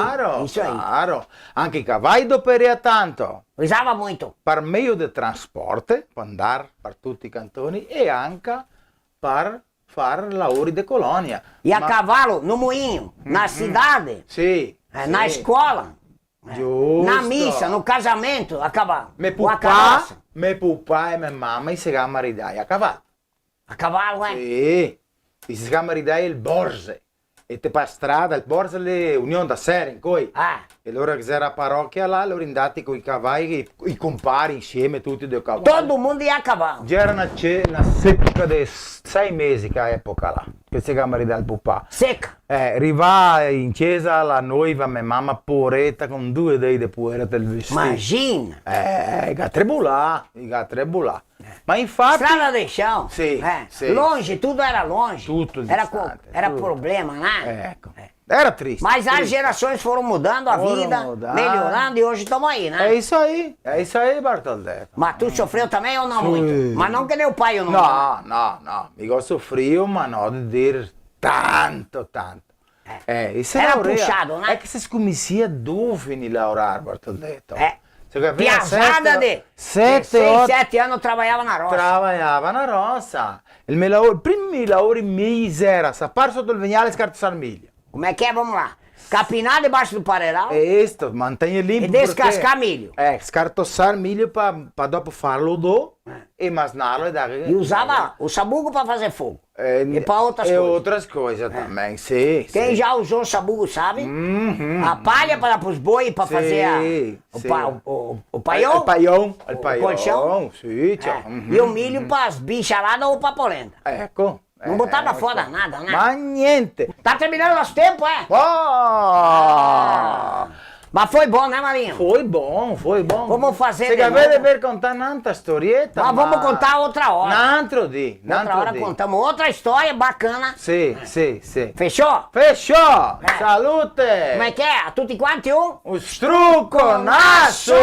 isso aí. Claro. Anca i cavai doperea tanto. Usava muito. Par meio de transporte, par andar par tuti i cantoni, e anca par far laori de colonia. E a cavalo, no moinho, na cidade, eh, na escola, eh, na missa, no casamento, a cavalo. Giusto. Me pupà, me pupà e me mama i se ga maridai a cavalo. A cavalo, eh? Sì. I se ga maridai el Borse. E te pa strada, el Borse l'è Union da Sere, incoi. Ah. E lora che ghe gera a parochia là, lora i è ndati coi cavai, i, i compari insieme, tuti de cavalo. Todo mundo ia a cavalo. Gera na ce-, na seca de s-, sei mesi, che epoca là, che se ga maridà el pupà. Seca. Eh, rivà in cesa la noiva, me mama, povareta, con due dei de puera tel vestì. Imagina. Eh, i ga tribulà, i ga tribulà. Ma infati... Strada de chão. Sì, eh, sì, longe, sì. Tudo era longe. Tudo distante, era co-, era tudo. Problema, né? Eco. Eh. Era triste, triste. Mas as gerações foram mudando, a vida melhorando e hoje tamo aí, né? Foram mudando. É isso aí, é isso aí, Bartoldeto. Mas tu sofreu também ou não muito? Sì. Mas não que nem o pai, ou não? No, no, no. Mi go sofrio, ma no de dir tanto, tanto. Eh, e se laurea. Era puxado, né? É que se scominsia doveni laorar, Bartoldeto. Eh. Se gavea sete, de sete, seis, oto, sete anos trabalhava na roça. Trabalhava na roça. El me laor-, i primi laori mei era sapar soto el vegnal e scartosar milio. Como é que é? Vamos lá. Capinar debaixo do pareral. Isto, mantegner limpo. E descascar milho. Eh, scartosar milio pa, pa dopo farlo do, eh, e masnarlo e dar... E usava o sabugo pra fazer fogo. Eh, e pra outras coisas. E outras coisas também, sim, sim. Quem já usou sabugo sabe. Uhum. A palha pra dar pros boi pra fazer a, o pa-, o, o, o paião. El paion, el paion. O colchão. Sì, ciò. Eh, uhum, e o milho pras bicharada ou pra polenta. Eco. Não botava fora nada, né? Ma gnente. Tá terminando nosso tempo, é? Oh! Ah! Ma foi bom, né, Marinho? Foi bom, foi bom. Vamos fazer de novo. Se gavea de contar n'antra storieta, ma vamos contar outra hora. N'antro dì, n'antro dì. Outra hora contamos outra história bacana. Sì, sì, sì. Fechou? Fechou! Eh. Salute! Come che xe? A tuti quanti un... Un struconaso!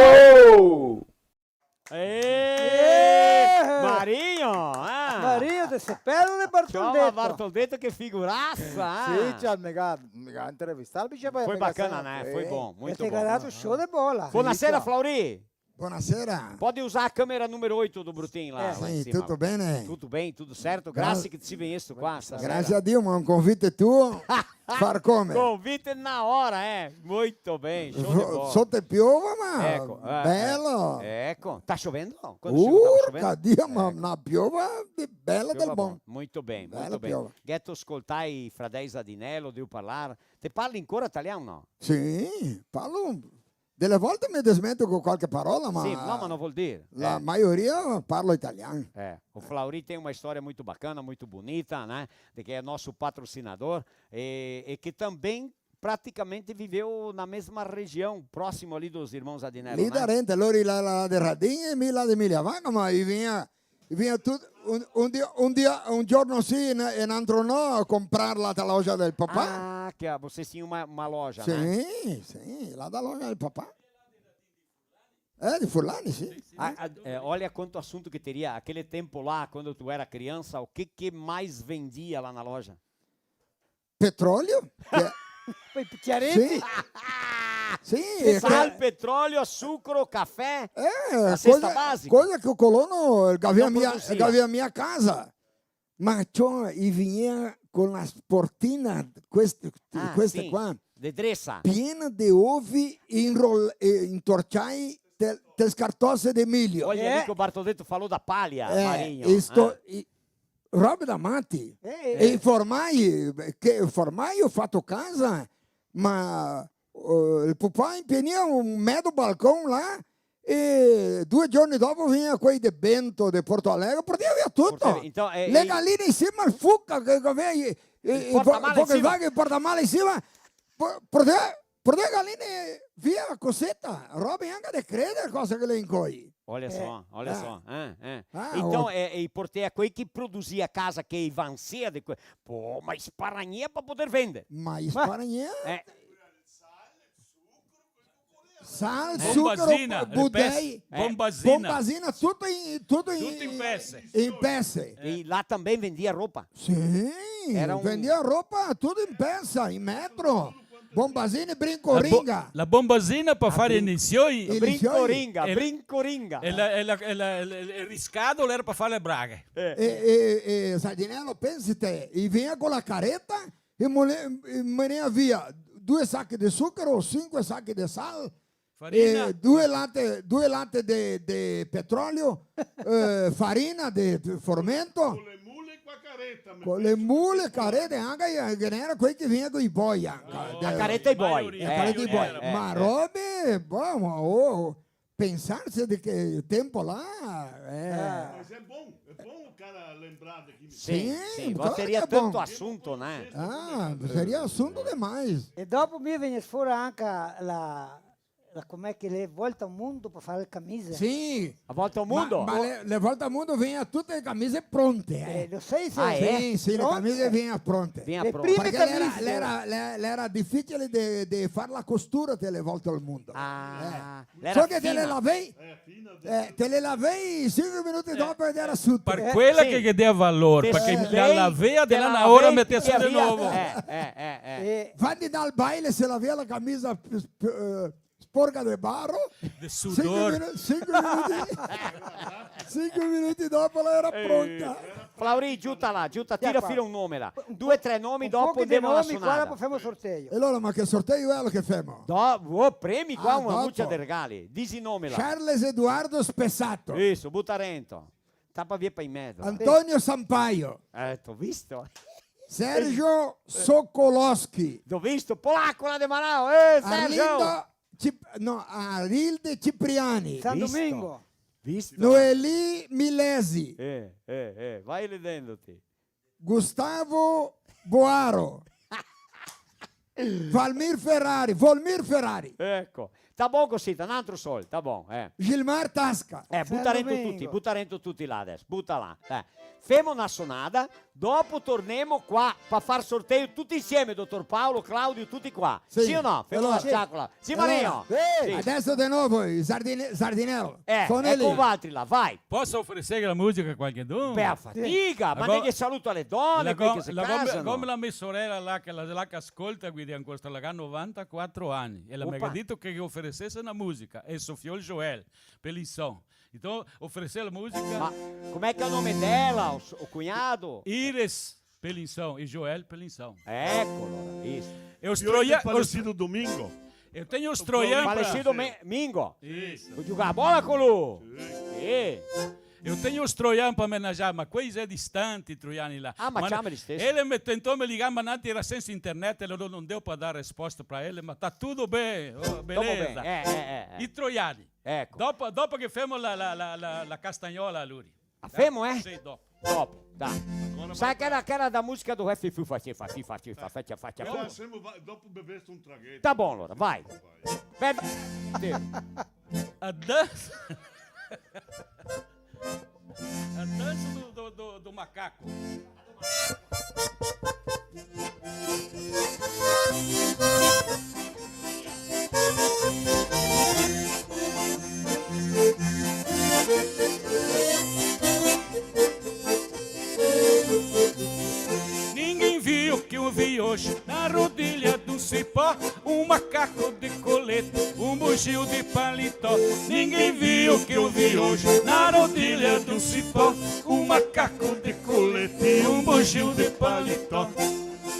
Eh, Marinho, ah. Marinho, te se perde de Bartoldeto. Ciò, ma Bartoldeto, che figurasa, ah. Sì, ciò, me ga, me ga intervistà, bicho. Foi bacana, né? Foi bom, muito bom. Show de bola. Bonasera, Flauri. Bonasera. Pode usar a câmera número oito do Brutin lá, lá em cima. Sì, tuto ben? Tuto ben, tuto certo. Grasie che te si vegnesto qua stasera. Grasie a Dio, ma un convite tuo. Far come? Convite na ora, eh. Muito bem, show de bola. Soto piova, ma belo. Eco, eh, eh, eco. Tá chovendo? Quando chegou, tava chovendo? Porca Dio, ma na piova de bela del bon. Muito bem, muito bem. Bela piova. Gheto scoltà i fradei Zadinello, deu parlar. Te parli ancora talian, no? Sì, parlo. Dele volte me desmento co qualche parola, ma... Sì, no, ma no vol dir. La maioria parlo italian. Eh, o Flauri tem uma história muito bacana, muito bonita, né? De que é nosso patrocinador e, e que também praticamente viveu na mesma região, próximo ali dos irmãos Adinello, né? Lì darente, lori là, là de Radin e mi là de Migliavacca, ma i vegnia, i vegnia tut-, un, un dia, un dia, un giorno sì e n-, e n'antro no, a comprar là da loja del papà. Ah, che vocês tinham uma, uma loja, né? Sì, sì, là da loja del papà. É, de Furlani, sim. Ah, ah, é, olha quanto assunto que teria. Aquele tempo lá, quando tu era criança, o que que mais vendia lá na loja? Petróleo? Que é Poi, chiareti? Sim. Sim, é Sal, que petróleo, açúcar, café, É, a cesta coisa, básica. coisa que o colono, ele gavea Não minha, produzia. gavea minha casa. Ma ciò, i vegnea co la sportina, queste, Ah, queste sì. qua, De dressa. piena de ovi inrol-, eh, intorciai te, te scartose de milio. Olha Eh. ali que o Bartoleto falou da palha, Eh, Marinho. isto, Ah. i-, robe da mati. Eh, eh. E i formai, che formai go fato casa, ma, eh, el pupà inpienia un medo balcon là, e due giorni dopo vegnea quei de Bento, de Porto Alegre, portea via tuto. Portea, então, eh, Le eh, galine in sima al fuca, che, che gavea, eh, eh, portamale in sima. Volkswagen, portamale in sima, po-, portea, portea galine via cosita, robe anca de creder cosa che le incoi. Olha Eh, só, olha eh. só. Ah, ah. Ah, Então, o- é, e portea quei que produzia casa, que avancia de co-, pô, ma i sparagnea pra poder vender. Ma i sparagnea? Eh. Sal, sucro, Bombazina, budei, ripeto, bombazina. Bombazina, tuto in, tuto in, Tuto in pese. in pese. E lá também vendia roupa? Sì, Era un vendia roba tuto in pesa, in metro. Bombazina e La bo-, brincoringa. la bombazina par far i inisii. I inisii. Brincoringa, E la, brincoringa. e la, e la, e la, e la, el riscado l'era par far le braghe. Eh. E, e, e, Sardinello, pensi te, i vegnea co la careta e mole-, e menea via due sache de sucaro, sinque sache de sal, Farina. Eh, due late, due late de, de petrolio, eh, farina de, de formento. Co le mule e co la careta, me penso che... Co le mule, carete, anca, eh, ghe n'era quei che vegnea coi boi, anca. Oh, de... A careta i boi. Maioria, eh, careta i boi. Maioria. Eh, ma eh. Robe, boh, ma, oh, pensarse de che tempo là, eh. Ah. Mas é bom, é bom o cara lembrar daqui. Sì, sì, sì, ma saria tanto assunto, né? Ah, saria assunto demais. E dopo mi vegni fora anca la La, come che le volta al mondo par far le camise? Sì. A volta al mondo? Ma, ma le, le volta al mondo vegnea tute le camise pronte, eh. Eh, lo sai se... Ah, eh? Sì, sì, le camise vegnea pronte. Vegnea pronte. Le prime camise. Parché l'era, l'era, l'era, l'era dificile de, de far la costura te le volte al mondo. Ah, eh. L'era fina. So che te le lavei, eh, te le lavei sinque minuti dopo e l'era sute. Par quela che ghe dea valor, parché la lavea de là na ora, metea su de novo. Eh, eh, eh, eh. Eh, quando ndava al baile se lavea la camisa, eh, sporca de baro. De sudor. Sinque minu-, sinque minuti, sinque minuti dopo la era pronta. Eh, Flauri, giuta là, giuta, tira fora un nome là. Due, tre nomi, dopo ndemo a la sonada. Un pochi de nomi, qua dopo femo sorteio. E alora, ma che sorteio xe che femo? Do-, oh, premi qua, ah, una bucia de regali. Disi nomi là. Charles Eduardo Spessato. Isso, buta rento. Tapa via pa in mezo, eh. Antonio Sampaio. Eh, t'ho visto. Sergio Sokolowski. T'ho visto, polaco là de Marau, eh, Sergio. Arlindo Cip-, no, Arilde Cipriani. San Domingo. Visto? Noeli Milesi. Eh, eh, eh, vai ridendoti. Gustavo Boaro. Valmir Ferrari, Volmir Ferrari. Eco. Tá bon cusì, tá, n'antro sol, tá bon, eh. Gilmar Tasca. Eh, buta rento tuti, buta rento tuti là deso, buta là, eh. Femo na sonada, dopo tornemo qua pa far sorteio tuti insieme, dotor Paolo, Claudio, tuti qua. Sì. Sì o no? Femo na ciacola. Sì, Marino? Alora, sì. Adeso de novo i Sardine-, Sardinello. Eh, eco valtri là, vai. Poso ofereser la musica a qualchedun? Beh, a fadiga, ma manda un saluto a le done, quei che se casano. Come la me sorela là, che la, la che ascolta, guidi, ancora sta, la ga novantaquatro ani, e la me ga dito che oferesese na musica, e so fiol Joel Pelisson. Então, ofereser la musica. Ma come che xe el nome dela, o s-, o cugnado? Iris Pelinson e Joel Pelinson. Eco, alora, isso. E os Troia-, os... Falecido Domingo. Eu tenho os Troian pra... Falecido Me-, Mingo. Isso. Go giugà a bola co lu. Sì. Sì. Eu tenho os Troian pra omenagear, ma quei xe distanti, i troiani là. Ah, ma ciama listesi. Ele me tentou me ligar, ma antes era senza internet, ele não, não deu pra dar resposta pra ele, ma tá tudo bem, oh, beleza. Tamo bem. É, é, é, é. I troiani. Eco. Dopo, dopo che femo la, la, la, la, la castagnola, alora. A femo, eh? Sì, dopo. Dopo, dai. Sa che era, che era da musica do F F U, faci, faci, faci, faci, faci, faci. Dopo femo, va-, dopo bevesto un traghetto. Tá bom, alora, vai. Vai. Adesso. A dança do, do, do, do macaco. Hoje, na rodilha do cipó, um macaco de colete, um bugio de paletó. Ninguém viu o que eu vi hoje, na rodilha do cipó, um macaco de colete, um bugio de paletó.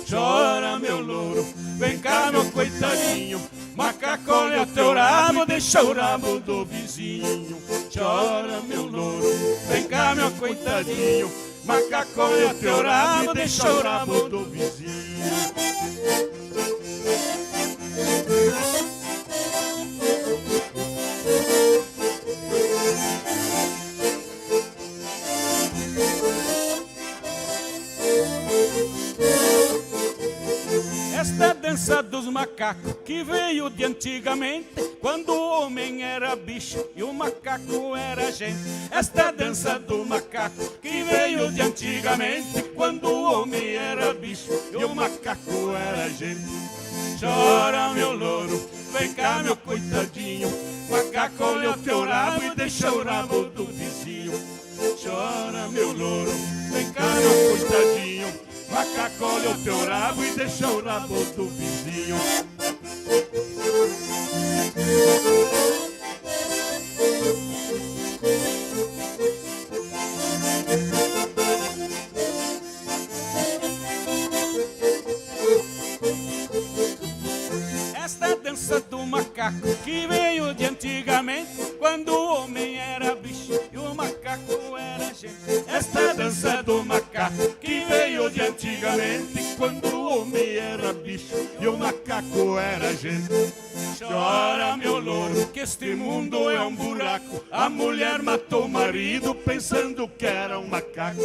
Chora, meu louro, vem cá, meu coitadinho. Macaco, olha o teu rabo, deixa o rabo do vizinho. Chora, meu louro, vem cá, meu coitadinho. Macaco, olha o teu rabo, deixa o rabo do vizinho. Esta dança dos macacos que veio de antigamente, quando o homem era bicho e o macaco era gente. Esta dança do macaco que veio de antigamente, quando o homem era bicho e o macaco era gente. Chora, meu louro, vem cá, meu coitadinho. Macaco, olha o teu rabo e deixa o rabo do vizinho. Chora, meu louro, vem cá, meu coitadinho. Macaco, olha o teu rabo e deixa o rabo do vizinho. Esta dança do macaco que veio de antigamente, quando o homem era bicho e o macaco era gente. Esta dança do macaco que veio de antigamente, quando o homem era bicho e o macaco era gente. Chora, meu louro, que este mundo é um buraco. A mulher matou o marido pensando que era um macaco.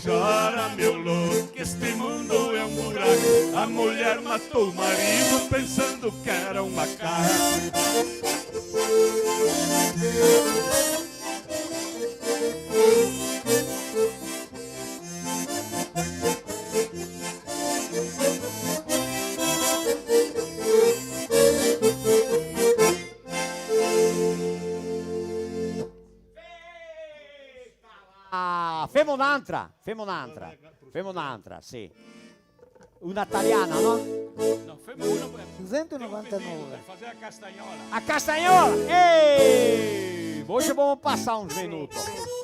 Chora, meu louro, que este mundo é um buraco. A mulher matou o marido pensando que era um macaco. Ah, femo n'antra, femo n'antra, femo n'antra, sì. Una taliana, no? No, femo una, eh, dusentonovantanove. Femo un pezito par far a castagnola. A castagnola! Ehi! Hoje vamos passar uns minutos.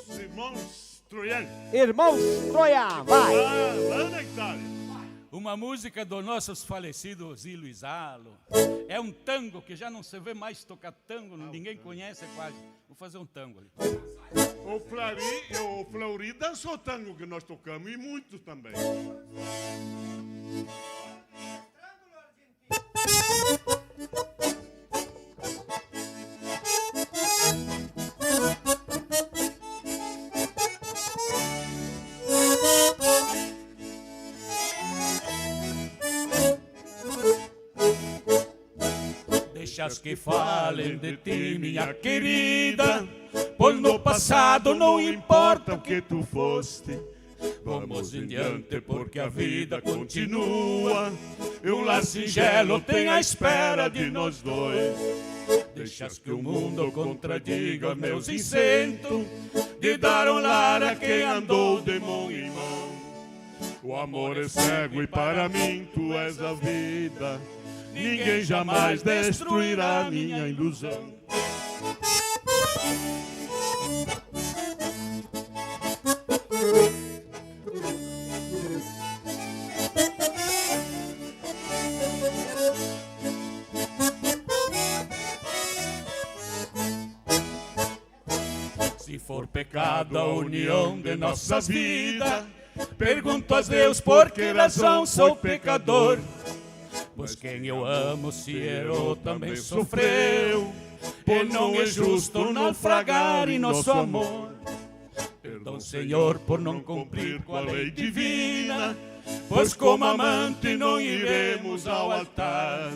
Irmãos Troian. Irmãos Troian, vai. Ah, lá na Itália. Uma música do nosso falecido Osiris Alo. É um tango que já não se vê mais tocar tango, ninguém conhece quase. Vou fazer um tango ali. O Flari, o Flori dançou tango que nós tocamos, e muitos também. Deixas que falem de ti, minha querida, pois no passado não importa o que tu foste. Vamos em diante, porque a vida continua, e um lar singelo tem à espera de nós dois. Deixas que o mundo contradiga meus incentos de dar um lar a quem andou de mão em mão. O amor é cego e para mim tu és a vida. Ninguém jamais destruirá minha ilusão. Se for pecado a união de nossas vidas, pergunto a Deus por que razão sou pecador. Pois quem eu amo, se errou, também sofreu, e não é justo naufragar em nosso amor. Perdão, Senhor, por não cumprir com a lei divina, pois como amante não iremos ao altar,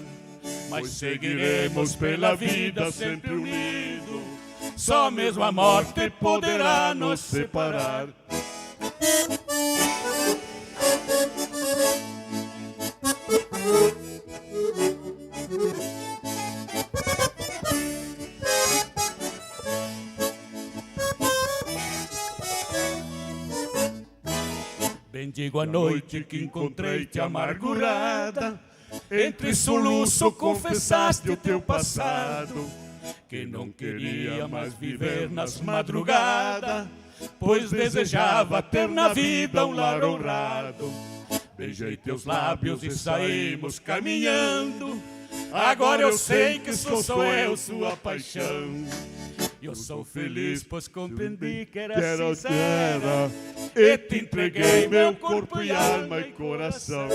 mas seguiremos pela vida sempre unidos. Só mesmo a morte poderá nos separar. Mendigo a noite que encontrei-te amargurada, entre soluço confessaste o teu passado, que não queria mais viver nas madrugadas, pois desejava ter na vida um lar honrado. Beijei teus lábios e saímos caminhando. Agora eu sei que só sou eu sua paixão. Eu sou feliz, pois compreendi que era sincera e te entreguei meu corpo e alma e coração.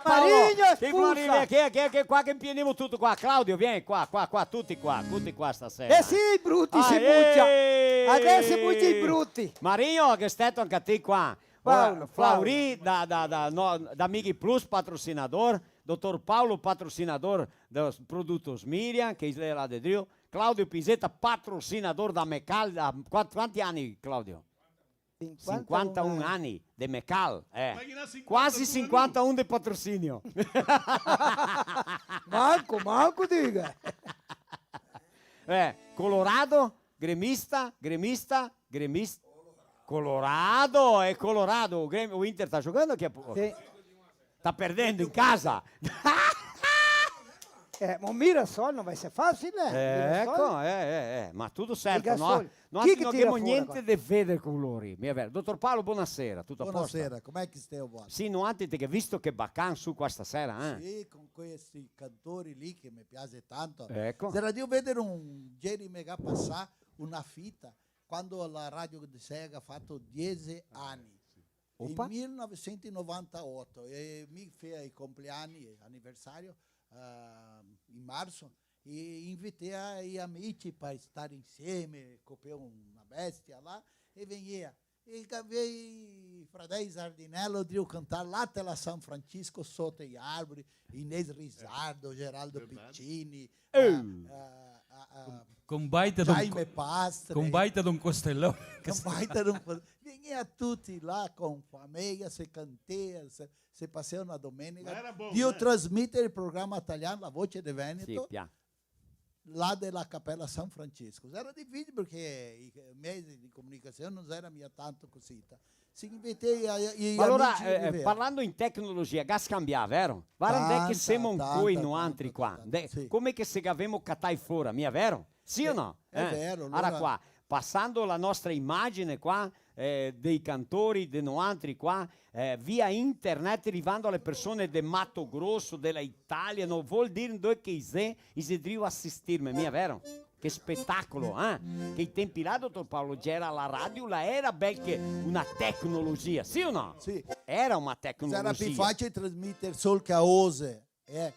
Paolo, Marinho, che Flori, scusa. Vien, che, che, che qua che impienimo tuto qua. Claudio, vien qua, qua, qua, tuti qua, tuti qua stasera. Eh sì, bruti, ah, se bucia. Eh. Adeso bucia i bruti. Marinho, che steto anca ti qua. Paolo, Ora, Flauri Paolo. Da, da, da, no, da Mighi Plus, patrocinador, dotor Paolo, patrocinador dos produtos Miriam, che xe là de drio, Claudio Pinzetta, patrocinador da Mecal, da, qua-, quanti ani, Claudio? Sinquantaun ani. Sinquantaun ani de Mecal, eh. Imagina sinquantaun ani. Quasi sinquantaun de patrocinio. Manco, manco, diga. Eh, colorado, gremista, gremista, gremista. Colorado, é colorado. O Grêmio, o Inter tá jogando aqui a pouco. Sì. Tá perdendo em casa? Eh, ma Mirassol no va eser facile, eh. Eh, Mirassol. Eco, eh, eh, eh, ma tuto serto, no? Mirassol. Chi che tira fora qua? Noantri no ghemo gnente de veder co lori, mia vero? Dotor Paolo, bonasera, tuto a posto? Bonasera, come che stai, buon? Sì, noantri te ghemo visto che bacan su qua stasera, eh? Sì, con questi cantori lì che me piace tanto. Eco. Sarà drio veder un, ieri me ga pasà una fita, quando la Radio de Sé ga fato diese ani. Opa. In mil novesento e novantotto, e mi fea i compleani, aniversario, eh, in marzo, e invitei i amici par star insieme, copea una bestia là, e vegnea. E gavea i fradei Zardinello drio cantar là te la San Francisco, soto i arbori, Inês Risardo, Geraldo Piccini, eh, eh, eh, eh, con baita d'un co-, Jaime Pastre. Con baita d'un costelon. Con baita d'un cos-, vegnea tuti là con fameia, se cantea, se, se pasea na domenica. Ma era bon, eh. Drio trasmeter el programa talian, La Voce de Veneto. Sì, pian. Là de la Capela San Francisco. Era dificile parché i mezi de comunicasion no era mia tanto cusì. Se invitei i, i amici de vero. Ma alora, eh, parlando in tecnologia, ga scanbià, vero? Varda ndé che semo ancoi noantri qua. Tanta, tanta, tanta, sì. Come che se gavemo catai fora, mia vero? Sì o no? Eh, xe vero, alora. Ara qua, pasando la nostra imagine qua, eh, dei cantori, de noantri qua, eh, via internet, rivando a le persone de Mato Grosso, de la Italia, no vol dir ndove che i xe, i xe drio asistirme, mia vero? Che spetacolo, eh? Che i tempi là, dotor Paolo, gera la radio, la era bel che una tecnologia, sì o no? Sì. Era una tecnologia. Gera pì facile trasmeter sol che a oze. Eh,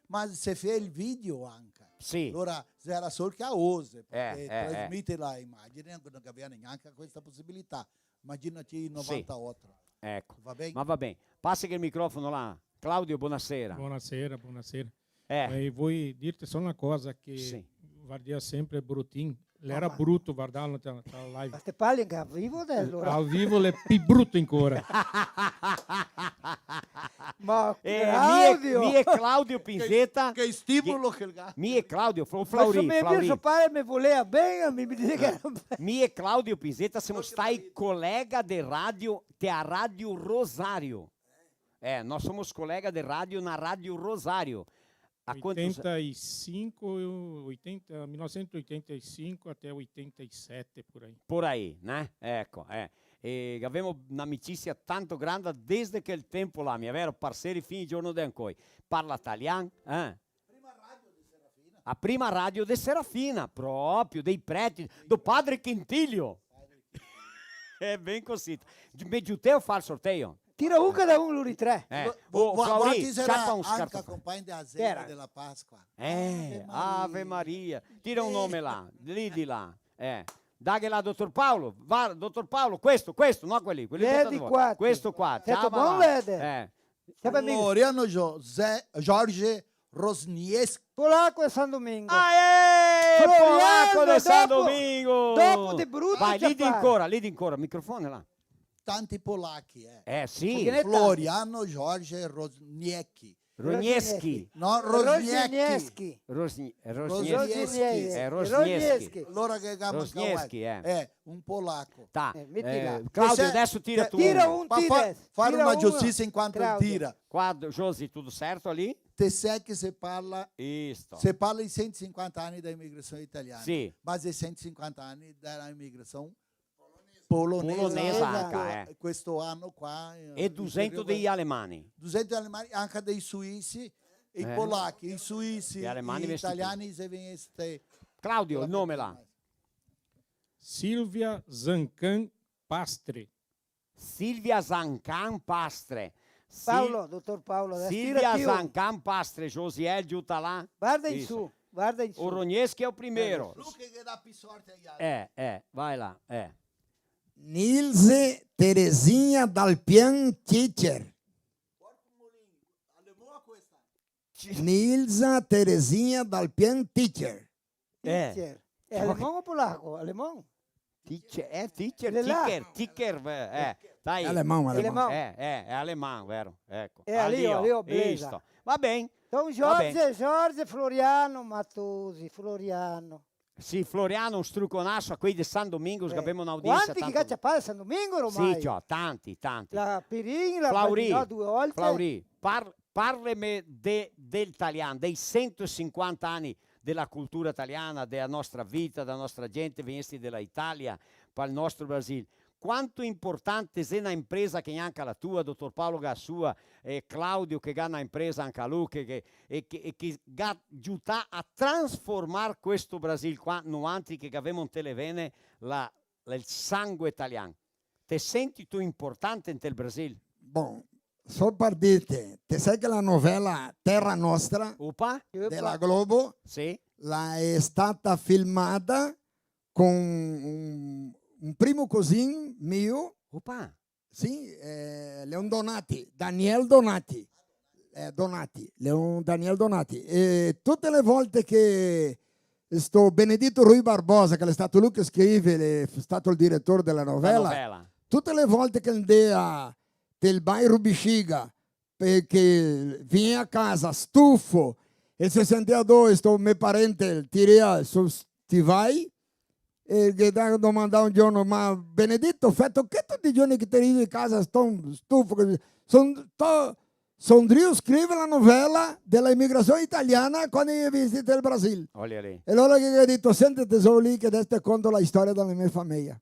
ma se fea el video anca. Sì. Alora, gera sol che a oze, eh, parché, eh, eh, trasmeter la imagine, no gavea gnanca questa posibilità. Imaginati in novantotto. Sì. Eco. Va ben? Ma va ben. Pasa che el microfono là. Claudio, bonasera. Bonasera, bonasera. Eh. E voi dirte sol na cosa che, sì, vardea sempre Brutin. L'era bruto vardarlo na, na live. Ma te parli anca vivo de alora? Al vivo l'è pì bruto ancora. Ma eh, Claudio! Mi e, mi e Claudio Pinzetta. Che, che stimolo che el ga. Mi e Claudio, Fla-, Flauri, Flauri. Ma so me, so pare me volea ben, mi, mi dixe che... Eh. Mi e Claudio Pinzetta semo stai colega de radio, te a Radio Rosario. Eh, nós somos colega de rádio na Rádio Rosário. Há quantos... Oitenta e cinco, oitenta, mil novecentos e oitenta e cinco até oitenta e sete, por aí. Por aí, né? Eco, eh. E gavemo un'amicisia tanto granda desde quel tempo là, mia vero? Parseri fin i giorno de ancoi. Parla talian, eh? A prima radio de Serafina, proprio, dei preti, do padre Quintilio. Xe ben cosita. Me giuteo far sorteio? Tira un cada un, lori tre. Eh, vo-, vo-, Flauri, voti sarà ciapa un anca scartafon. Compagni de la Zega de la Pasqua. Eh, Ave Maria. Ave Maria. Tira un nome là, lì de là. Eh. Daghe là, dotor Paolo. Va, dotor Paolo, questo, questo, no quel lì, quel lì. Questo qua. Sento bon, là. Vede. Eh. Floriano José, Jorge Rosniewski. Polaco de San Domingo. Aê! Floriano, polaco de San Domingo! Dopo, dopo de bruto. Vai, lì de ancora, lì de ancora, microfone là. Tanti polachi, eh. Eh, sì. Floriano Jorge Rosniewski. Rognieschi. No, Rosniecki. Rosnieschi. Rosni-, Rosnieschi. Rosnieschi. Eh, Rosnieschi. Rosnieschi. Alora che chiama Rosnieschi, eh. Eh, un polaco. Tá. Eh, meti là. Eh, Claudio, adesso tira tu uno. Tira un, tira, tira uno. Ma fa-, fare una giustizia in quanto tira. Qua, Josi, tutto certo lì? Te sè che se parla, se parla i cento e cinquanta anni da imigrazione italiana. Sì. Ma xe cento e cinquanta anni da imigrazione polonesa. Polonesa anca, eh. Questo ano qua, eh, e dusento dei alemani. Dusento alemani, anca dei suisi, i polachi, i suisi, i italiani, se vien este. Claudio, il nome là. Silvia Zancan Pastre. Silvia Zancan Pastre. Sil-, Paolo, dotor Paolo, adesso tira ti un. Silvia Zancan Pastre, Josiel, giuta là. Varda in su, varda in su. O Rognieschi xe o primeiro. Lu che ghe dà pi sorte ai altri. Eh, eh, vai là, eh. Nilse Terezinha Dalpian Ticher. Nilsa Terezinha Dalpian Ticher. Eh. Ticher. Xe alemão o polaco? Alemão? Ticher, eh, Ticher, Ticher, Ticher, eh, dai. Xe alemão, alemão. Alemão. Eh, eh, xe alemão, vero? Eco. Xe lì, lì, ó, beleza. Isto. Va ben. Então, Jorge, Jorge, Floriano, Matosi, Floriano. Sì, Floriano, un struconaso a quei de San Domingos, che gavemo un'audiensa tanto. Quanti che ga ciapà San Domingos ormai? Sì, ciò, tanti, tanti. La Pirin, la Flauri, Badinò due volte. Flauri, par-, parlame de, del talian, dei cento e cinquanta ani de la cultura taliana, de la nostra vita, de la nostra gente, vegnesti de la Italia, pal nostro Brasil. Quanto importante xe na impresa che gnanca la tua, dotor Paolo ga la sua, e Claudio che ga na impresa anca lu, che, che, e che, e che ga giutà a trasformar questo Brasil qua, noantri che gavemo inte le vene la, la, el sangue talian. Te senti tu importante inte el Brasil? Bon, so par dirte, te sè che la novela Terra Nostra, opa, de la Globo, sì, la xe stata filmada con un, un primo cosin mio. Opa. Sì, eh, Leon Donati, Daniel Donati. Eh, Donati, Leon Daniel Donati. E tute le volte che sto Benedito Rui Barbosa, che l'è stato lu che scrive, l'è stato el diretor de la novela, la novela, tute le volte che ndea del bairro Bexiga, parché vien a casa stufo, e se sentea do sto me parente, tirea su stivai, e ghe ga domandà un giorno: "Ma Benedito, feto che tuti i giorni che te rivi a casa sto stufo?" "Son, to-, son drio scriver la novela de la imigrasion italiana quando i xe vegnesti del Brasil." Olha lì. E alora el ga dito: "Sentete zo lì che adeso te conto la storia de la me fameia."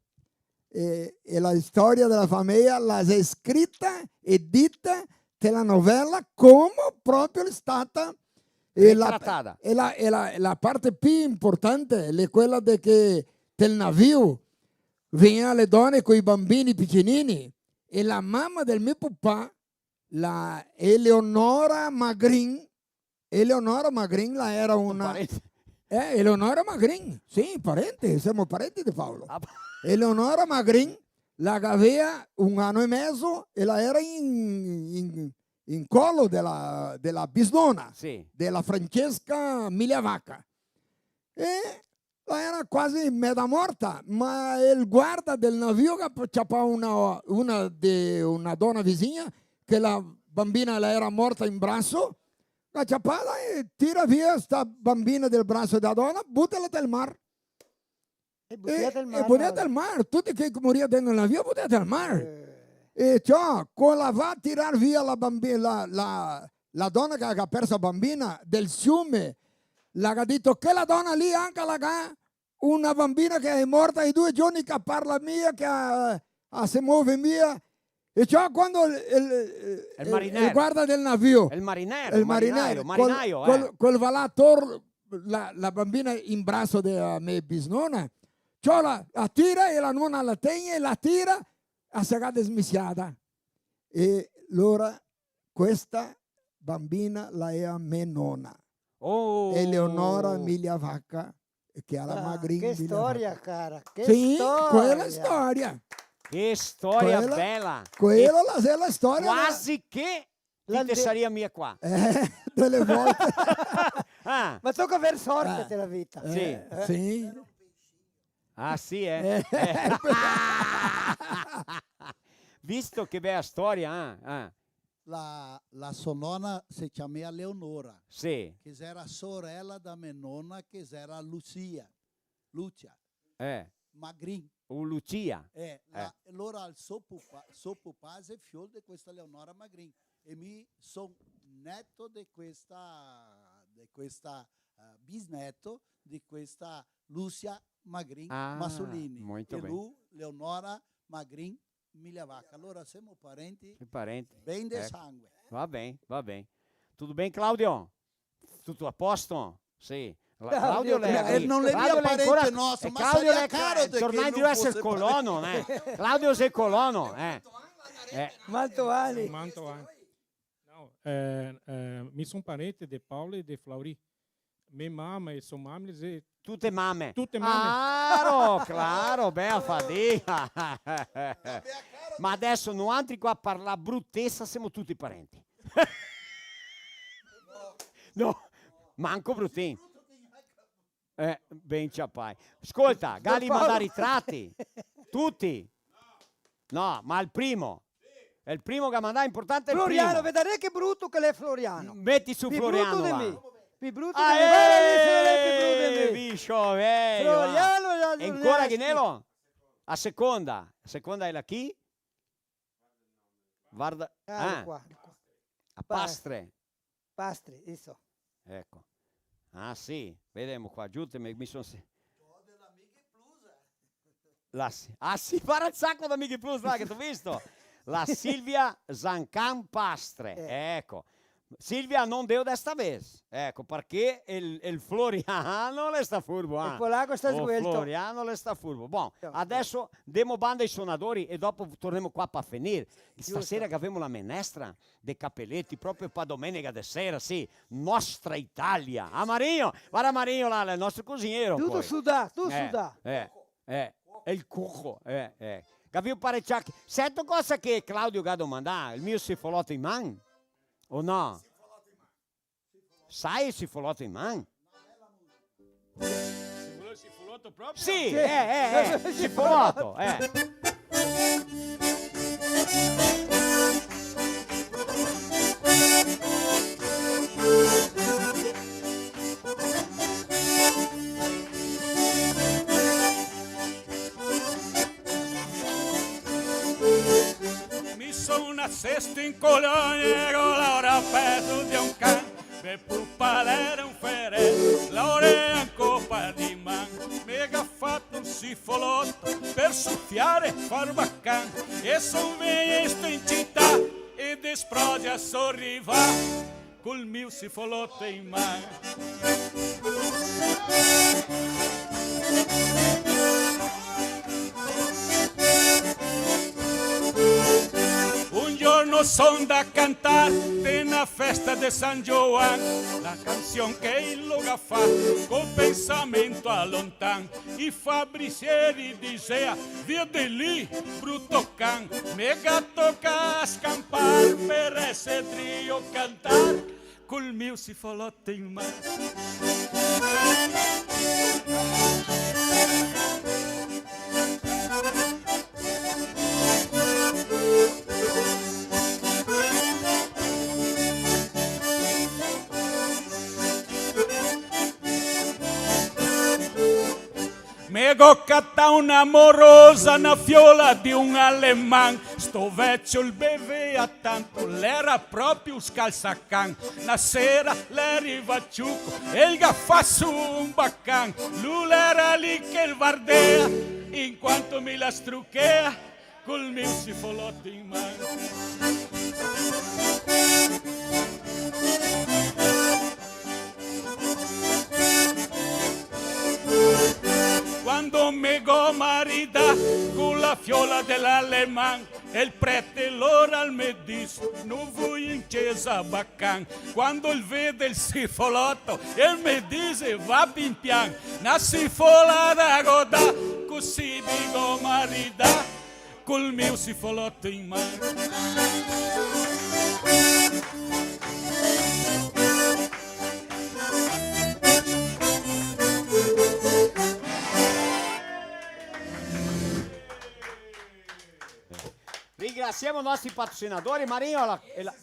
E, e la storia de la fameia la xe scrita e dita te la novela, come proprio l'è stata, e la, retratada. E la, e la, e la parte pi importante l'è quela de che tel navio vegnea le done coi bambini picinini, e la mama del me papà, la Eleonora Magrin, Eleonora Magrin la era una... Parente. Eh, Eleonora Magrin, sì, parente, semo parenti de Paolo. Ah, pa- Eleonora Magrin la gavea un ano e mezo e la era in, in, in colo de la, de la bisnona, sì, de la Francesca Migliavacca. E la era quasi meda morta, ma el guarda del navio ga ciapà una, una de, una dona visigna, che la bambina la era morta in braso, ga ciapada e tira via sta bambina del braso dela dona, butela del mar. E butela del mar, e butela del mar, tuti che moria dentro el navio, butela del mar. Eh. E ciò, co la va a tirar via la bambi-, la, la, la dona che ga perso la bambina del fiume, la ga dito: "Chela dona lì anca la ga una bambina che xe morta, i due giorni che la parla mia, che la, la se move mia." E ciò, quando el, el, el, el guarda del navio, el marinero, el marinero, marinaio, col, marinaio, eh, col, col va là tor la, la bambina in braso de la me bisnona, ciò, la, la tira e la nona la tegna e la tira, la se ga desmisiada. E lora questa bambina la è a me nona. Oh! Eleonora Migliavacca, che la... Ah, Magrin che Migliavacca. Storia, cara, che storia! Sì, quela storia. Che storia bela! Quela la xe la storia. Quasi che ti te saria mia qua. Eh, dele volte. Ah. Ma toca aver sorte te la vita. Eh, sì. Eh, sì. Ah, sì, eh? Eh. Eh. Visto che bela storia, eh? Eh. la, la so nona se ciamea Leonora, sì, che xera sorela da me nona, che xera Lucia, Lucia. Eh. Magrin. O Lucia. Eh, la, eh, alora el so pupa-, so pupà xe fiol de questa Leonora Magrin. E mi son neto de questa, de questa, eh, bisneto de questa Lucia Magrin, ah, Massolini. Muito bem. E lu, Leonora Magrin Migliavaca. Alora semo parenti, sì, parenti, ben de sangue. Eco. Va ben, va ben. Tuto ben, Claudio? Tuto a posto? Sì. La-, Claudio, Claudio l'è, eh, no l'è mia parente nostro, ma Claudio saria caro de che no fose parente. Torna a eser colono, eh. Claudio xe colono, eh. Eh. Mantovani. Mantovani. No, eh, eh, mi son parente de Paolo e de Flauri. Me mama e so mame, xe tute mame. Tute mame. Claro, claro, bea fadiga. Ma deso noantri qua a parlar brutesa semo tuti parenti. No, manco brutin. Eh, ben ciapai. Scolta, gali mandà ritrati? Tuti? No, ma el primo. El primo che ga mandà, importante el primo. Floriano, vedrè che bruto che l'è Floriano. Meti su Floriano, va. Pi bruto de mi. Pi bruto de mi. Ah, varda lì, se l'è pi bruto de mi. Biscio, veio, va. Floriano, e ancora chi n'elo? A seconda. A seconda l'è la chi? Varda, ah, qua, qua. A Pastre. Pastre, isso. Eco. Ah, sì, vedemo qua, giuteme, mi son se-, la si-, ah, sì, varda el saco da Mighi Plus, là, che te go visto? La Silvia Zancan Pastre, eh, eco. Silvia, no deu desta vez. Eco, parché el, el Floriano l'è sta furbo, ah. El polaco sta sguelto. Floriano l'è sta furbo. Bon, adeso demo banda ai sonadori e dopo tornemo qua par finir. Giusto. Stasera che gavemo la menestra de capeleti, proprio pa domenega de sera, sì. Nostra Italia. A Marinho, varda Marinho là, el nostro cusinero. Tuto sudà, tuto sudà. Eh, eh, el cuco, eh, eh. Capìo, parecià che, seto cosa che Claudio ga domandà? El mio sifoloto in man? O no? Sa el sifoloto in man? Sifoloto proprio? Sì, sì, eh, eh, eh, sifoloto, eh. Mi son nasesto in colonia, go laorà pezo de un can, me pupa l'era un ferel, laorà anco par di man, me ga fato un sifoloto par sufiare, far bacan, e son vegnesto in cità e de Sprogia son rivà col mio sifoloto in man. Un giorno son da cantar te na festa de San Giovan, la cansion che el lo ga fa co pensamento a lontan. I fabrisieri disea: "Via de lì, bruto can, me ga tocà scanpar par eser drio cantar col mio sifoloto in man." Me go catà una morosa, na fiola de un aleman. Sto vecio el bevea tanto, l'era proprio un scalsacan. Na sera l'è rivà ciuco, el ga fa su un bacan. Lu l'era lì che el vardea, in quanto mi la struchea col mio sifoloto in man. Quando me go maridà co la fiola de l'aleman, el prete lora el me dis: "No voi in cesa, bacan." Quando el vede el sifoloto, el me dise: "Va pin pian, na sifolada go dà, cusì mi go maridà col mio sifoloto in man." Ringrasiemo i nostri patrocinadori, Marinho, la, e la,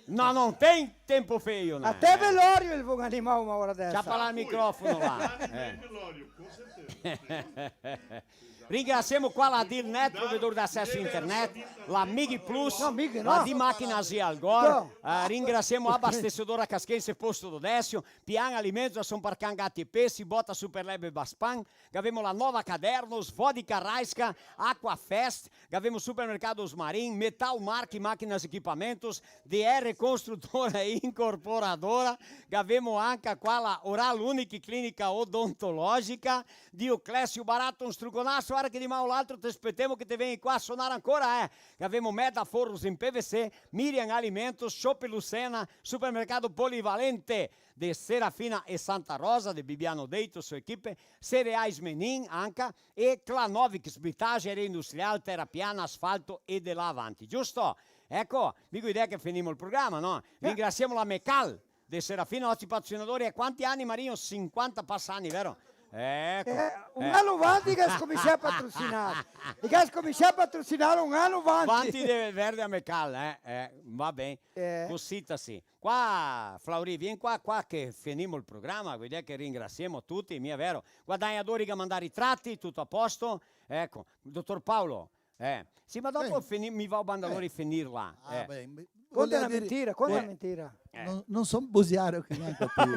No, no tem tempo feio, né? Até velório eles vão animar uma hora dessa. Ciapa là el microfono, là. Eh. Anima el velório, com certeza. Ringrasiemo qua la Deal Net, provedor de acesso internet, la Mig Plus, no, Mig no, la di Máquinas e Algor. No. Eh, ringrasiemo Abastecedora Casquense, Posto do Décio, Pian Alimentos, rason par can, gati e pesi, Bota Superleve Baspan, gavemo la Nova Cadernos, Vodka Raiska, Aquafest, gavemo Supermercados Marim, Metal Mark Máquinas e Equipamentos, D R Construtora e Incorporadora, gavemo anca qua la Oral Unique Clínica Odontológica, Dioclésio Barato, un struconaso, varda che diman o l'altro te spetemo che te vegni qua a sonar ancora, eh! Gavemo Meda Forros in P V C, Miriam Alimentos, Chopp Lucena, Supermercado Polivalente de Serafina e Santa Rosa, de Bibiano Deito, sua equipe, Cereais Menin, anca, e Clanovix, Bitagem, Área Industrial, Terra Piana, Asfalto e de là avanti, giusto? Eco, mi go idea che finimo el programa, no? Eh. Ringrasiemo la Mecal de Serafina, nostri patrocinadori, a quanti ani, Marino? Sinquanta pasa ani, vero? Eco. Eh, un ano vanti che ga scominsià a patrocinar. E che ga scominsià a patrocinar un ano vanti. Vanti de verde a Mecal, eh, eh, va ben. Eh. Cosita sì. Qua, Flauri, vien qua, qua che finimo el programa, go idea che ringrasiemo tuti, mia vero? Guadagnadori che ga mandà ritratti, tuto a posto? Eco, dotor Paolo, eh, sì, ma dopo fini-, mi va a banda lori finir là, eh. Ah, ben, mi... Conta na mentira, conta na mentira. Eh. No, no so busiar gnanca ti.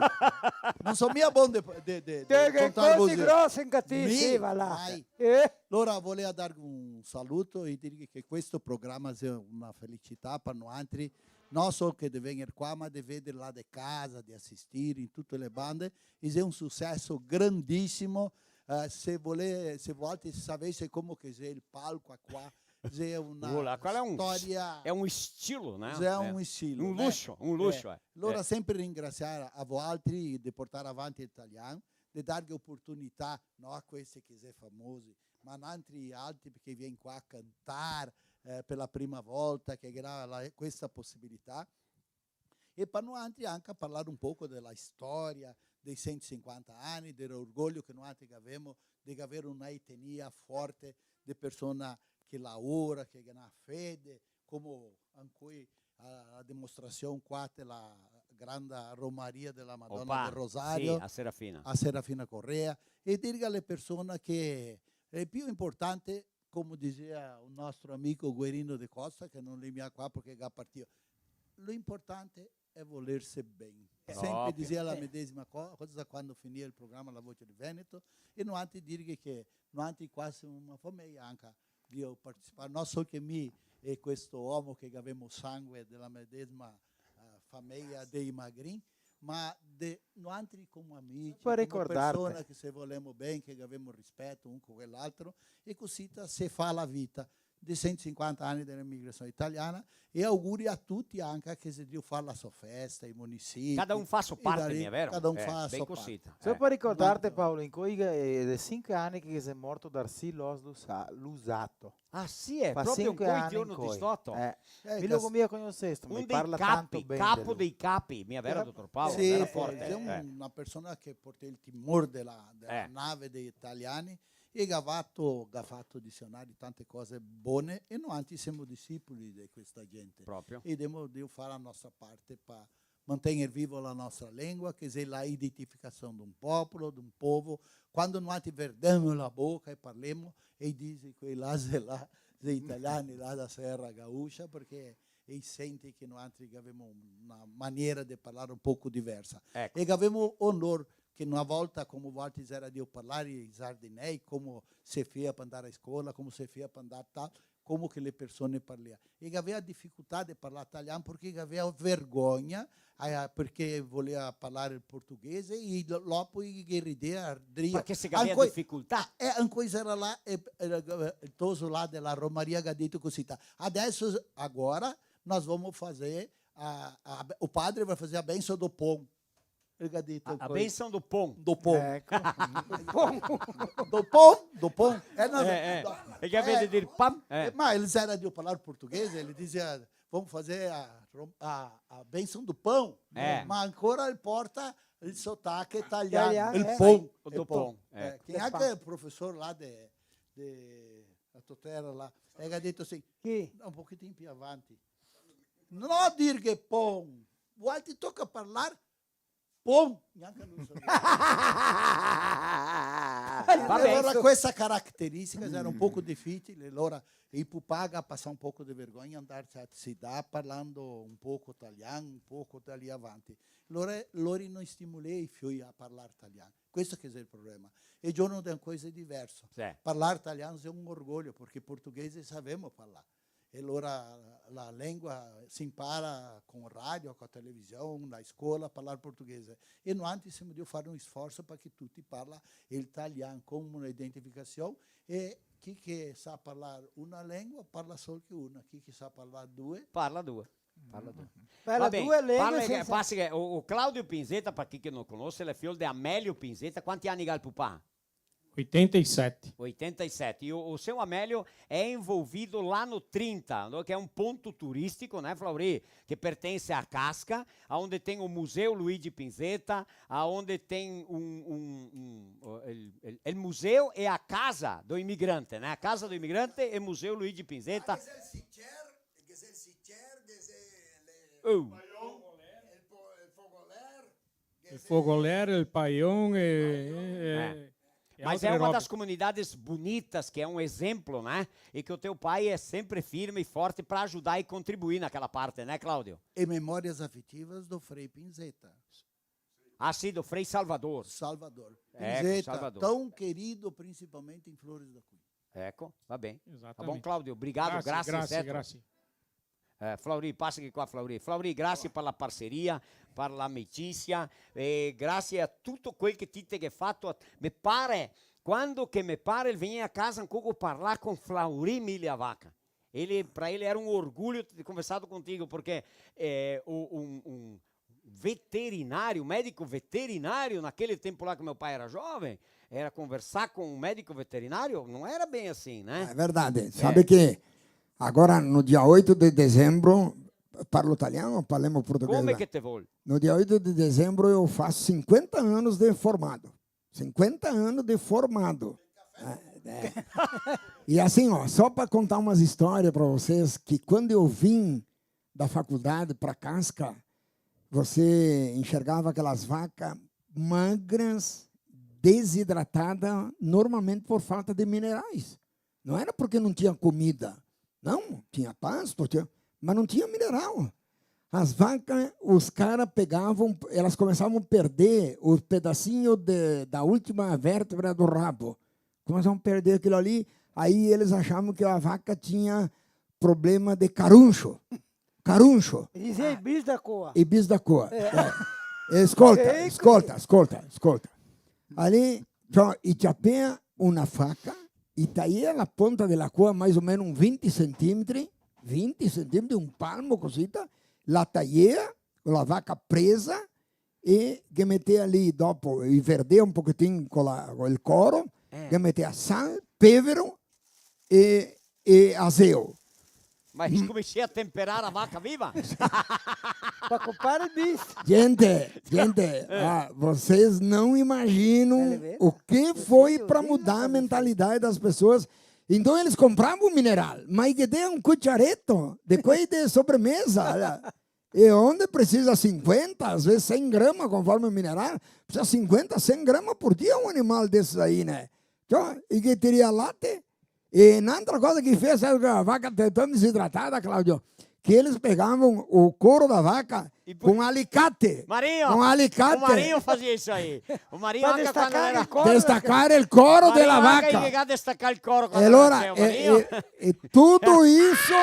No so mia bon de, de, de, de contar busie. Te che conti grose in cattivi, sì, va là. Mai. Eh? Alora, volea dar un saluto e dir che questo programa xe una felicità par noantri, no solo che de vegner qua, ma de veder là de casa, de asistir in tute le bande, e xe un suceso grandisimo. Eh, se volè, se voaltri savese come che xe el palco qua, xe una storia, xe un estilo, né? Xe un estilo, un luxo, un luxo, eh. Alora sempre ringrasiar a voaltri de portar avanti el talian, de darghe oportunità, no a questi che xe famosi, ma a noantri altri, parché vien qua a cantar, eh, par la prima volta, che ga la, questa posibilità. E par noantri anca parlar un poco de la storia dei sento sinquanta ani, de l'orgoglio che noantri gavemo de gaver una etnia forte, de persona che laora, che ga na fede, come ancoi a, a demostrasion qua de la granda Romaria de la Madona del Rosario, sì, a Serafina. A Serafina Corrêa, e dirghe a le persone che el pì inportante, come dixea un nostro amico Guerino de Costa, che no l'è mia qua parché ga partìo, lo inportante xe volerse ben. Eh. Sempre dixea la medesima co-, cosa quando finìa el programa La Voce del Veneto, e noantri dirghe che noantri qua semo una fameia anca de participar, no solo che mi e questo omo che gavemo sangue de la medesima, eh, fameia dei Magrin, ma de noantri come amici, come persone che se volemo ben, che gavemo rispeto un co quel'altro, e cosita se fa la vita de sento sinquanta ani de l'emigrasion italiana, e auguri a tuti anca che xe drio far la so festa, i munisipi. Cada un fa la so parte, mia vero? Cada un fa la so parte. Solo par ricordarte, Paolo, incoi, eh, xe sinque ani che xe morto Darcy Loss Lusa-, Luzzatto. Ah, sì, eh, proprio incoi, giorno disdoto. Eh, mi lo go mia cognosesto, mi parla tanto ben de lu. Un dei capi, capo dei capi, mia vero, dotor Paolo? Sì, vero, forte, xe un, una persona che porta el timor de la, de la nave dei italiani, e ga fato, ga fato disionari, tante cose bone, e noantri semo disipoli de questa gente. Proprio. E demo de far la nostra parte pa mantegner vivo la nostra lengua, che xe la identificasion d'un popolo, d'un povo. Quando noantri verdemo la boca e parlemo, e i dise, "Quei là xe là, xe italiani là da Serra Gaúcha", parché e i sente che noantri gavemo una maniera de parlar un poco diversa. Eco. E gavemo onor che na volta, come voaltri xera drio parlar, i sardinei, come se fea par andar a scola, come se fea par andar tal, come che le persone parlea. E gavea dificoltà de parlar talian parché gavea vergogna, eh, parché volea parlar el portoghese, e do-, dopo i ghe ridea drio. Parché se gavea dificoltà. Ancoi, eh, ancoi xera là, eh, eh, el toso là de la Romaria ga dito cosita: "Adeso, agora, nós vamos fazer a, a, o padre vai fazer a bênção do pão." El ga dito: "A, a benção do pão." Do pão. Eco. Pão. Do pão, do pão. Eh, no, eh, eh. E che vede dir pam? Eh, eh. Ma el xera drio parlar portoghese, el dixea, "Vamos fazer a, a, a benção do pão." Eh. Ma ancora el porta el sotaque italiano. Italiano, el pão. Do pão, eh. Che anca el profesor là de, de la to tera là, el ga dito sì. Chi? Un pochetin pì avanti. No dir che pon. Vualtri toca parlar pon, gnanca lu so. Va ben. Alora, questa carateristica era un poco dificile, alora i pupà ga pasà un poco de vergogna andar a cidà parlando un poco talian, un poco da lì avanti. Alora, lori no stimulea i fioi a parlar talian. Questo che xe el problema. E giorno de una cosa diverso. Sì. Parlar talian xe un orgoglio, parché portoghese savemo parlar. E alora la lengua se impara con radio, con television, na scola, a parlar portoghese. E noantri semo drio far un sforso par che tuti parla el talian come una identificasion. E chi che sa parlar una lengua, parla sol che una. Chi che sa parlar due, parla due. Parla due. Parla due lengue. Va ben, parla che, sensa pasa che o, o Claudio Pinzetta, par chi che no conosse, l'è fiol de Amelio Pinzetta. Quanti ani che ga el pupà? Oitenta e sete. Oitenta e sete. E o, o seu Amelio é envolvido lá no trinta, no? Que é um ponto turístico, né, Flaury? Que pertence a Casca, aonde tem o Museu Luigi Pinzetta, aonde tem um, um, um, o, el, el, el museu e a casa do imigrante, né? A casa do imigrante e Museu Luigi Pinzetta. Ah, que é o Siqueira, que é o Siqueira, que é o, oh, el po-, el Fogoler. El Fogoler, el Paion e, e, e altre robe. Eh. Mas é uma das comunidades bonitas, que é um exemplo, né? E que o teu pai é sempre firme e forte pra ajudar e contribuir naquela parte, né, Cláudio? E memórias afetivas do Frei Pinzetta. Ah, sim, do Frei Salvador. Salvador. É, com Pinzetta, Salvador. Tão querido, principalmente em Flores da Cunha. Eco, va ben. Esatamenti. Tá bom, Cláudio? Obrigado, grasie, grasie, grasie, certo? Grasie. Eh, Flaury, pasa qua, Flaury. Flaury, grasie par la parseria, par l'amicia, e grasie a tuto quel che ti te ghe fato. Me pare, quando che me pare, el vegnea a casa ancora a parlar con Flaury Migliavacca. Ele, pra ele era um orgulho ter conversado contigo, porque, eh, o, um, um, veterinário, médico veterinário, naquele tempo lá que meu pai era jovem, era conversar com um médico veterinário, não era bem assim, né? É verdade. É. Sabe que agora, no dia oito de dezembro, parlo italiano ou parlemo português? Come che te vol. No dia oito de dezembro eu faço cinquenta anos de formado. Cinquenta anos de formado. É, é. E assim, ó, só pra contar umas histórias pra vocês, que quando eu vim da faculdade pra Casca, você enxergava aquelas vacas magras, desidratadas, normalmente por falta de minerais. Não era porque não tinha comida. Não, tinha pasto, tinha, mas não tinha mineral. As vacas, os caras pegavam, elas começavam a perder o pedacinho de, da última vértebra do rabo. Começavam a perder aquilo ali, aí eles achavam que a vaca tinha problema de caruncho. Caruncho. E diz, "Ei, bis da coa." E bis da coa. É. É. Escolta, escolta, escolta, escolta. Ali, ciò, i ciapea una faca, i taia la ponta de la coa mais o meno un vinti centimetri, vinti centimetri, un palmo cosita, la taia, con la vaca presa, e ghe metea lì, dopo, i verdea un pochetin con la, con el coro, eh, ghe metea sal, pevero e, e aseo. Ma scominsia a temperar la vaca viva? Pra copar el bis. Gente, gente, ah, vocês não imaginam o que foi pra mudar a mentalidade das pessoas. Então eles compravam mineral, mas que deu um cuchareto, depois de sobremesa, olha. E onde precisa cinquenta, às vezes cem gramas, conforme o mineral, precisa cinquenta, cem gramas por dia um animal desses aí, né? Então, e que teria late? E n'altra cosa que fez, sabe, a vaca tá tão desidratada, Claudio, que eles pegavam o couro da vaca com alicate. Marinho, com alicate. O Marinho fazia isso aí. O Marinho, pra anca destacar quando era o couro. Destacar el coro de la vaca. Marinho anca che destacar el coro quando era, e alora, eh, Marinho. E, e tudo isso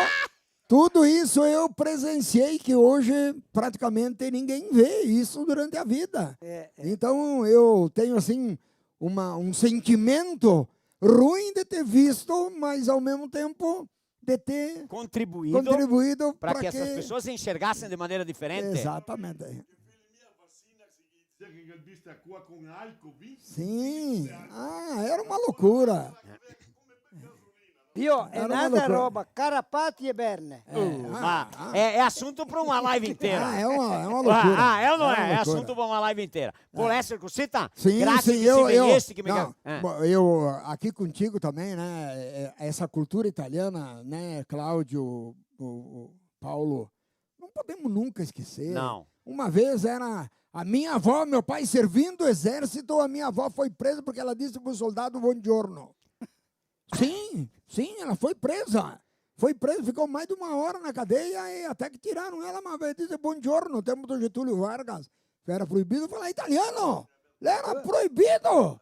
Tudo isso eu presenciei, que hoje praticamente ninguém vê isso durante a vida. É, é. Então, eu tenho, assim, uma, um sentimento ruim de ter visto, mas, ao mesmo tempo, de ter contribuído pra que essas pessoas enxergassem de maneira diferente. Exatamente. Sim. Ah, era uma loucura. Io, era una loucura. Carapati e berne. Eh, ah, ma ah. È, è assunto per una live intera. Ah, è una, è una loucura. Ah, ah, è o no è? È assunto per una live intera. Pol esser cosita? Sì, grazie che sì, sei vegnesti, che mi... No, eh. Bom, eu aqui contigo também, né? É, é, essa cultura italiana, né, Cláudio, o, o Paulo? Não podemos nunca esquecer. Não. Uma vez era a minha avó, meu pai servindo o exército, a minha avó foi presa porque ela disse pro soldado "buongiorno". Sim, sim, ela foi presa. Foi presa, ficou mais de uma hora na cadeia e até que tiraram ela, mas veio dizer "buongiorno", tempo do Getúlio Vargas, que era proibido falar italiano. Era proibido,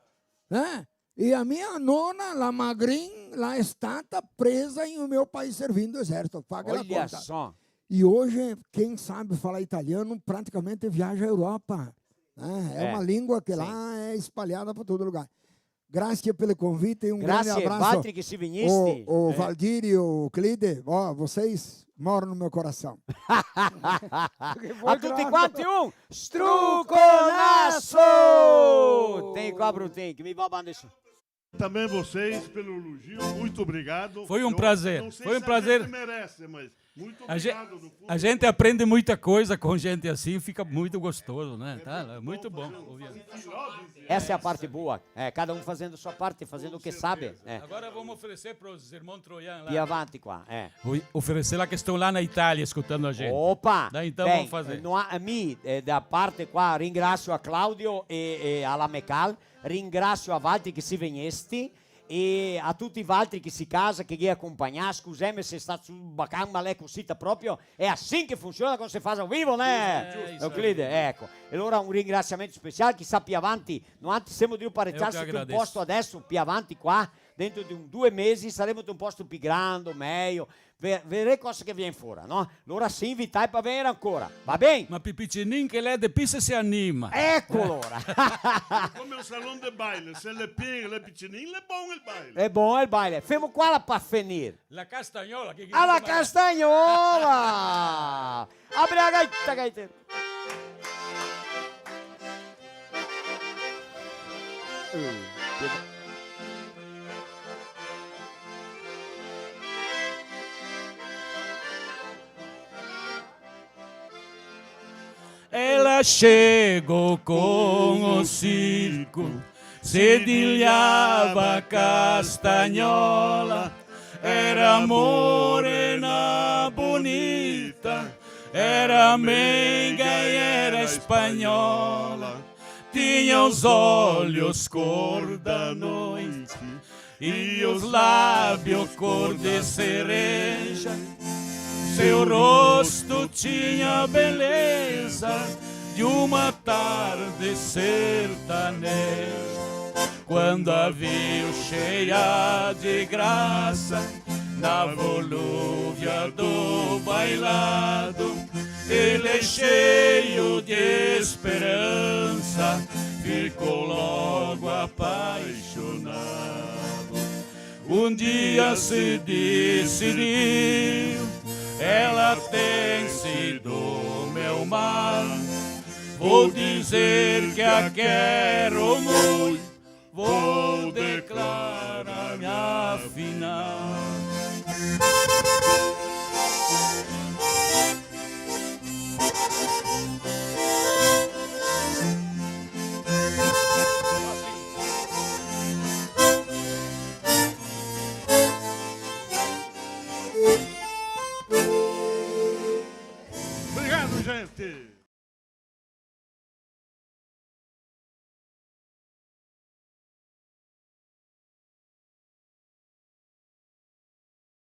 né? E a minha nona, la Magrin, la è stata presa em o meu país servindo o exército. Fa che la conta. Olha só. E hoje, quem sabe falar italiano praticamente viaja a Europa, né? É uma língua que lá é espalhada por todo lugar. Grazie per el convite e un grande abrazo. Grazie, valtri che si vegnisti. O, o Valdirio, o Clide, ó, vocês moram no meu coração. A tuti quanti un struconaso! Tem qua, Brutin, che mi va bando su. Também vocês pelo elogio, muito obrigado. Foi um prazer, foi um prazer. Eu não sei se a gente merece, mas muito obrigado do fundo do coração. A gente aprende muita coisa com gente assim, fica muito gostoso, né? Tá? É muito bom ouvir. Essa é a parte boa. É, cada um fazendo sua parte, fazendo o que sabe. Com certeza. É. Agora vamos oferecer pros irmãos troianos lá. Più avanti qua, eh. Vou oferecer lá que estão lá na Itália escutando a gente. Opa! Dai, então vamos fazer. Bem, no, a mi, eh, da parte qua ringrazio a Claudio e, e a la Mecal, ringrazio a valtri che si vegnesti e a tuti valtri che si casa, che ghe acompagnà. Scuseme se sta su bacan, ma l'è cosita proprio, è asin che funsiona quando se fa ao vivo, né? Eh, isso aí. Euclide, eco. E alora un ringrasiamento special, chisà pì avanti, noantri semo drio paregiarse un posto adeso, pì avanti qua, dentro de un due mesi saremo de un posto pì grando, mejo, ve-, vedrè cosa che vien fora, no? Alora sì invitai par vegner ancora, va ben? Ma pì picinin che l'è, de pì se anima. Eco alora. Come un salon de baile, se l'è pien, l'è picinin, l'è bon el baile. L'è bon el baile. Femo qua la par fenir. La castagnola, che... A la castagnola! Apri la gaita, gaitero. Ela chegou com o circo, se dedilhava castanhola, era morena bonita, era meiga e era espanhola. Tinha os olhos cor da noite e os lábios cor de cereja. Seu rosto tinha a beleza de uma tarde sertaneja. Quando a viu cheia de graça, na volúvia do bailado, ele, cheio de esperança, ficou logo apaixonado. Um dia se decidiu, ela tem sido meu mar. Vou dizer que a quero muito, vou declarar-me afinal. Obrigado, gente!